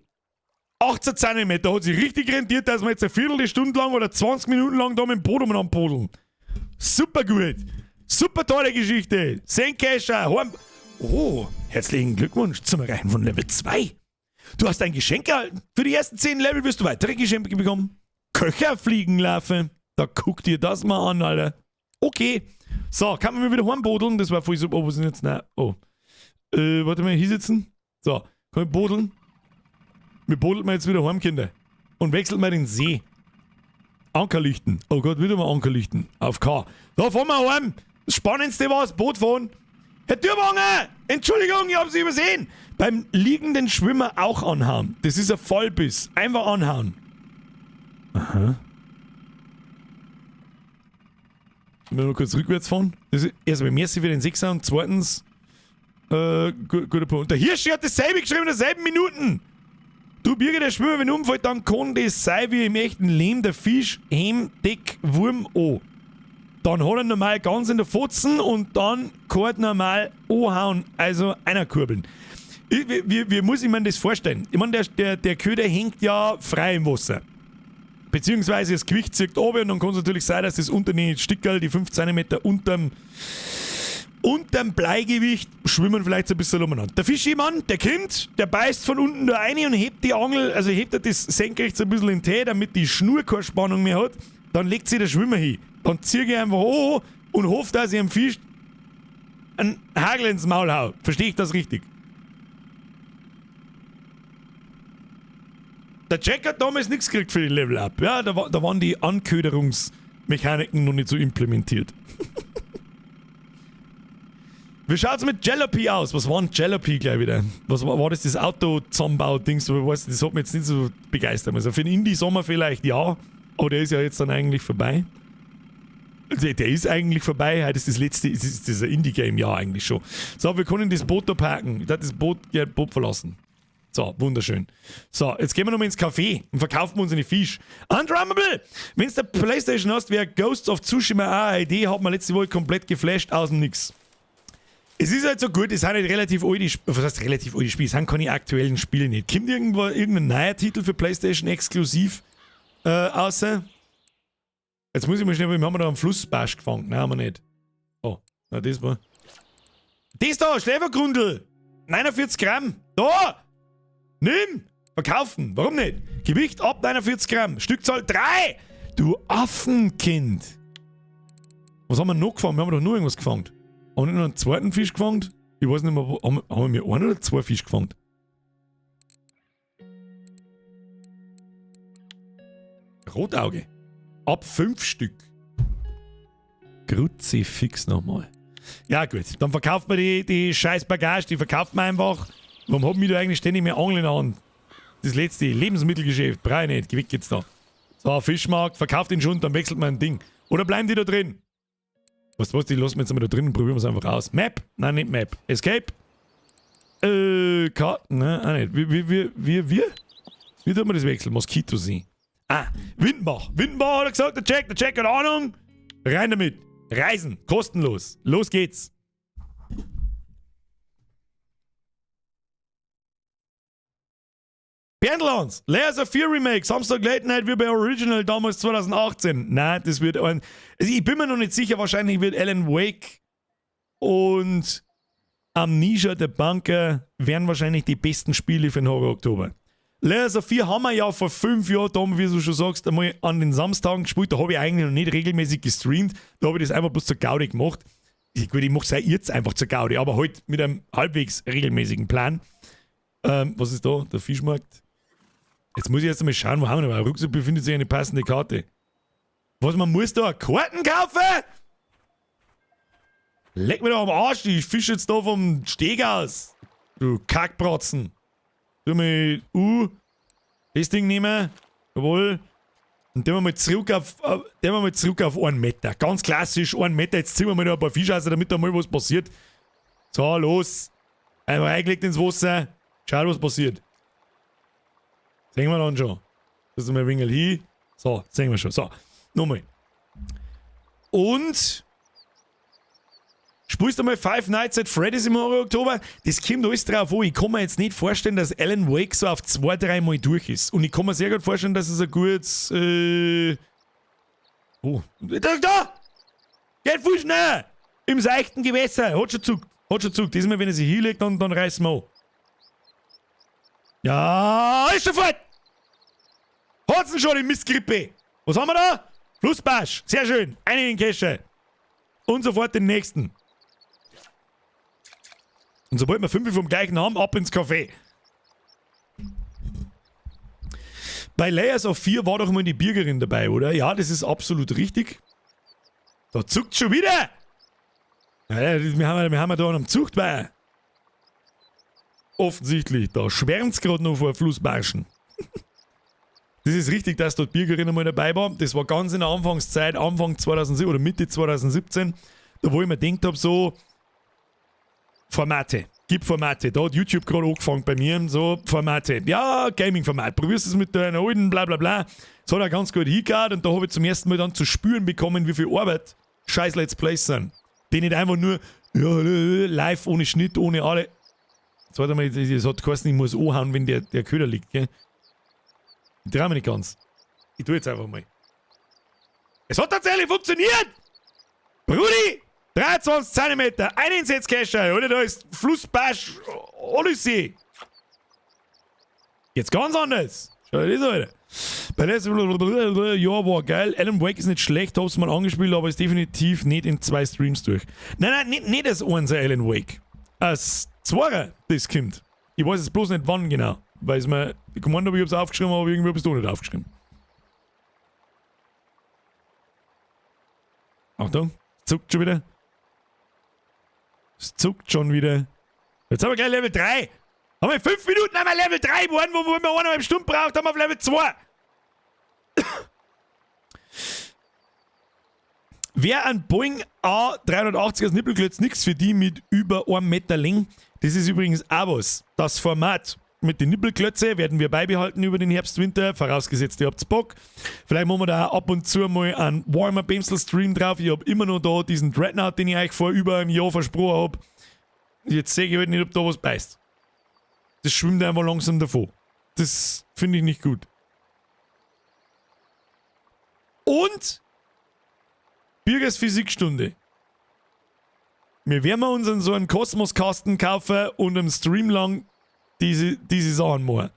18 Zentimeter hat sich richtig rentiert, dass wir jetzt eine Viertelstunde lang oder 20 Minuten lang da mit dem Boot umeinander paddeln. Super gut. Super tolle Geschichte. Zencacher. Oh, herzlichen Glückwunsch zum Erreichen von Level 2. Du hast ein Geschenk erhalten. Für die ersten 10 Level wirst du weitere Geschenke bekommen. Köcherfliegenlarve. Da guck dir das mal an, Alter. Okay. So, kann man mir wieder heimbodeln? Das war voll super. Oh, wo sind jetzt? Nein. Oh. Warte mal, hier sitzen. So, kann ich bodeln? Wir bodeln wir jetzt wieder heim, Kinder. und wechselt mal den See. Ankerlichten. Oh Gott, wieder mal Ankerlichten. Auf K. Da fahren wir heim. Das Spannendste war das Boot fahren. Herr Türwanger! Entschuldigung, ich hab Sie übersehen. Beim liegenden Schwimmer auch anhauen. Das ist ein Vollbiss. Einfach anhauen. Aha. Müssen wir kurz rückwärts fahren? Das ist erstmal merci für den Sechser und zweitens, guter Punkt. Der Hirschi hat dasselbe geschrieben in derselben Minuten. Du Birger, der Schwimmer, wenn umfällt, dann kann das sein wie im echten Leben, der Fisch, Hem, Deck, Wurm, O. Dann hat er normal ganz in der Fotzen und dann kann er normal anhauen, also einer kurbeln. Wie muss ich mir das vorstellen? Ich meine, der Köder hängt ja frei im Wasser. Beziehungsweise das Gewicht zieht runter und dann kann es natürlich sein, dass das unter den Stickerl, die 5 Zentimeter unterm Bleigewicht, schwimmen vielleicht so ein bisschen umeinander. Der Fischimann, der kommt, der beißt von unten da rein und hebt die Angel, also hebt er das senkrecht so ein bisschen in den Tee, damit die Schnur keine Spannung mehr hat. Dann legt sich der Schwimmer hin. Dann ziehe ich einfach hoch und hoffe, dass ich am Fisch einen Hagel ins Maul hau. Verstehe ich das richtig? Der Jack hat damals nichts gekriegt für die Level-Up. Ja, da waren die Anköderungsmechaniken noch nicht so implementiert. Wie schaut's mit Jalopy aus? Was war denn Jalopy gleich wieder? Was war das, das Auto-Zusammenbau-Dings? Das hat mich jetzt nicht so begeistert. Also für den Indie-Sommer vielleicht ja, aber der ist ja jetzt dann eigentlich vorbei. Der ist eigentlich vorbei. Heute ist das letzte, das ist dieser Indie-Game ja eigentlich schon. So, wir können das Boot da parken. Ich darf das Boot, ja, Boot verlassen. So, wunderschön. So, jetzt gehen wir nochmal ins Café und verkaufen unsere Fisch. Undrummable! Wenn's der Playstation hast, wäre Ghost of Tsushima auch eine Idee, hat man letzte Woche komplett geflasht aus dem Nix. Es ist halt so gut, es sind halt relativ alte was heißt relativ alte Spiele? Es sind keine aktuellen Spiele nicht. Kommt irgendwo irgendein neuer Titel für Playstation exklusiv außer? Jetzt muss ich mal schnell, wir haben da einen Flussbarsch gefangen. Nein, haben wir nicht. Oh, na das war. Das da, Schläfergrundel! 49 Gramm! Da! Nimm! Verkaufen! Warum nicht? Gewicht ab 49 Gramm. Stückzahl 3! Du Affenkind! Was haben wir noch gefangen? Wir haben doch nur irgendwas gefangen. Haben wir nicht noch einen zweiten Fisch gefangen? Ich weiß nicht mehr, wo, haben wir einen oder zwei Fisch gefangen? Rotauge. Ab 5 Stück. Kruzifix nochmal. Ja gut, dann verkauft man die scheiß Bagage, die verkauft man einfach. Warum hab ich da eigentlich ständig mehr Angeln in der Hand? Das letzte Lebensmittelgeschäft, brauch ich nicht, Gewicht geht's da. So, Fischmarkt, verkauft den schon, dann wechselt man ein Ding. Oder bleiben die da drin? Weißt du was, die lassen wir jetzt einmal da drin und probieren wir es einfach aus. Map? Nein, nicht Map. Escape? Karten, ne? Auch nicht. Wie? Wie tut man das wechseln? Moskito sehen. Ah, Windbach. Windbach hat er gesagt, der Jack hat Ahnung. Rein damit. Reisen, kostenlos. Los geht's. Berndlands, Layers of Fear Remake, Samstag Late Night wie bei Original damals 2018. Nein, das wird ein... Also ich bin mir noch nicht sicher, wahrscheinlich wird Alan Wake und Amnesia The Bunker wären wahrscheinlich die besten Spiele für den Horror Oktober. Layers of Fear haben wir ja vor 5 Jahren, da, wie du schon sagst, einmal an den Samstagen gespielt. Da habe ich eigentlich noch nicht regelmäßig gestreamt. Da habe ich das einfach bloß zur Gaudi gemacht. Ich, gut, ich mache es auch jetzt einfach zur Gaudi, aber halt mit einem halbwegs regelmäßigen Plan. Was ist da? Der Fischmarkt? Jetzt muss ich erst einmal schauen, wo haben wir denn? Am Rucksack befindet sich eine passende Karte. Was, man muss da Karten kaufen? Leck mir doch am Arsch, ich fische jetzt da vom Steg aus. Du Kackbratzen. Tu mal U. Das Ding nehmen. Jawohl. Und den wir mal zurück auf, den wir mal zurück auf 1 Meter. Ganz klassisch, 1 Meter. Jetzt ziehen wir mal noch ein paar Fische raus, damit da mal was passiert. So, los. Einmal reingelegt ins Wasser. Schau, was passiert. Sehen wir dann schon. Das ist mal ein wenig hin. So, sehen wir schon. So, nochmal. Und spielst du mal Five Nights at Freddy's im Oktober? Das kommt alles drauf an. Ich kann mir jetzt nicht vorstellen, dass Alan Wake so auf 2, 3 Mal durch ist. Und ich kann mir sehr gut vorstellen, dass es ein gutes... oh. Da, da! Geht viel schneller! Im seichten Gewässer. Hat schon Zug. Hat schon Zug. Diesmal, wenn er sich hinlegt, dann reißen wir an. Ja, ist schon fort! Hat's denn schon, die Mistgrippe? Was haben wir da? Flussbarsch. Sehr schön. Einen in den Kescher. Und sofort den nächsten. Und sobald wir 5 vom gleichen haben, ab ins Café. Bei Layers of 4 war doch mal die Birgerin dabei, oder? Ja, das ist absolut richtig. Da zuckt schon wieder! Ja, wir haben ja da einen Zuchtweiher. Offensichtlich, da schwärmt's gerade noch vor Flussbarschen. Das ist richtig, dass dort Birgerin einmal dabei war. Das war ganz in der Anfangszeit, Anfang 2017 oder Mitte 2017, da wo ich mir gedacht hab, so Formate, gib Formate. Da hat YouTube gerade angefangen bei mir, so Formate. Ja, Gaming-Format, probierst es mit deiner alten, bla bla bla. Das hat auch ganz gut hingehört und da habe ich zum ersten Mal dann zu spüren bekommen, wie viel Arbeit scheiß Let's Plays sind. Die nicht einfach nur ja, live, ohne Schnitt, ohne alle. Jetzt warte mal, das hat geheißen, ich muss anhauen, wenn der Köder liegt, gell? Ich trau mich nicht ganz. Ich tu jetzt einfach mal. Es hat tatsächlich funktioniert! Brudi! 23 Zentimeter, 61 Kescher, oder? Da ist Flussbarsch, Odyssee. Jetzt ganz anders. Schau dir das an, Alter. Bei der ja, war geil. Alan Wake ist nicht schlecht, hab's mal angespielt, aber ist definitiv nicht in 2 Streams durch. Nein, nein, nicht das einser Alan Wake. Das zweite, das kommt. Ich weiß jetzt bloß nicht wann genau. Weil es mir, ich gemeint habe, ich hab's aufgeschrieben, aber irgendwie hab ich's doch nicht aufgeschrieben. Achtung, es zuckt schon wieder. Es zuckt schon wieder. Jetzt haben wir gleich Level 3. Haben wir in 5 Minuten einmal Level 3 geworden, wo wir eineinhalb Stunden braucht, haben wir auf Level 2. Wer an Boeing A380 als Nippelklotz nix für die mit über 1 Meter Länge, das ist übrigens auch was. Das Format mit den Nippelklötze werden wir beibehalten über den Herbst, Winter, vorausgesetzt ihr habt's Bock. Vielleicht machen wir da auch ab und zu mal einen Warhammer Bamsel Stream drauf. Ich hab immer noch da diesen Dreadnought, den ich euch vor über einem Jahr versprochen hab. Jetzt seh ich halt nicht, ob da was beißt. Das schwimmt einfach langsam davon. Das finde ich nicht gut. Und Birgers Physikstunde. Wir werden uns so einen Kosmoskasten kaufen und einen Stream lang diese Sachen machen.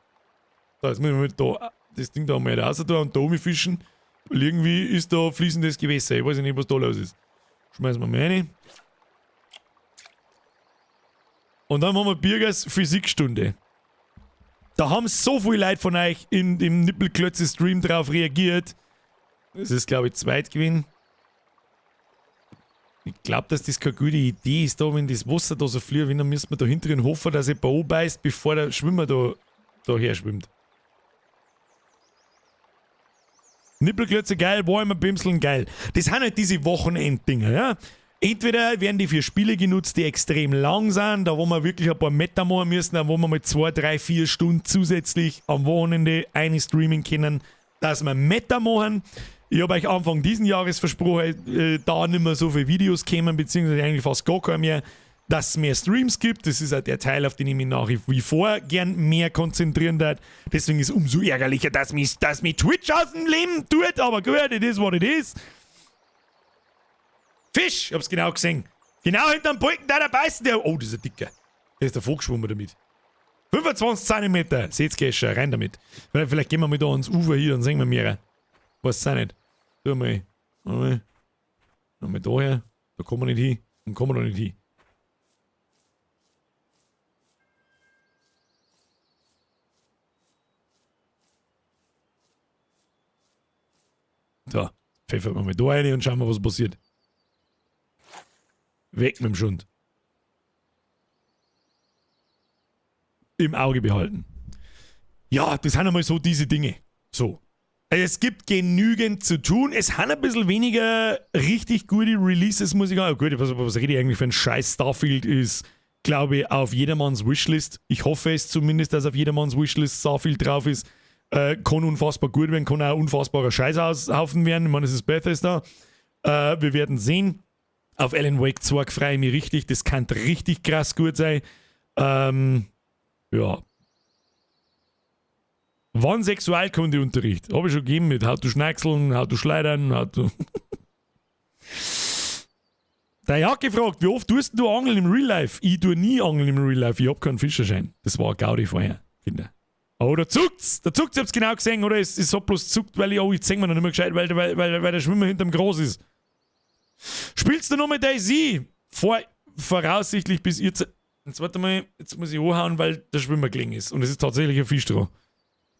So, jetzt müssen wir mit da, das Ding da mal raus da und da fischen. Weil irgendwie ist da fließendes Gewässer. Ich weiß nicht, was da los ist. Schmeißen wir mal rein. Und dann machen wir Birgers Physikstunde. Da haben so viele Leute von euch in dem Nippelklötze-Stream drauf reagiert. Das ist, glaub ich, Zweitgewinn. Ich glaub, dass das keine gute Idee ist, da, wenn das Wasser da so fließt, wenn, dann müssen wir da hinteren hoffen, dass jemand anbeißt, bevor der Schwimmer da her schwimmt. Nippelklötze geil, Warhammer Bimseln geil. Das sind halt diese Wochenenddinger, ja. Entweder werden die für Spiele genutzt, die extrem lang sind, da wo wir wirklich ein paar Meter machen müssen, da wo wir mal 2, 3, 4 Stunden zusätzlich am Wochenende eine streamen können, dass wir Meta machen. Ich hab euch Anfang diesen Jahres versprochen, da nicht mehr so viele Videos kämen, beziehungsweise eigentlich fast gar keine mehr, dass es mehr Streams gibt. Das ist auch der Teil, auf den ich mich nach wie vor gern mehr konzentrieren darf. Deswegen ist es umso ärgerlicher, dass mich Twitch aus dem Leben tut, aber gut, it is what it is. Fisch, ich hab's genau gesehen. Genau hinterm Balken, da beißt der. Oh, das ist ein dicker. Der ist davor geschwommen damit. 25 Zentimeter. Seht's, Gescher, rein damit. Vielleicht gehen wir mal da ans Ufer hier, dann sehen wir mehr. Weiß auch nicht. Tu mal. Mal. Mal da her. Da kommen wir nicht hin. Dann kommen wir noch nicht hin. So, pfeffern wir mal da rein und schauen wir, was passiert. Weg mit dem Schund. Im Auge behalten. Ja, das sind einmal so diese Dinge. So. Also es gibt genügend zu tun. Es haben ein bisschen weniger richtig gute Releases, muss ich sagen. Oh, gut, was rede ich eigentlich für ein Scheiß? Starfield ist, glaube ich, auf jedermanns Wishlist. Ich hoffe es zumindest, dass auf jedermanns Wishlist Starfield drauf ist. Kann unfassbar gut werden, kann auch unfassbarer Scheißhaufen werden. Ich meine, es ist Bethesda. Wir werden sehen. Auf Alan Wake 2 freue ich mich richtig. Das kann richtig krass gut sein. Ja. Wann Sexualkundeunterricht? Hab ich schon gegeben mit How to Schnackseln, How to Schleudern, How to. Der Jack gefragt, wie oft tust du Angeln im Real Life? Ich tue nie Angeln im Real Life, ich hab keinen Fischerschein. Das war eine Gaudi vorher, Kinder. Oh, da zuckt's! Da zuckt's, ich hab's genau gesehen, oder? Es ist so bloß zuckt, weil ich, oh, jetzt sehen wir noch nicht mehr gescheit, weil der Schwimmer hinterm Gras ist. Spielst du noch mit DayZ? Voraussichtlich bis ihr Jetzt warte mal, jetzt muss ich anhauen, weil der Schwimmer gelegen ist. Und es ist tatsächlich ein Fisch dran.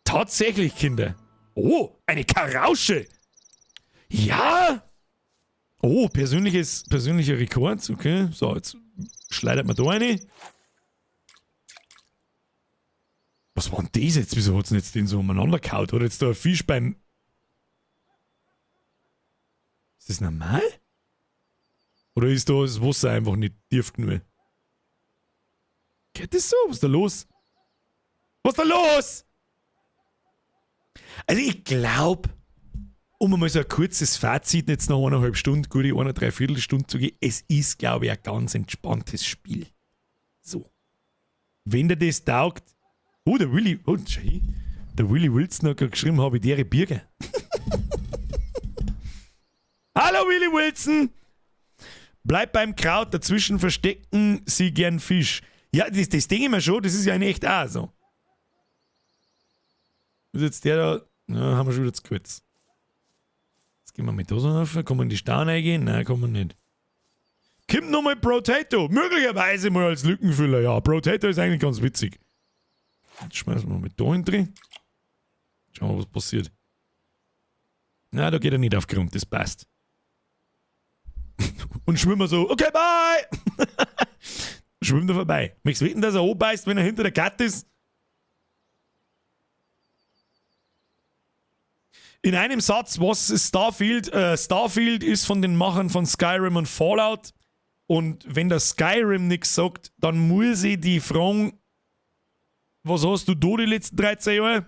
Tatsächlich, Kinder. Oh, eine Karausche. Ja. Oh, persönlicher Rekord. Okay, so, jetzt schleudert man da eine. Was war denn das jetzt? Wieso hat's denn jetzt den so umeinander gehauen? Hat jetzt da ein Fisch beim... Ist das normal? Oder ist da das Wasser einfach nicht tief genug? Geht das so? Was ist da los? Was ist da los? Also ich glaub, um einmal so ein kurzes Fazit jetzt nach eineinhalb Stunden, gute eine, dreiviertel Stunde zu gehen, es ist, glaub ich, ein ganz entspanntes Spiel. So. Wenn dir das taugt... Oh, der Willy... Oh, schau hin. Der Willy Wilson hat gerade geschrieben, habe ich dere Birger. Hallo Willy Wilson! Bleib beim Kraut, dazwischen verstecken sie gern Fisch. Ja, das denke ich mir schon, das ist ja in echt auch so. Ist jetzt der da... Ja, haben wir schon wieder zu kurz. Jetzt gehen wir mit da so rauf. Kann man in die Stauen reingehen? Nein, kann man nicht. Kommt nochmal Brotato. Möglicherweise mal als Lückenfüller. Ja, Brotato ist eigentlich ganz witzig. Jetzt schmeißen wir mit da hin drin. Schauen wir, was passiert. Na, da geht er nicht auf Grund, das passt. Und schwimmen wir so, okay, bye! Schwimmt er vorbei. Möchtest du wetten, dass er anbeißt, wenn er hinter der Katte ist? In einem Satz, was ist Starfield? Starfield ist von den Machern von Skyrim und Fallout. Und wenn der Skyrim nix sagt, dann muss ich die fragen, was hast du da die letzten 13 Jahre?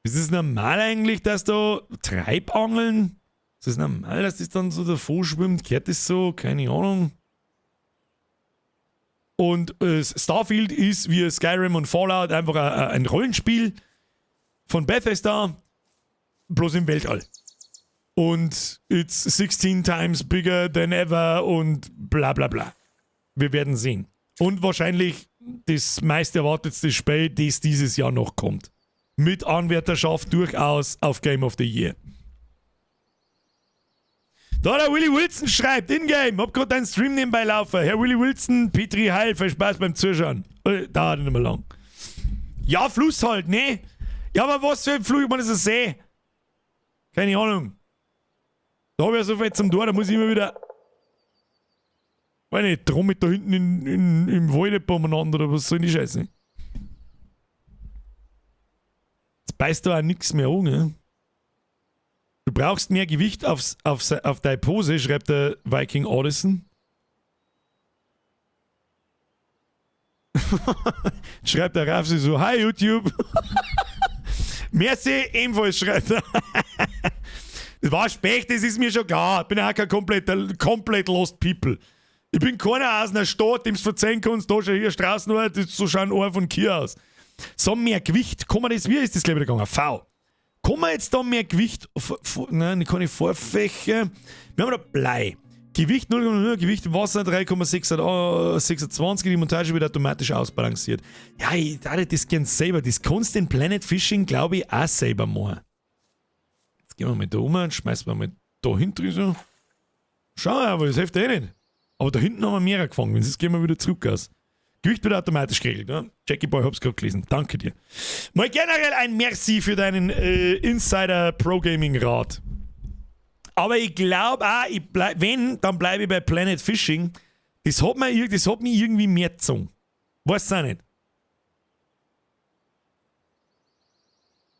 Ist es normal eigentlich, dass da Treibangeln? Ist das normal, dass das dann so davor schwimmt? Gehört das so? Keine Ahnung. Und Starfield ist wie Skyrim und Fallout einfach ein Rollenspiel von Bethesda, bloß im Weltall. Und it's 16 times bigger than ever und bla bla bla. Wir werden sehen. Und wahrscheinlich das meist erwartetste Spiel, das dieses Jahr noch kommt. Mit Anwärterschaft durchaus auf Game of the Year. Da der Willy Wilson schreibt, in-game, hab grad deinen Stream nebenbei laufen. Herr Willy Wilson, Petri Heil, viel Spaß beim Zuschauen. Dauert nicht mehr lang. Ja, Fluss halt, ne? Ja, aber was für ein Fluss? Ich meine, das ist ein See. Keine Ahnung. Da hab ich ja so viel zum Tor, da muss ich immer wieder... Weiß nicht, Trommel da hinten im Wald umeinander oder was soll die Scheiße? Jetzt beißt da auch nix mehr an, ne? Du brauchst mehr Gewicht auf deine Pose, schreibt der Viking Audison. Schreibt der Rafsi so, hi YouTube. Merci, ebenfalls, schreibt er. Das war Specht, das ist mir schon klar. Ich bin auch kein komplett Lost People. Ich bin keiner aus einer Stadt, dem du verzeihen kannst, da schon hier Straßenort, das so schauen Ohr von Kier aus. So mehr Gewicht, kann man das, wie ist das gleich wieder gegangen? V. Kann man jetzt da mehr Gewicht, nein, ich kann nicht vorfächen. Wir haben da Blei. Gewicht 0,0, Gewicht im Wasser 3,26, die Montage wird automatisch ausbalanciert. Ja, ich darf das gern selber. Das kannst du in Planet Fishing, glaub ich, auch selber machen. Jetzt gehen wir mal da um und schmeißen wir mal da hinten so. Schau mal, aber das hilft eh nicht. Aber da hinten haben wir mehrere gefangen. Jetzt gehen wir wieder zurück aus. Gewicht wird automatisch geregelt. Ne? Jackie Boy, hab's grad gelesen. Danke dir. Mal generell ein Merci für deinen Insider Pro Gaming Rat. Aber ich glaub auch, ich bleib, wenn, dann bleib ich bei Planet Fishing. Das hat mir, das hat mich irgendwie mehr gezogen. Weiß auch nicht.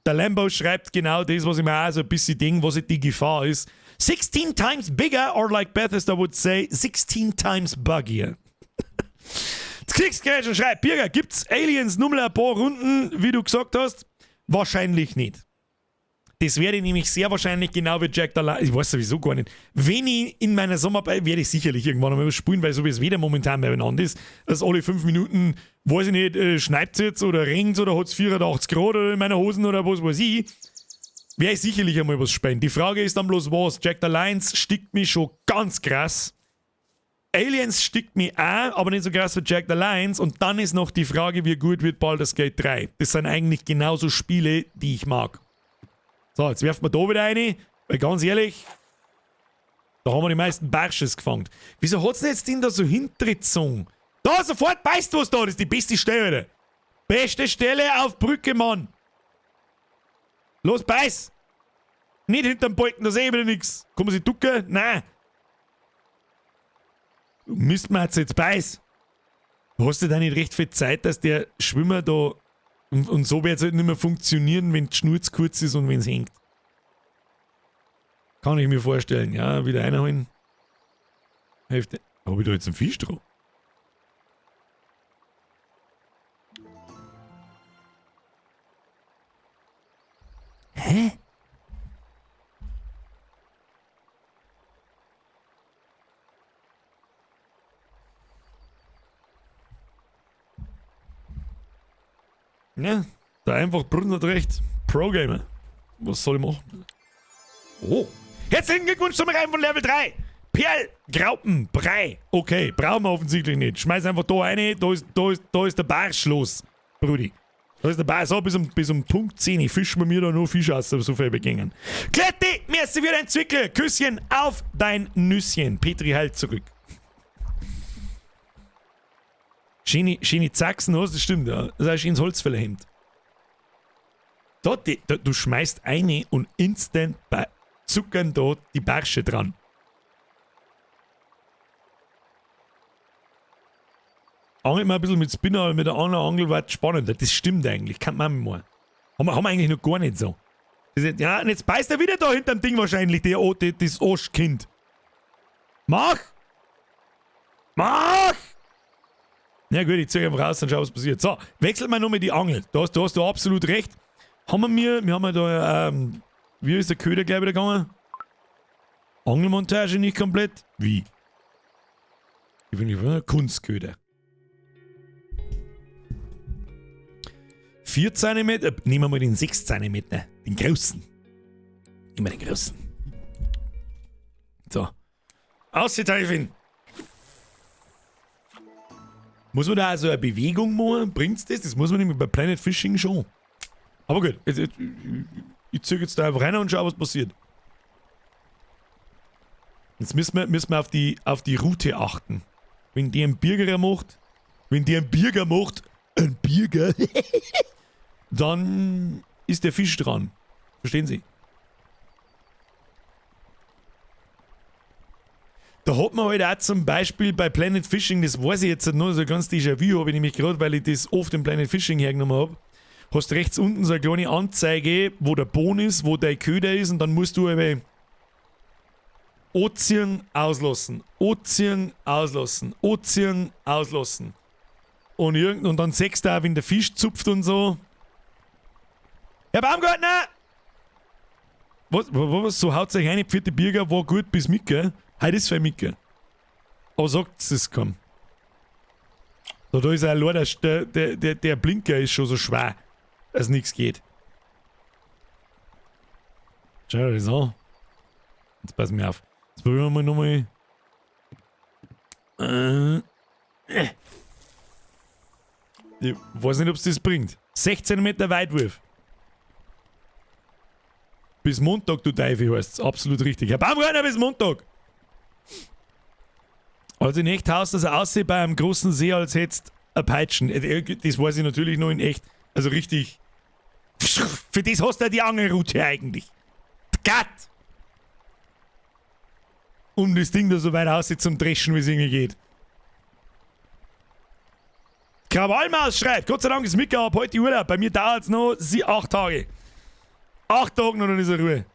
Der Lambo schreibt genau das, was ich mir auch so ein bisschen denke, was die Gefahr ist. 16 times bigger, or like Bethesda would say, 16 times buggier. Das Kriegsgerät schon schreibt, Birger, gibt's Aliens nur mal ein paar Runden, wie du gesagt hast? Wahrscheinlich nicht. Das werde ich nämlich sehr wahrscheinlich genau wie Jagged Alliance, ich weiß sowieso gar nicht. Wenn ich in meiner Sommerbei, werde ich sicherlich irgendwann einmal was spielen, weil so wie es wieder momentan beieinander ist, dass alle 5 Minuten, weiß ich nicht, schneit's jetzt oder regnet's oder hat's 84 Grad oder in meiner Hosen oder was weiß ich, werde ich sicherlich einmal was spielen. Die Frage ist dann bloß was. Jagged Alliance stickt mich schon ganz krass. Aliens stickt mich auch, aber nicht so krass wie Jagged Alliance. Und dann ist noch die Frage, wie gut wird Baldur's Gate 3. Das sind eigentlich genauso Spiele, die ich mag. So, jetzt werfen wir da wieder eine, weil ganz ehrlich, da haben wir die meisten Barsches gefangen. Wieso hat's denn jetzt den da so hintergezogen? Da, sofort beißt was da, das ist die beste Stelle. Beste Stelle auf Brücke, Mann. Los, beiß! Nicht hinterm Balken, da sehe ich wieder nix. Kann man sich ducken? Nein. Mistmatze, jetzt beiß! Hast du da nicht recht viel Zeit, dass der Schwimmer da. Und so wird es halt nicht mehr funktionieren, wenn die Schnur zu kurz ist und wenn es hängt. Kann ich mir vorstellen, ja, wieder einholen. Hälfte. Habe ich da jetzt einen Fisch drauf? Hä? Ja, da einfach Brunnen hat recht. Pro-Gamer. Was soll ich machen? Oh. Herzlichen Glückwunsch zum Erreichen von Level 3. Perl, Graupen, Brei. Okay, brauchen wir offensichtlich nicht. Schmeiß einfach da rein, da ist der Barsch los, Brudi. Da ist der Barsch. So, bis um Punkt 10 fischen wir mir da nur Fisch aus, so viel begingen. Kletti, merci für dein Zwickel. Küsschen auf dein Nüsschen. Petri halt zurück. Schöne, schöne Zaxen hast, das stimmt, ja. Das ist ein schönes Holzfällerhemd. Da, du schmeißt eine und instant bei zuckern da die Barsche dran. Angelt mal ein bisschen mit Spinner, aber mit der anderen Angel war spannender. Das stimmt eigentlich. Kann man mal. Haben wir eigentlich noch gar nicht so. Das ist, ja, und jetzt beißt er wieder da hinterm Ding wahrscheinlich, das Arschkind. Mach! Mach! Ja gut, ich zeig einfach raus und schau, was passiert. So, wechselt mal nochmal die Angel. Da hast du absolut recht. Haben wir, wir haben ja da, wie ist der Köder gleich wieder gegangen? Angelmontage nicht komplett? Wie? Ich bin nicht Kunstköder. 4 cm, nehmen wir mal den 6 cm, den großen. Immer den großen. So. Aus die Teufel! Muss man da also eine Bewegung machen? Bringt's das? Das muss man nämlich bei Planet Fishing schon. Aber gut, ich züge jetzt da einfach rein und schau, was passiert. Jetzt müssen wir auf die Route achten. Wenn die einen Birger macht, wenn die einen Birger macht, ein Birger, dann ist der Fisch dran. Verstehen Sie? Da hat man halt auch zum Beispiel bei Planet Fishing, das weiß ich jetzt noch, so ein ganz Déjà-vu habe ich nämlich gerade, weil ich das oft im Planet Fishing hergenommen habe. Hast rechts unten so eine kleine Anzeige, wo der Bohnen ist, wo dein Köder ist und dann musst du eben anziehen, auslassen, anziehen, auslassen, anziehen, auslassen. Und dann siehst du auch, wenn der Fisch zupft und so. Herr Baumgartner! Was, so haut sich eine vierte Birger, war gut bis mit, gell? Heute ist für mich, gell? Aber sagt es kaum. Da ist auch allein der Blinker ist schon so schwer, dass nichts geht. Schau dir das an. Jetzt pass mir auf. Jetzt probieren wir mal nochmal. Ich weiß nicht, ob's das bringt. 16 Meter Weitwurf. Bis Montag, du Teufel, heißt's. Absolut richtig. Herr Baumgartner, bis Montag! Also in echt haust das aussieht bei einem großen See, als hättest du Peitschen. Das weiß ich natürlich noch in echt. Also richtig. Für das hast du ja die Angelrute eigentlich. Gott! Um das Ding da so weit aussieht zum Dreschen, wie es irgendwie geht. Krawallmaus schreibt, Gott sei Dank ist Mika ab heute Urlaub. Bei mir dauert's noch 8 Tage. 8 Tage noch, dann ist er Ruhe.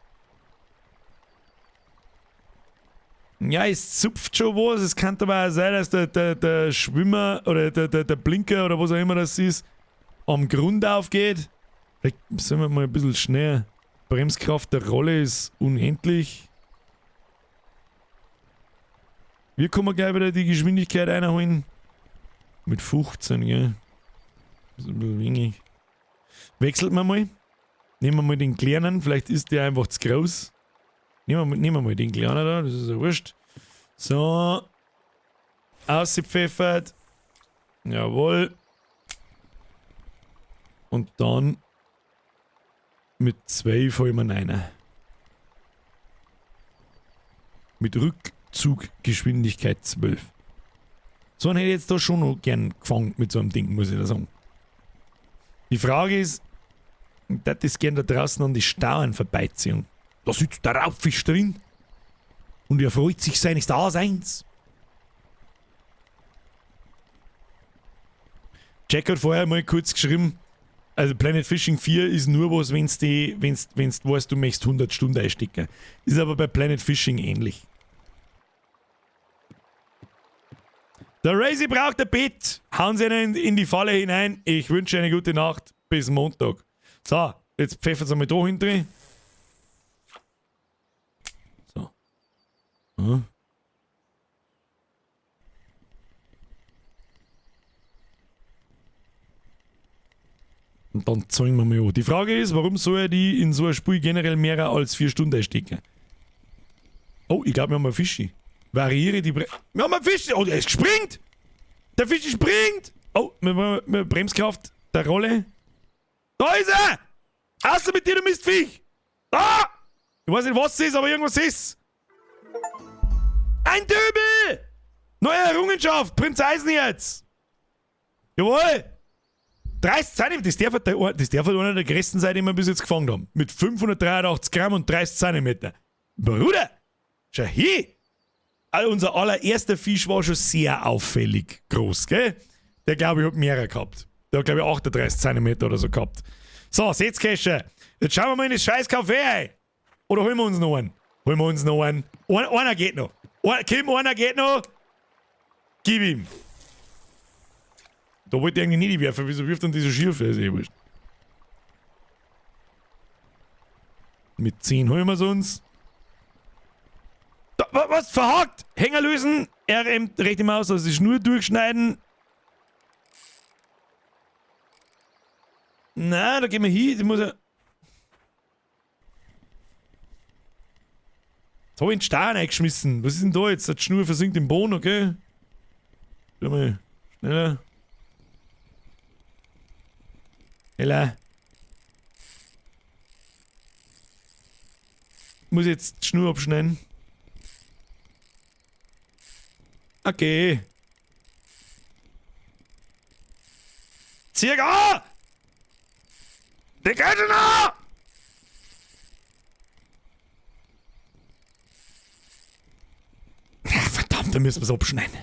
Ja, es zupft schon was. Es kann aber auch sein, dass der Schwimmer oder der Blinker oder was auch immer das ist, am Grund aufgeht. Vielleicht sollen wir mal ein bisschen schneller. Bremskraft der Rolle ist unendlich. Wir können gleich wieder die Geschwindigkeit einholen. Mit 15, gell? Das ist ein bisschen wenig. Wechselt man mal. Nehmen wir mal den kleinen, vielleicht ist der einfach zu groß. Nehmen wir mal den kleinen da, das ist ja wurscht. So. Ausgepfeffert. Jawohl. Und dann mit 2 fallen wir rein. Mit Rückzuggeschwindigkeit 12. So einen hätte ich jetzt da schon noch gern gefangen mit so einem Ding, muss ich da sagen. Die Frage ist, Und das ist gern da draußen an die Stauern vorbeiziehen. Da sitzt der Raubfisch drin. Und er freut sich seines Daseins. Jack hat vorher mal kurz geschrieben, also Planet Fishing 4 ist nur was, wenn's die, wenn's, wenn's weißt, du möchtest 100 Stunden einstecken. Ist aber bei Planet Fishing ähnlich. Der Razy braucht ein Bett. Hauen Sie ihn in die Falle hinein. Ich wünsche eine gute Nacht. Bis Montag. So, jetzt pfeffert es einmal da hinten. So. Hm. Und dann zeigen wir mal an. Die Frage ist, warum soll er die in so ein Spiel generell mehr als 4 Stunden einstecken? Oh, ich glaube, wir haben einen Fischi. Variiere die Wir haben einen Fisch! Oh, der ist gespringt! Der Fischi springt! Oh, mit Bremskraft der Rolle. Da ist er! Außer mit dir, du Mistviech! Ah! Ich weiß nicht, was es ist, aber irgendwas ist. Ein Döbel! Neue Errungenschaft! Prinz Eisenherz! Jawohl! 30 Zentimeter, das darf halt einer der größten sein, die wir bis jetzt gefangen haben. Mit 583 Gramm und 30 Zentimeter. Bruder! Schau hier! Also unser allererster Fisch war schon sehr auffällig groß, gell? Der, glaube ich, hat mehrere gehabt. Der hat, glaube ich, 38 Zentimeter oder so gehabt. So, Setzkescher. Jetzt schauen wir mal in das scheiß Café ein. Oder holen wir uns noch einen? Holen wir uns noch einen. Einer geht noch. Kim, einer geht noch. Gib ihm. Da wollte ich eigentlich nicht werfen. Wieso wirft denn diese Schiefe? Ist eh wurscht. Mit 10 holen wir es uns. Da, was? Verhakt! Hänger lösen. RM, rechte Maus, also die Schnur durchschneiden. Na, da gehen wir hin. Die muss ja. Jetzt hab ich den Stein eingeschmissen. Was ist denn da jetzt? Die Schnur versinkt im Boden, okay? Schau mal. Schneller. Schneller. Muss jetzt die Schnur abschneiden. Okay. Zieh an! Der geht schon an! Verdammt, da müssen wir's abschneiden.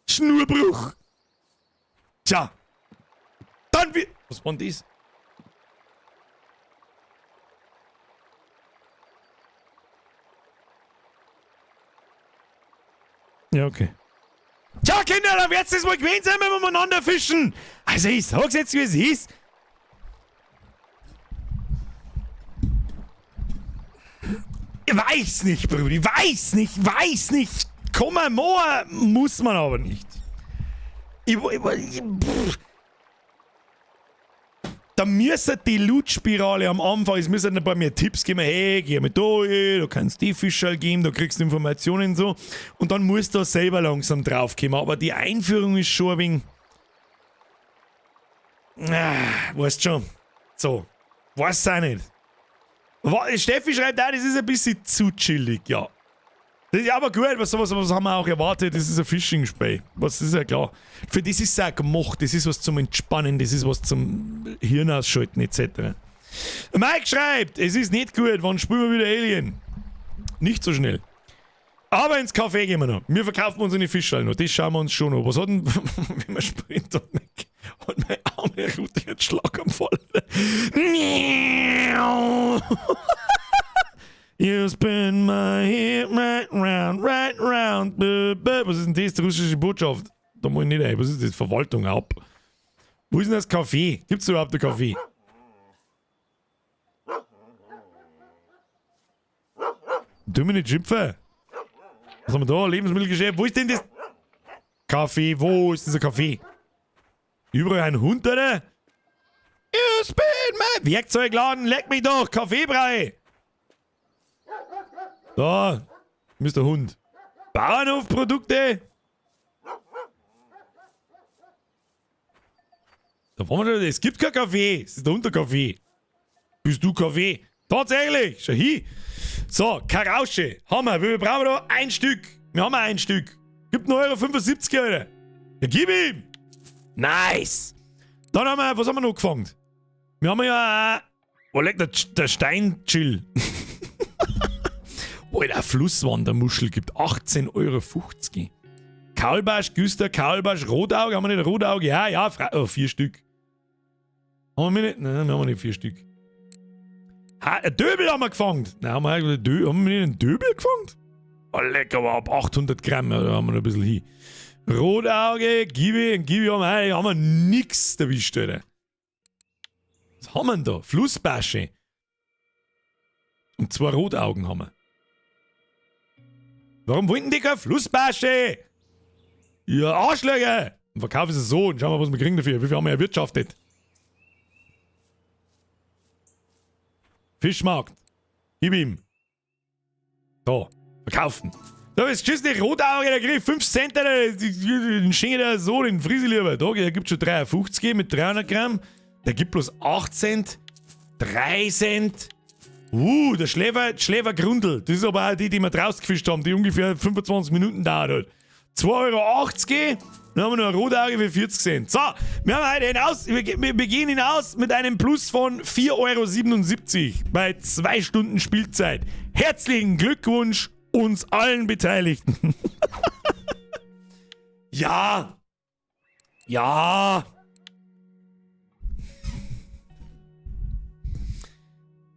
Schnurbruch! Tja. Dann wie. Was war denn das? Ja, okay. Tja, Kinder, dann wird's das wohl gewesen sein, wenn wir miteinander fischen. Also ich sag's jetzt, wie es ist. Ich weiß nicht, Bruder, ich weiß nicht, weiß nicht. Komm mal, muss man aber nicht. Da müsste die Loot-Spirale am Anfang, es müssen ein paar mehr Tipps geben, hey, geh mal da hin, da kannst du die Fischerl geben, da kriegst du Informationen und so. Und dann musst du da selber langsam drauf kommen. Aber die Einführung ist schon ein wenig... Ah, weißt schon. So. Weiß auch nicht. Steffi schreibt auch, das ist ein bisschen zu chillig, ja. Das ist aber gut, was haben wir auch erwartet? Das ist ein Fishing-Spiel. Was ist ja klar. Für das ist es auch gemacht, das ist was zum Entspannen, das ist was zum Hirn ausschalten, et cetera. Mike schreibt, es ist nicht gut, wann spielen wir wieder Alien? Nicht so schnell. Aber ins Café gehen wir noch. Wir verkaufen unsere Fischerl noch, das schauen wir uns schon an. Was hat denn, wenn man springt, hat mein arme Rute jetzt Schlaganfall. You spin my head right round, right round. Was ist denn das? Die russische Botschaft. Da muss ich nicht ein. Was ist das? Verwaltung ab. Wo ist denn das Café? Gibt's überhaupt ein Café? Tu mich nicht schimpfen. Was haben wir da? Lebensmittelgeschäft. Wo ist denn das? Kaffee. Wo ist dieser Kaffee? Überall ein Hund, oder? You spin my Werkzeugladen. Leck mich doch. Kaffeebrei. Da, Mister Hund. Bauernhofprodukte. Da wollen wir schon. Es gibt kein Kaffee. Es ist der Unterkaffee. Bist du Kaffee? Tatsächlich. Schau hin. So, Karausche. Haben wir. Wie viel brauchen wir da? Ein Stück. Wir haben ein Stück. Gibt 1,75 Euro, Alter. Ja, gib ihm. Nice! Dann haben wir, was haben wir noch gefangen? Wir haben ja. Wo liegt der Steinchill? Alter, Flusswandermuschel gibt 18,50 Euro. Kaulbarsch, Güster, Kaulbarsch, Rotauge, haben wir nicht Rotauge? Ja, oh, vier Stück. Haben wir nicht? Nein, wir haben nicht vier Stück. Ha, ein Döbel haben wir gefangen. Nein, haben wir nicht einen Döbel gefangen? Oh, lecker, aber ab 800 Gramm, ja, da haben wir noch ein bisschen hin. Rotauge, Gibi, ein Gibi haben wir nix erwischt, Alter. Was haben wir denn da? Flussbarsche. Und zwei Rotaugen haben wir. Warum wollten die keine Flussbarsche? Ihr Arschlöcher! Und verkaufen sie so und schauen wir, was wir kriegen dafür. Wie viel haben wir erwirtschaftet? Fischmarkt. Gib ihm. Da. Verkaufen. Da ist geschissen, Rotauge, der kriegt 5 Cent, Alter. Den schenke ich dir so, den friss ich lieber. Da, der gibt schon 3,50 mit 300 Gramm. Der gibt bloß 8 Cent. 3 Cent. Der Schläfergrundel. Das ist aber auch die, die wir draußen gefischt haben, die ungefähr 25 Minuten dauert hat. 2,80 Euro. Dann haben wir noch ein Rotauge für 40 Cent. So, wir haben heute hinaus, wir gehen hinaus mit einem Plus von 4,77 Euro bei 2 Stunden Spielzeit. Herzlichen Glückwunsch uns allen Beteiligten. Ja. Ja.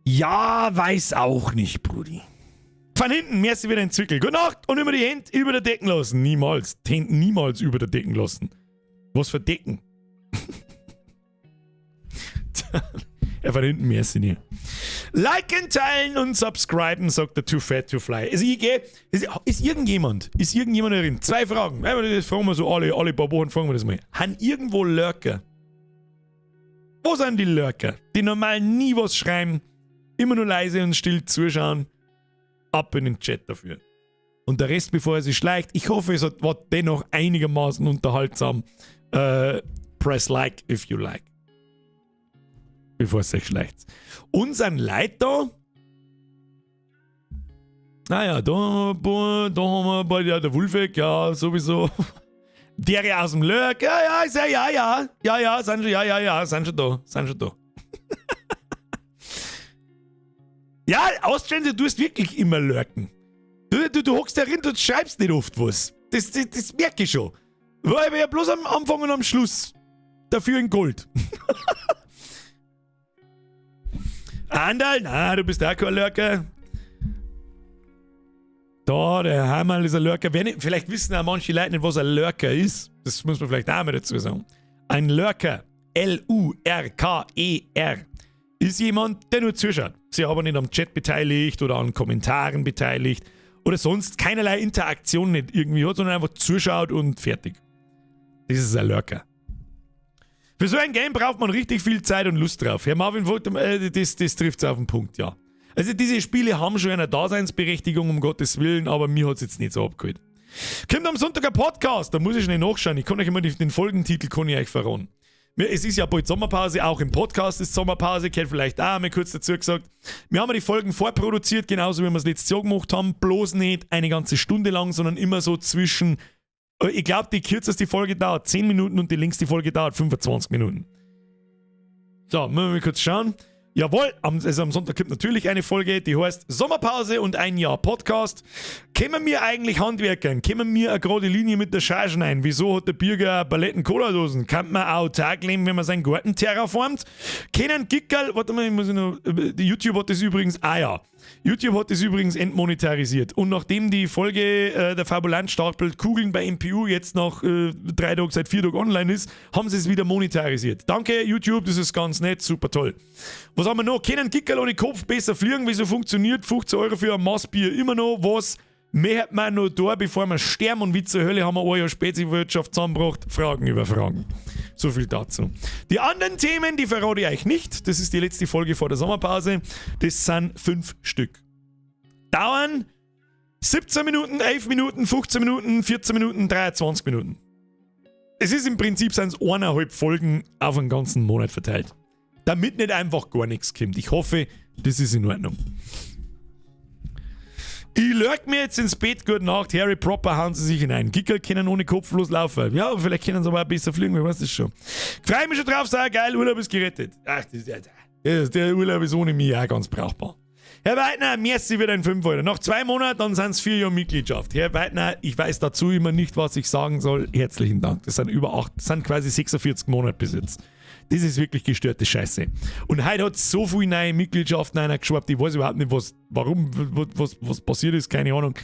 Ja, weiß auch nicht, Brudi. Von hinten, mir ist wieder ein Zwickel. Gute Nacht und immer die Hände über der Decken lassen. Niemals. Die Hände niemals über der Decken lassen. Was für Decken? Ja, von hinten, mir ist sie nicht. Liken, teilen und subscriben, sagt der Too Fat to Fly. Also ich geh, ist irgendjemand darin? 2 Fragen. Das fragen wir so alle paar Wochen, fragen wir das mal. Haben irgendwo Lurker? Wo sind die Lurker? Die normal nie was schreiben, immer nur leise und still zuschauen. Ab in den Chat dafür. Und der Rest, bevor er sich schleicht, ich hoffe, es war dennoch einigermaßen unterhaltsam. Press like if you like. Bevor es sich schleicht. Unseren Leiter. Naja, da haben wir bei der Wulfek, ja, sowieso. Der aus dem Lurk, ja, ja, ja, ja, ja, ja, sind schon, ja, ja, ja, sind schon da, sind schon da. Ja, Austrian, du tust wirklich immer lurken. Du hockst da rein und schreibst nicht oft was. Das merke ich schon. War ja bloß am Anfang und am Schluss. Dafür in Gold. Anderl, na, du bist auch kein Lurker. Da, der Heimal ist ein Lurker. Vielleicht wissen auch manche Leute nicht, was ein Lurker ist. Das muss man vielleicht auch mal dazu sagen. Ein Lurker, L-U-R-K-E-R, ist jemand, der nur zuschaut. Sich aber nicht am Chat beteiligt oder an Kommentaren beteiligt oder sonst keinerlei Interaktion nicht irgendwie hat, sondern einfach zuschaut und fertig. Das ist ein Lurker. Für so ein Game braucht man richtig viel Zeit und Lust drauf. Herr Marvin Vogt, das trifft es auf den Punkt, ja. Also diese Spiele haben schon eine Daseinsberechtigung, um Gottes Willen, aber mir hat es jetzt nicht so abgeholt. Kommt am Sonntag ein Podcast, da muss ich schnell nachschauen. Ich kann euch immer den Folgentitel kann ich euch verraten. Es ist ja bald Sommerpause, auch im Podcast ist Sommerpause, kennt vielleicht auch einmal kurz dazu gesagt. Wir haben die Folgen vorproduziert, genauso wie wir es letztes Jahr gemacht haben, bloß nicht eine ganze Stunde lang, sondern immer so zwischen, ich glaube, die kürzeste Folge dauert 10 Minuten und die längste Folge dauert 25 Minuten. So, müssen wir mal kurz schauen. Jawohl, am Sonntag kommt natürlich eine Folge, die heißt Sommerpause und ein Jahr Podcast. Kämen wir eigentlich Handwerkern? Kämen wir eine gerade Linie mit der Charge ein? Wieso hat der Bürger Paletten Cola-Dosen? Kann man autark leben, wenn man seinen Garten terraformt? Kennen Gickerl, warte mal, ich muss noch, YouTube hat das übrigens, ah ja, YouTube hat das übrigens entmonetarisiert. Und nachdem die Folge der Fabulant stapelt Kugeln bei MPU jetzt nach 3 Tagen, seit 4 Tagen online ist, haben sie es wieder monetarisiert. Danke YouTube, das ist ganz nett, super toll. Was haben wir noch? Können Gickerl ohne Kopf besser fliegen? Wieso funktioniert 15 Euro für ein Maßbier immer noch? Was mehr hat man noch da, bevor wir sterben? Und wie zur Hölle haben wir ein Jahr Speziwirtschaft zusammengebracht? Fragen über Fragen. So viel dazu. Die anderen Themen, die verrate ich euch nicht. Das ist die letzte Folge vor der Sommerpause. Das sind 5 Stück. Dauern 17 Minuten, 11 Minuten, 15 Minuten, 14 Minuten, 23 Minuten. Es ist im Prinzip sind es 1,5 Folgen auf einen ganzen Monat verteilt. Damit nicht einfach gar nichts kommt. Ich hoffe, das ist in Ordnung. Ich lurk mir jetzt ins Bett, gute Nacht, Harry Proper, hauen Sie sich hinein. Gicker können ohne Kopf bloß laufen. Ja, aber vielleicht können sie aber auch besser fliegen, wer weiß das schon. Freue mich schon drauf, sehr geil, Urlaub ist gerettet. Ach, der Urlaub ist ohne mich auch ganz brauchbar. Herr Weidner, merci für dein 5 Euro. Noch 2 Monate, dann sind es 4 Jahre Mitgliedschaft. Herr Weidner, ich weiß dazu immer nicht, was ich sagen soll. Herzlichen Dank. Das sind über 8, das sind quasi 46 Monate bis jetzt. Das ist wirklich gestörte Scheiße. Und heute hat so viele neue Mitgliedschaften einer geschwappt. Ich weiß überhaupt nicht, was, warum, was passiert ist, keine Ahnung.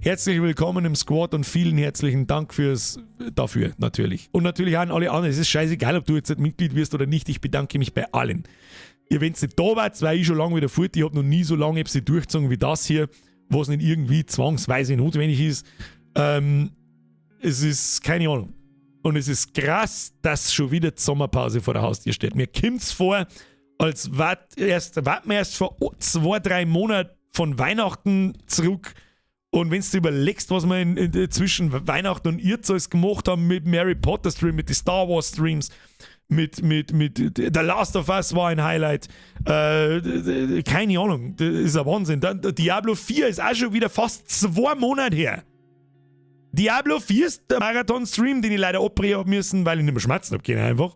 Herzlich willkommen im Squad und vielen herzlichen Dank dafür, natürlich. Und natürlich auch an alle anderen. Es ist scheißegal, ob du jetzt Mitglied wirst oder nicht. Ich bedanke mich bei allen. Ihr, wenn nicht da wart, weil ich schon lange wieder fort. Ich habe noch nie so lange etwas durchgezogen wie das hier, was nicht irgendwie zwangsweise notwendig ist. Es ist keine Ahnung. Und es ist krass, dass schon wieder die Sommerpause vor der Haustür steht. Mir kommt es vor, als wart wir erst vor 2, 3 Monaten von Weihnachten zurück. Und wenn du überlegst, was wir zwischen Weihnachten und jetzt alles gemacht haben mit dem Harry Potter Stream, mit den Star Wars Streams, mit The Last of Us war ein Highlight. Keine Ahnung, das ist ein Wahnsinn. Dann, Diablo 4 ist auch schon wieder fast 2 Monate her. Diablo 4 ist der Marathon-Stream, den ich leider abbrechen habe müssen, weil ich nicht mehr schmatzen habe können einfach.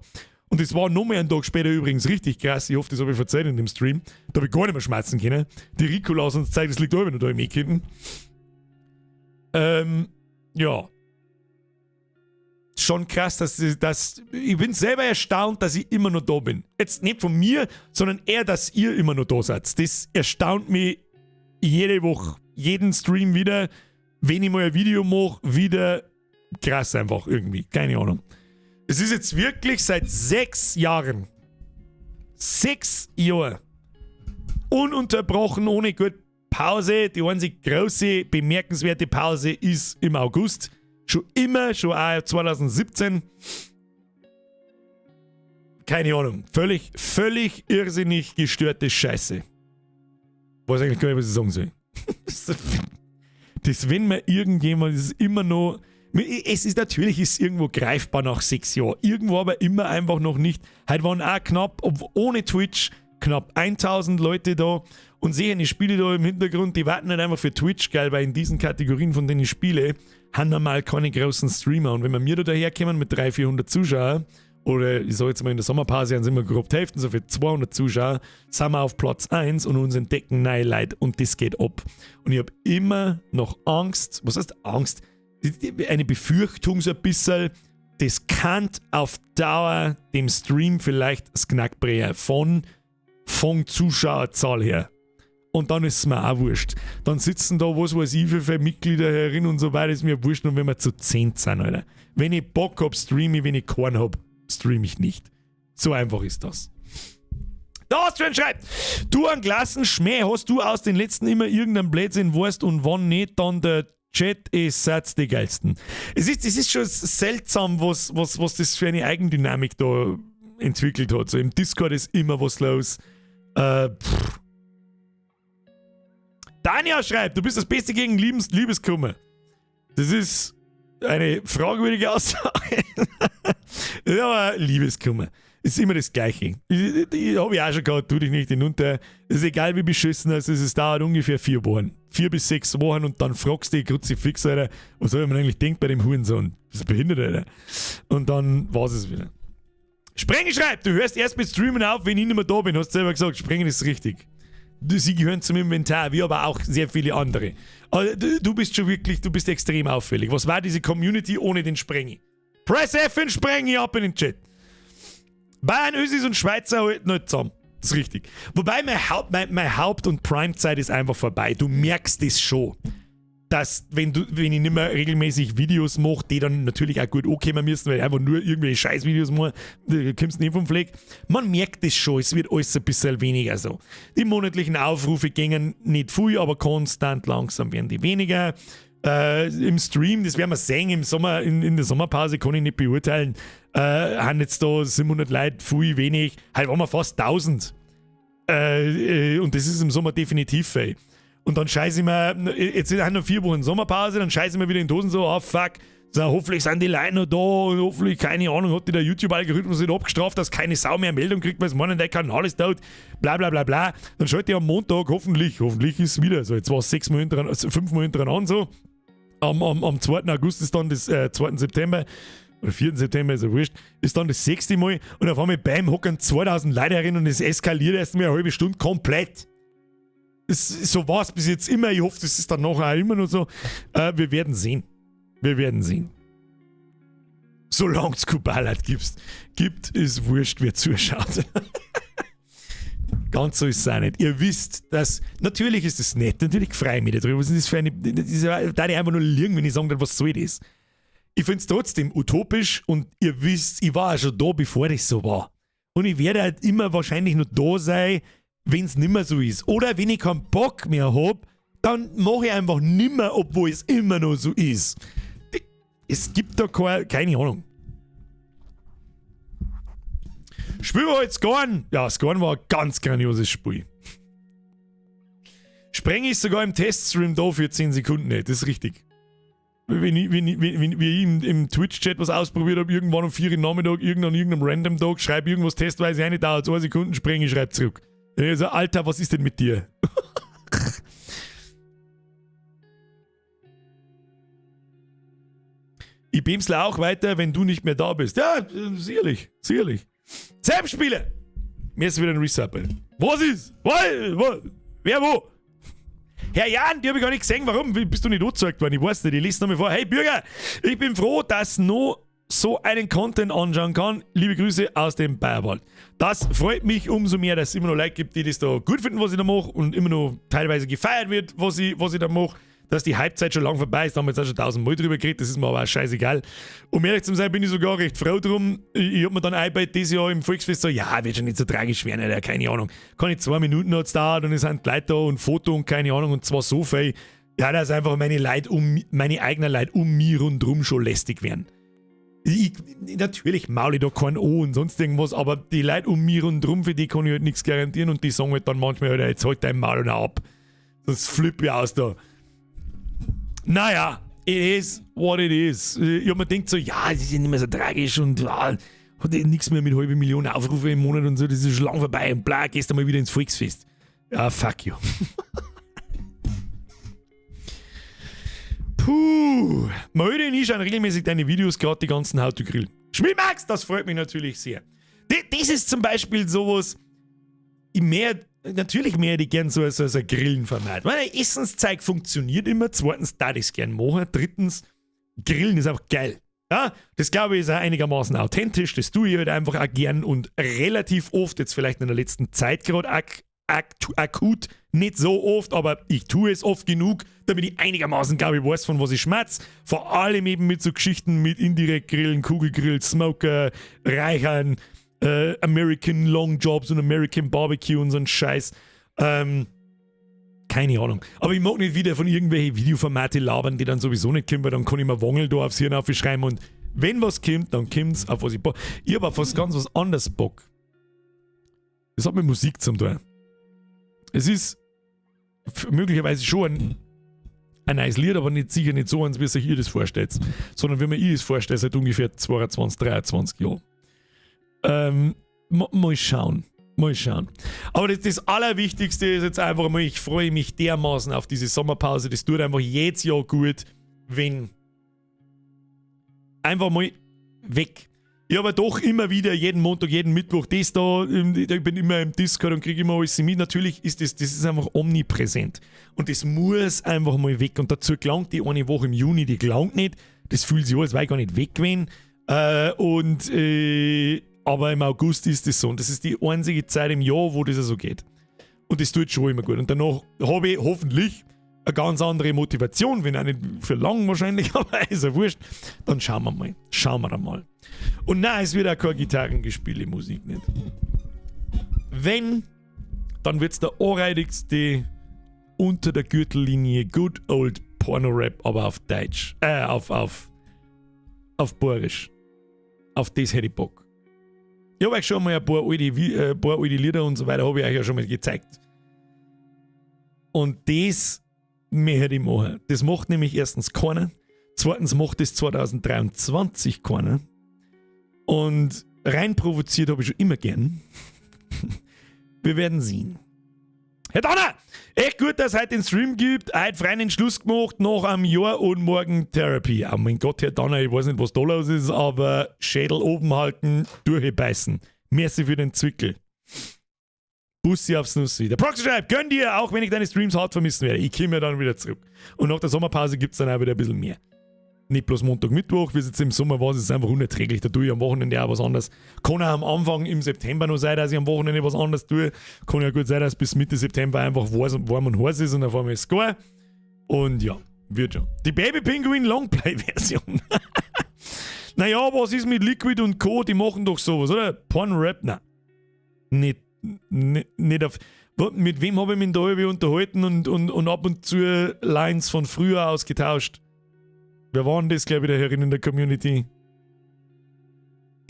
Und das war noch mehr einen Tag später übrigens richtig krass. Ich hoffe, das habe ich erzählt in dem Stream. Da habe ich gar nicht mehr schmatzen können. Die Ricola und Zeug, das liegt auch immer noch da im Eck hinten. Ja. Schon krass, dass ich bin selber erstaunt, dass ich immer noch da bin. Jetzt nicht von mir, sondern eher, dass ihr immer noch da seid. Das erstaunt mich jede Woche, jeden Stream wieder, wenn ich mal ein Video mache, wieder krass einfach irgendwie. Keine Ahnung. Es ist jetzt wirklich seit 6 Jahren. 6 Jahre. Ununterbrochen, ohne gut Pause. Die einzige große, bemerkenswerte Pause ist im August. Schon immer, schon auch 2017. Keine Ahnung. Völlig, völlig irrsinnig gestörte Scheiße. Weiß eigentlich gar nicht, was ich sagen soll. Das, wenn mir irgendjemand, das ist immer noch. Es ist natürlich ist irgendwo greifbar nach 6 Jahren. Irgendwo aber immer einfach noch nicht. Heute waren auch knapp, ohne Twitch, knapp 1000 Leute da und sehen die Spiele da im Hintergrund, die warten nicht einfach für Twitch, geil, weil in diesen Kategorien, von denen ich spiele, haben normal keine großen Streamer. Und wenn wir mir da daherkommen mit 300, 400 Zuschauern, oder ich sag jetzt mal, in der Sommerpause sind wir grob die Hälfte, so für 200 Zuschauer, sind wir auf Platz 1 und uns entdecken neue Leute und das geht ab. Und ich habe immer noch Angst, was heißt Angst? Eine Befürchtung so ein bisschen, das kann auf Dauer dem Stream vielleicht das Gnack brechen von Zuschauerzahl her. Und dann ist es mir auch wurscht. Dann sitzen da, was weiß ich, für Mitglieder herin und so weiter, ist mir wurscht, und wenn wir zu 10 sind, Alter. Wenn ich Bock hab, streame ich, wenn ich keinen hab, streame ich nicht. So einfach ist das. Der Austrian schreibt, du an Klassen Schmäh, hast du aus den letzten immer irgendeinen Blödsinn weißt und wann nicht, dann der Chat ist seid die geilsten. Es ist schon seltsam, was das für eine Eigendynamik da entwickelt hat. So im Discord ist immer was los. Dania schreibt, du bist das Beste gegen Liebeskummer. Das ist eine fragwürdige Aussage. Aber Liebeskummer. Ist immer das Gleiche. Ich habe ich auch schon gehabt, tu dich nicht hinunter. Es ist egal, wie beschissen es ist, es dauert ungefähr 4 Wochen. 4 bis 6 Wochen und dann fragst du dich, Kruzifix, Alter, was soll man eigentlich denken bei dem Hurensohn? Das ist behindert, Alter. Und dann war es wieder. Sprengi schreibt, du hörst erst mit Streamen auf, wenn ich nicht mehr da bin. Hast du selber gesagt, Sprengen ist richtig. Sie gehören zum Inventar, wie aber auch sehr viele andere. Also, du bist schon wirklich, du bist extrem auffällig. Was war diese Community ohne den Sprengi? Press F in Sprengi ab in den Chat. Bayern, Ösis und Schweizer halten nicht zusammen. Das ist richtig. Wobei mein Haupt- und Primezeit ist einfach vorbei. Du merkst das schon, dass, wenn ich nicht mehr regelmäßig Videos mache, die dann natürlich auch gut ankommen müssen, weil ich einfach nur irgendwelche Scheißvideos mache, da kommst du nicht vom Fleck. Man merkt das schon, es wird alles ein bisschen weniger so. Die monatlichen Aufrufe gingen nicht viel, aber konstant langsam werden die weniger. Im Stream, das werden wir sehen, im Sommer, in der Sommerpause kann ich nicht beurteilen, haben jetzt da 700 Leute, viel, wenig, halt waren wir fast 1000. Und das ist im Sommer definitiv viel. Und dann scheiße ich mir, jetzt sind noch 4 Wochen Sommerpause, dann scheiße ich mir wieder in die Hosen so, oh fuck, so, hoffentlich sind die Leute noch da und hoffentlich, keine Ahnung, hat die der YouTube-Algorithmus nicht abgestraft, dass keine Sau mehr Meldung kriegt, weil es meinen, der Kanal ist tot, bla bla bla bla. Dann schalte ich am Montag, hoffentlich, hoffentlich ist es wieder so, jetzt war es 6 Mal hintereinander, also 5 Mal hintereinander so. Am 2. August ist dann das, 2. September, oder 4. September, ist ja wurscht, ist dann das sechste Mal und auf einmal beim hocken 2000 Leute herin und es eskaliert erst mal eine halbe Stunde komplett. So war es bis jetzt immer. Ich hoffe, das ist dann nachher auch immer noch so. Wir werden sehen. Wir werden sehen. Solange es Kubalat gibt, ist wurscht, wer zuschaut. Ganz so ist es auch nicht. Ihr wisst, dass, natürlich ist es nett, natürlich freue ich mich darüber. Was ist das für eine, das ist ja, da ich einfach nur lügen, wenn ich sage, was soll das? Ich finde es trotzdem utopisch und ihr wisst, ich war auch schon da, bevor das so war. Und ich werde halt immer wahrscheinlich noch da sein, wenn es nimmer so ist. Oder wenn ich keinen Bock mehr hab, dann mache ich einfach nimmer, obwohl es immer noch so ist. Es gibt da keine Ahnung. Spielen wir heute Scorn? Ja, Scorn war ein ganz grandioses Spiel. Spreng ist sogar im Teststream da für 10 Sekunden nicht, das ist richtig. Wenn ich im Twitch-Chat was ausprobiert habe, irgendwann um 4 Uhr Nachmittag, irgendwann an irgendeinem random Tag, schreibe irgendwas testweise rein, dauert 2 Sekunden, spreng ich, schreib zurück. Ich so, Alter, was ist denn mit dir? Ich bimsle auch weiter, wenn du nicht mehr da bist. Ja, sicherlich, sicherlich. Selbstspiele! Mir ist wieder ein Resub. Was ist? Was? Was? Wer wo? Herr Jan, die habe ich gar nicht gesehen. Warum bist du nicht angezeigt worden? Ich weiß nicht. Ich lese nochmal vor. Hey Bürger, ich bin froh, dass noch so einen Content anschauen kann. Liebe Grüße aus dem Bayerwald. Das freut mich umso mehr, dass es immer noch Leute gibt, die das da gut finden, was ich da mache und immer noch teilweise gefeiert wird, was ich da mache. Dass die Hypezeit schon lang vorbei ist, da haben wir jetzt auch schon tausendmal drüber geredet, das ist mir aber auch scheißegal. Um ehrlich zu sein, bin ich sogar recht froh drum. Ich hab mir dann eingebaut, dieses Jahr im Volksfest so, ja, wird schon nicht so tragisch werden, Alter, keine Ahnung. Kann ich 2 Minuten hat's dauert und es sind Leute da und Foto und keine Ahnung und zwar so viel, ja, dass einfach meine eigenen Leute um mich rundherum schon lästig werden. Ich, natürlich maul ich da keinen an und sonst irgendwas, aber die Leute um mich rundherum, für die kann ich halt nichts garantieren und die sagen halt dann manchmal, halt, jetzt halt dein Maul noch ab. Sonst flipp ich aus da. Naja, it is what it is. Ich hab mir gedacht so, ja, das ist ja nicht mehr so tragisch und ja, hat ja nichts mehr mit halbe Million Aufrufe im Monat und so, das ist schon lang vorbei und bla, gehst du mal wieder ins Volksfest. Ja, fuck you. Puh. Mölde und ich schauen regelmäßig deine Videos, gerade die ganzen How to Grill. Schmidt Max, das freut mich natürlich sehr. Das ist zum Beispiel sowas, ich mehr, natürlich mehr ich gern so ein Grillen-Format. Weil Essenszeug funktioniert immer. Zweitens, da ich es gern machen. Drittens, Grillen ist einfach geil. Ja, das glaube ich ist auch einigermaßen authentisch. Das tue ich halt einfach auch gern und relativ oft, jetzt vielleicht in der letzten Zeit gerade ak akut, nicht so oft, aber ich tue es oft genug, damit ich einigermaßen, glaube ich, weiß, von was ich schmatz. Vor allem eben mit so Geschichten mit indirekt Grillen, Kugelgrill, Smoker, Räuchern, American Long Jobs und American Barbecue und so ein Scheiß. Keine Ahnung. Aber ich mag nicht wieder von irgendwelchen Videoformate labern, die dann sowieso nicht kommen, weil dann kann ich mir Wongel da aufs Hirn aufschreiben und wenn was kommt, dann kommt's, auf was ich Bock. Ich habe auf was ganz was anderes Bock. Das hat mit Musik zu tun. Es ist möglicherweise schon ein neues Lied, aber nicht, sicher nicht so eins, wie sich ihr das vorstellt, sondern wie mir ich das vorstelle, seit ungefähr 22, 23 Jahren. Mal schauen. Mal schauen. Aber das Allerwichtigste ist jetzt einfach mal, ich freue mich dermaßen auf diese Sommerpause. Das tut einfach jedes Jahr gut, wenn einfach mal weg. Ich habe doch immer wieder jeden Montag, jeden Mittwoch das da. Ich bin immer im Discord und kriege immer alles mit. Natürlich ist das ist einfach omnipräsent. Und das muss einfach mal weg. Und dazu gelangt die eine Woche im Juni, die gelangt nicht. Das fühlt sich an, als wäre ich gar nicht weg gewesen. Und aber im August ist das so. Und das ist die einzige Zeit im Jahr, wo das so geht. Und das tut schon immer gut. Und danach habe ich hoffentlich eine ganz andere Motivation, wenn auch nicht für lang wahrscheinlich, aber ist ja wurscht. Dann schauen wir mal. Schauen wir mal. Und nein, es wird auch kein Gitarrengespiele Musik nicht. Wenn, dann wird es der anreidigste unter der Gürtellinie Good Old Porno-Rap, aber auf Deutsch. Auf Boarisch. Auf das hätte ich Bock. Ich habe euch schon mal ein paar alte Lieder und so weiter, habe ich euch ja schon mal gezeigt. Und das möchte ich machen. Das macht nämlich erstens keiner. Zweitens macht das 2023 keiner. Und rein provoziert habe ich schon immer gern. Wir werden sehen. Herr Donner! Echt gut, dass es heute den Stream gibt. Heute freien Entschluss gemacht, nach einem Jahr und morgen Therapy. Oh mein Gott, Herr Donner, ich weiß nicht, was da los ist, aber Schädel oben halten, durchbeißen. Merci für den Zwickel. Bussi aufs Nussi. Der Proxy schreibt, gönn dir, auch wenn ich deine Streams hart vermissen werde. Ich komme dann wieder zurück. Und nach der Sommerpause gibt es dann auch wieder ein bisschen mehr. Nicht bloß Montag, Mittwoch, wie es jetzt im Sommer war, es ist einfach unerträglich. Da tue ich am Wochenende auch was anderes. Kann auch am Anfang im September noch sein, dass ich am Wochenende was anderes tue. Kann ja gut sein, dass bis Mitte September einfach warm und heiß ist und auf einmal ist es gar. Und ja, wird schon. Die Baby Penguin Longplay-Version. Naja, was ist mit Liquid und Co.? Die machen doch sowas, oder? Porn Rap? Nein. Nicht, nicht, nicht auf. Mit wem habe ich mich da irgendwie unterhalten und ab und zu Lines von früher ausgetauscht? Wer war denn das, glaube ich, der Herrin in der Community?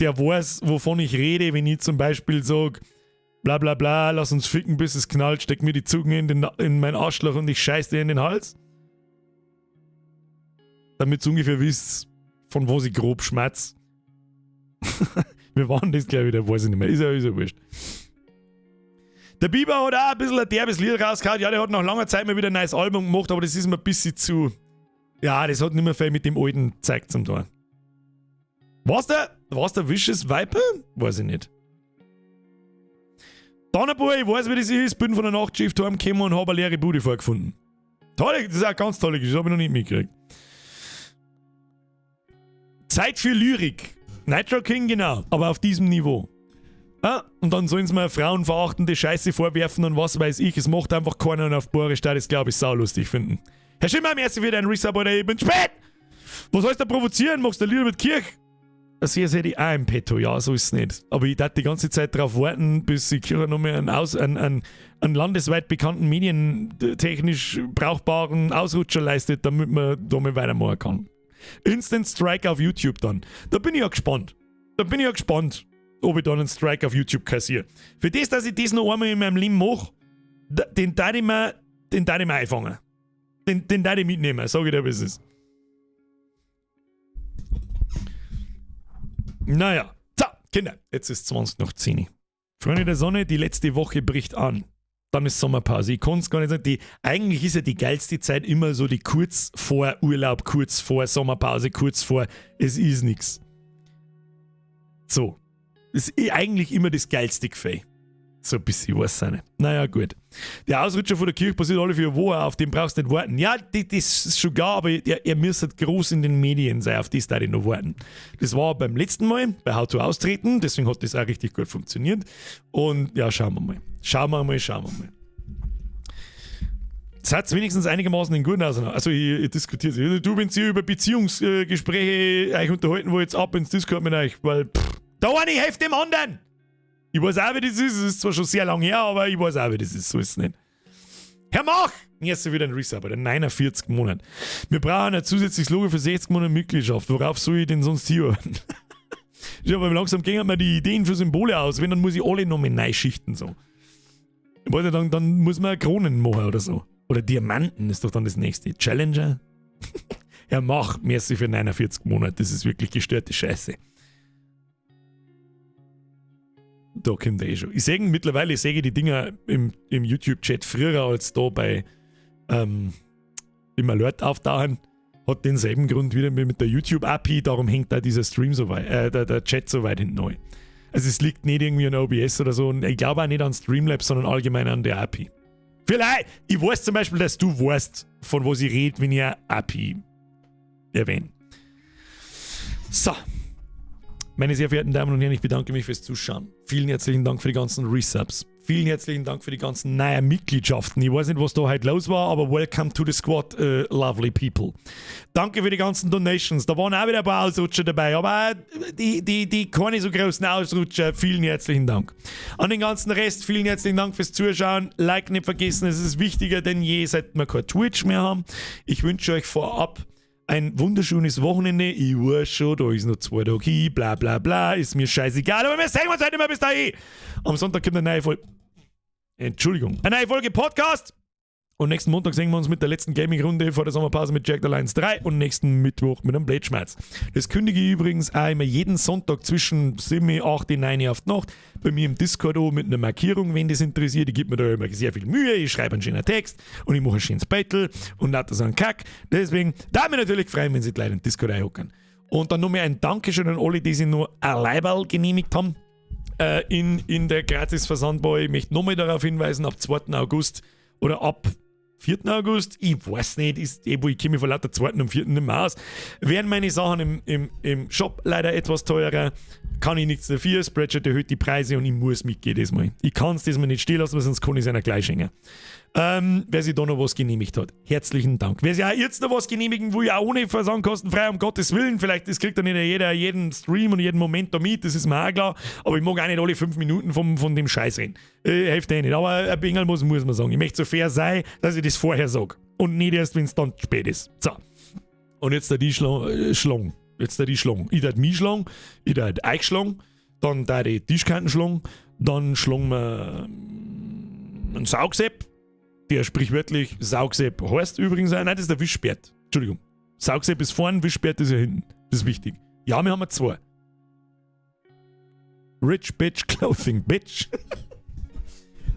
Der weiß, wovon ich rede, wenn ich zum Beispiel sage, bla bla bla, lass uns ficken, bis es knallt, steck mir die Zunge in mein Arschloch und ich scheiß dir in den Hals. Damit ihr ungefähr wisst, von was ich grob schmatz. Wir waren das, glaube ich, der weiß ich nicht mehr. Ist ja wurscht. Der Bieber hat auch ein bisschen ein derbes Lied rausgehauen. Ja, der hat nach langer Zeit mal wieder ein neues Album gemacht, aber das ist mir ein bisschen zu. Ja, das hat nicht mehr viel mit dem alten Zeug zum tun. War's der Vicious Viper? Weiß ich nicht. Donnerboy, ich weiß, wie das ist, bin von der Nachtschicht heimgekommen und habe eine leere Bude vorgefunden. Tolle, das ist auch ganz tolle Geschichte, habe ich noch nicht mitgekriegt. Zeit für Lyrik. Nitro King, genau, aber auf diesem Niveau. Ah, und dann sollen sie mir frauenverachtende Scheiße vorwerfen und was weiß ich. Es macht einfach keiner und auf Boris da das, glaube ich, saulustig finden. Herr Schimmer, merci für deinen Resub, Alter, ich bin spät! Was heißt da provozieren? Machst du Lieder mit Kirch? Das hier hätte ich auch im Petto, ja, so ist es nicht. Aber ich darf die ganze Zeit darauf warten, bis die Kirche noch mal einen landesweit bekannten, medientechnisch brauchbaren Ausrutscher leistet, damit man da mal weitermachen kann. Instant Strike auf YouTube dann. Da bin ich ja gespannt. Da bin ich ja gespannt, ob ich dann einen Strike auf YouTube kassiere. Für das, dass ich das noch einmal in meinem Leben mache, den darf ich mir einfangen. Den darf ich mitnehmen, sag ich dir, wie es ist. Naja, so, Kinder, jetzt ist 20 nach 10. Freunde der Sonne, die letzte Woche bricht an. Dann ist Sommerpause. Ich kann es gar nicht sagen. Eigentlich ist ja die geilste Zeit immer so die kurz vor Urlaub, kurz vor Sommerpause, kurz vor es ist nichts. So. Das ist eigentlich immer das geilste Gefühl. So ein bisschen, ich weiß es nicht. Naja, gut. Der Ausrutscher von der Kirche passiert alle 4 Wochen, auf den brauchst du nicht warten. Ja, das ist schon klar, aber er müsste groß in den Medien sein, auf das darf ich noch warten. Das war beim letzten Mal bei How to Austreten, deswegen hat das auch richtig gut funktioniert. Und ja, schauen wir mal. Schauen wir mal, schauen wir mal. Seid wenigstens einigermaßen in guten auseinander. Also ich diskutiere. Du, wenn ihr über Beziehungsgespräche euch unterhalten wollt, ab ins Discord mit euch, weil pff, da eine hilft dem anderen. Ich weiß auch, wie das ist. Es ist zwar schon sehr lang her, aber ich weiß auch, wie das ist. So ist es nicht. Herr Mach! Jetzt wieder ein Resub, der 49 Monate. Wir brauchen ein zusätzliches Logo für 60 Monate Mitgliedschaft. Worauf soll ich denn sonst hier? Ja, aber langsam gehen mir die Ideen für Symbole aus. Wenn, dann muss ich alle noch mal neu schichten. So. Ich weiß nicht, dann muss man Kronen machen oder so. Oder Diamanten ist doch dann das nächste. Challenger? Ja, mach, merci für 49 Monate. Das ist wirklich gestörte Scheiße. Da kommt er eh schon. Ich sehe mittlerweile, ich sehe die Dinger im YouTube-Chat früher als da bei im Alert auftauchen. Hat denselben Grund wieder mit der YouTube-API, darum hängt da dieser Stream so weit, der Chat so weit hinten neu. Also es liegt nicht irgendwie an OBS oder so und ich glaube auch nicht an Streamlabs, sondern allgemein an der API. Vielleicht, ich weiß zum Beispiel, dass du weißt, von was ich rede, wenn ich eine API erwähne. So. Meine sehr verehrten Damen und Herren, ich bedanke mich fürs Zuschauen. Vielen herzlichen Dank für die ganzen Resubs. Vielen herzlichen Dank für die ganzen neuen Mitgliedschaften. Ich weiß nicht, was da heute los war, aber welcome to the squad, lovely people. Danke für die ganzen Donations. Da waren auch wieder ein paar Ausrutscher dabei, aber die keine so großen Ausrutscher. Vielen herzlichen Dank. An den ganzen Rest, vielen herzlichen Dank fürs Zuschauen. Like nicht vergessen, es ist wichtiger denn je, seit wir kein Twitch mehr haben. Ich wünsche euch vorab ein wunderschönes Wochenende. Ich weiß schon, da ist noch 2 Tage hin, bla bla bla, ist mir scheißegal, aber wir sehen uns heute immer bis dahin. Am Sonntag kommt eine neue Folge. Entschuldigung. Eine neue Folge Podcast. Und nächsten Montag sehen wir uns mit der letzten Gaming-Runde vor der Sommerpause mit Jagged Alliance 3 und nächsten Mittwoch mit einem Blödschmerz. Das kündige ich übrigens auch immer jeden Sonntag zwischen 7, 8, 9 auf die Nacht bei mir im Discord an mit einer Markierung, wenn das interessiert. Ich gebe mir da immer sehr viel Mühe, ich schreibe einen schönen Text und ich mache ein schönes Battle und lauter so einen Kack. Deswegen, da mich natürlich freuen, wenn sie gleich in den Discord einhocken. Und dann nochmal ein Dankeschön an alle, die sich nur ein Leiberl genehmigt haben in der Gratis-Versandbar. Ich möchte nochmal darauf hinweisen, ab 2. August oder ab 4. August, ich weiß nicht, ist, eh, wo ich komme von lauter 2. und 4. nicht mehr aus, werden meine Sachen im Shop leider etwas teurer. Kann ich nichts dafür. Spreadshirt erhöht die Preise und ich muss mitgehen diesmal. Ich kann es diesmal nicht stehen lassen, weil sonst kann ich es einer gleich schenken. Wer sich da noch was genehmigt hat, herzlichen Dank. Wer sich auch jetzt noch was genehmigen will, auch ohne Versandkostenfrei, um Gottes Willen, vielleicht, das kriegt dann nicht jeder jeden Stream und jeden Moment da mit, das ist mir auch klar, aber ich mag auch nicht alle 5 Minuten von dem Scheiß reden. Hilft eh nicht. Aber ein Bengel muss man sagen. Ich möchte so fair sein, dass ich das vorher sage. Und nicht erst, wenn es dann spät ist. So. Und jetzt da die Schlong. Jetzt da die Schlong. Ich dat mich schlagen, ich dat euch schlagen, dann da die Tischkanten schlagen, dann schlagen wir einen Saugsepp, der sprichwörtlich Saugsepp heißt übrigens auch. Nein, das ist der Wischbert. Entschuldigung. Saugsepp ist vorne, Wischbert ist ja hinten. Das ist wichtig. Ja, wir haben zwei. Rich Bitch Clothing Bitch.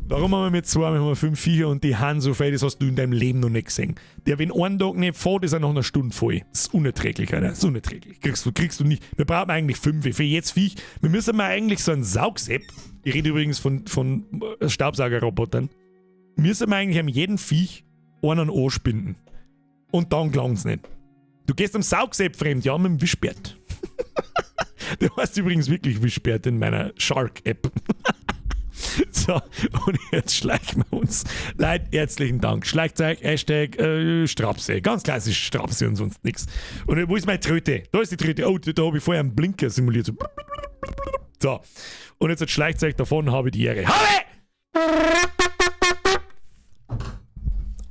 Warum haben wir mit zwei? Wir haben fünf Viecher und die haben so viel, das hast du in deinem Leben noch nicht gesehen. Der, wenn einen Tag nicht fährt, ist er nach einer Stunde voll. Das ist unerträglich, Alter. Das ist unerträglich. Kriegst du nicht. Wir brauchen eigentlich fünf. Für jetzt Viech. Wir müssen mal eigentlich so einen Saugsepp. Ich rede übrigens von Staubsaugerrobotern. Müssen wir eigentlich an jedem Viech einen anspinden. Und dann gelangt's nicht. Du gehst am Saugsepp fremd, ja, mit dem Wischbert. Der heißt übrigens wirklich Wischbert in meiner Shark-App. So, und jetzt schleichen wir uns. Leute, herzlichen Dank. Schleicht euch, #Strapse. Ganz klassisch Strapse und sonst nichts. Und wo ist meine Tröte? Da ist die Tröte. Oh, da habe ich vorher einen Blinker simuliert. So. So. Und jetzt schleicht euch davon, habe die Ehre. Habe!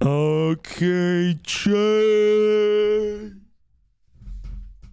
Okay, tschüss.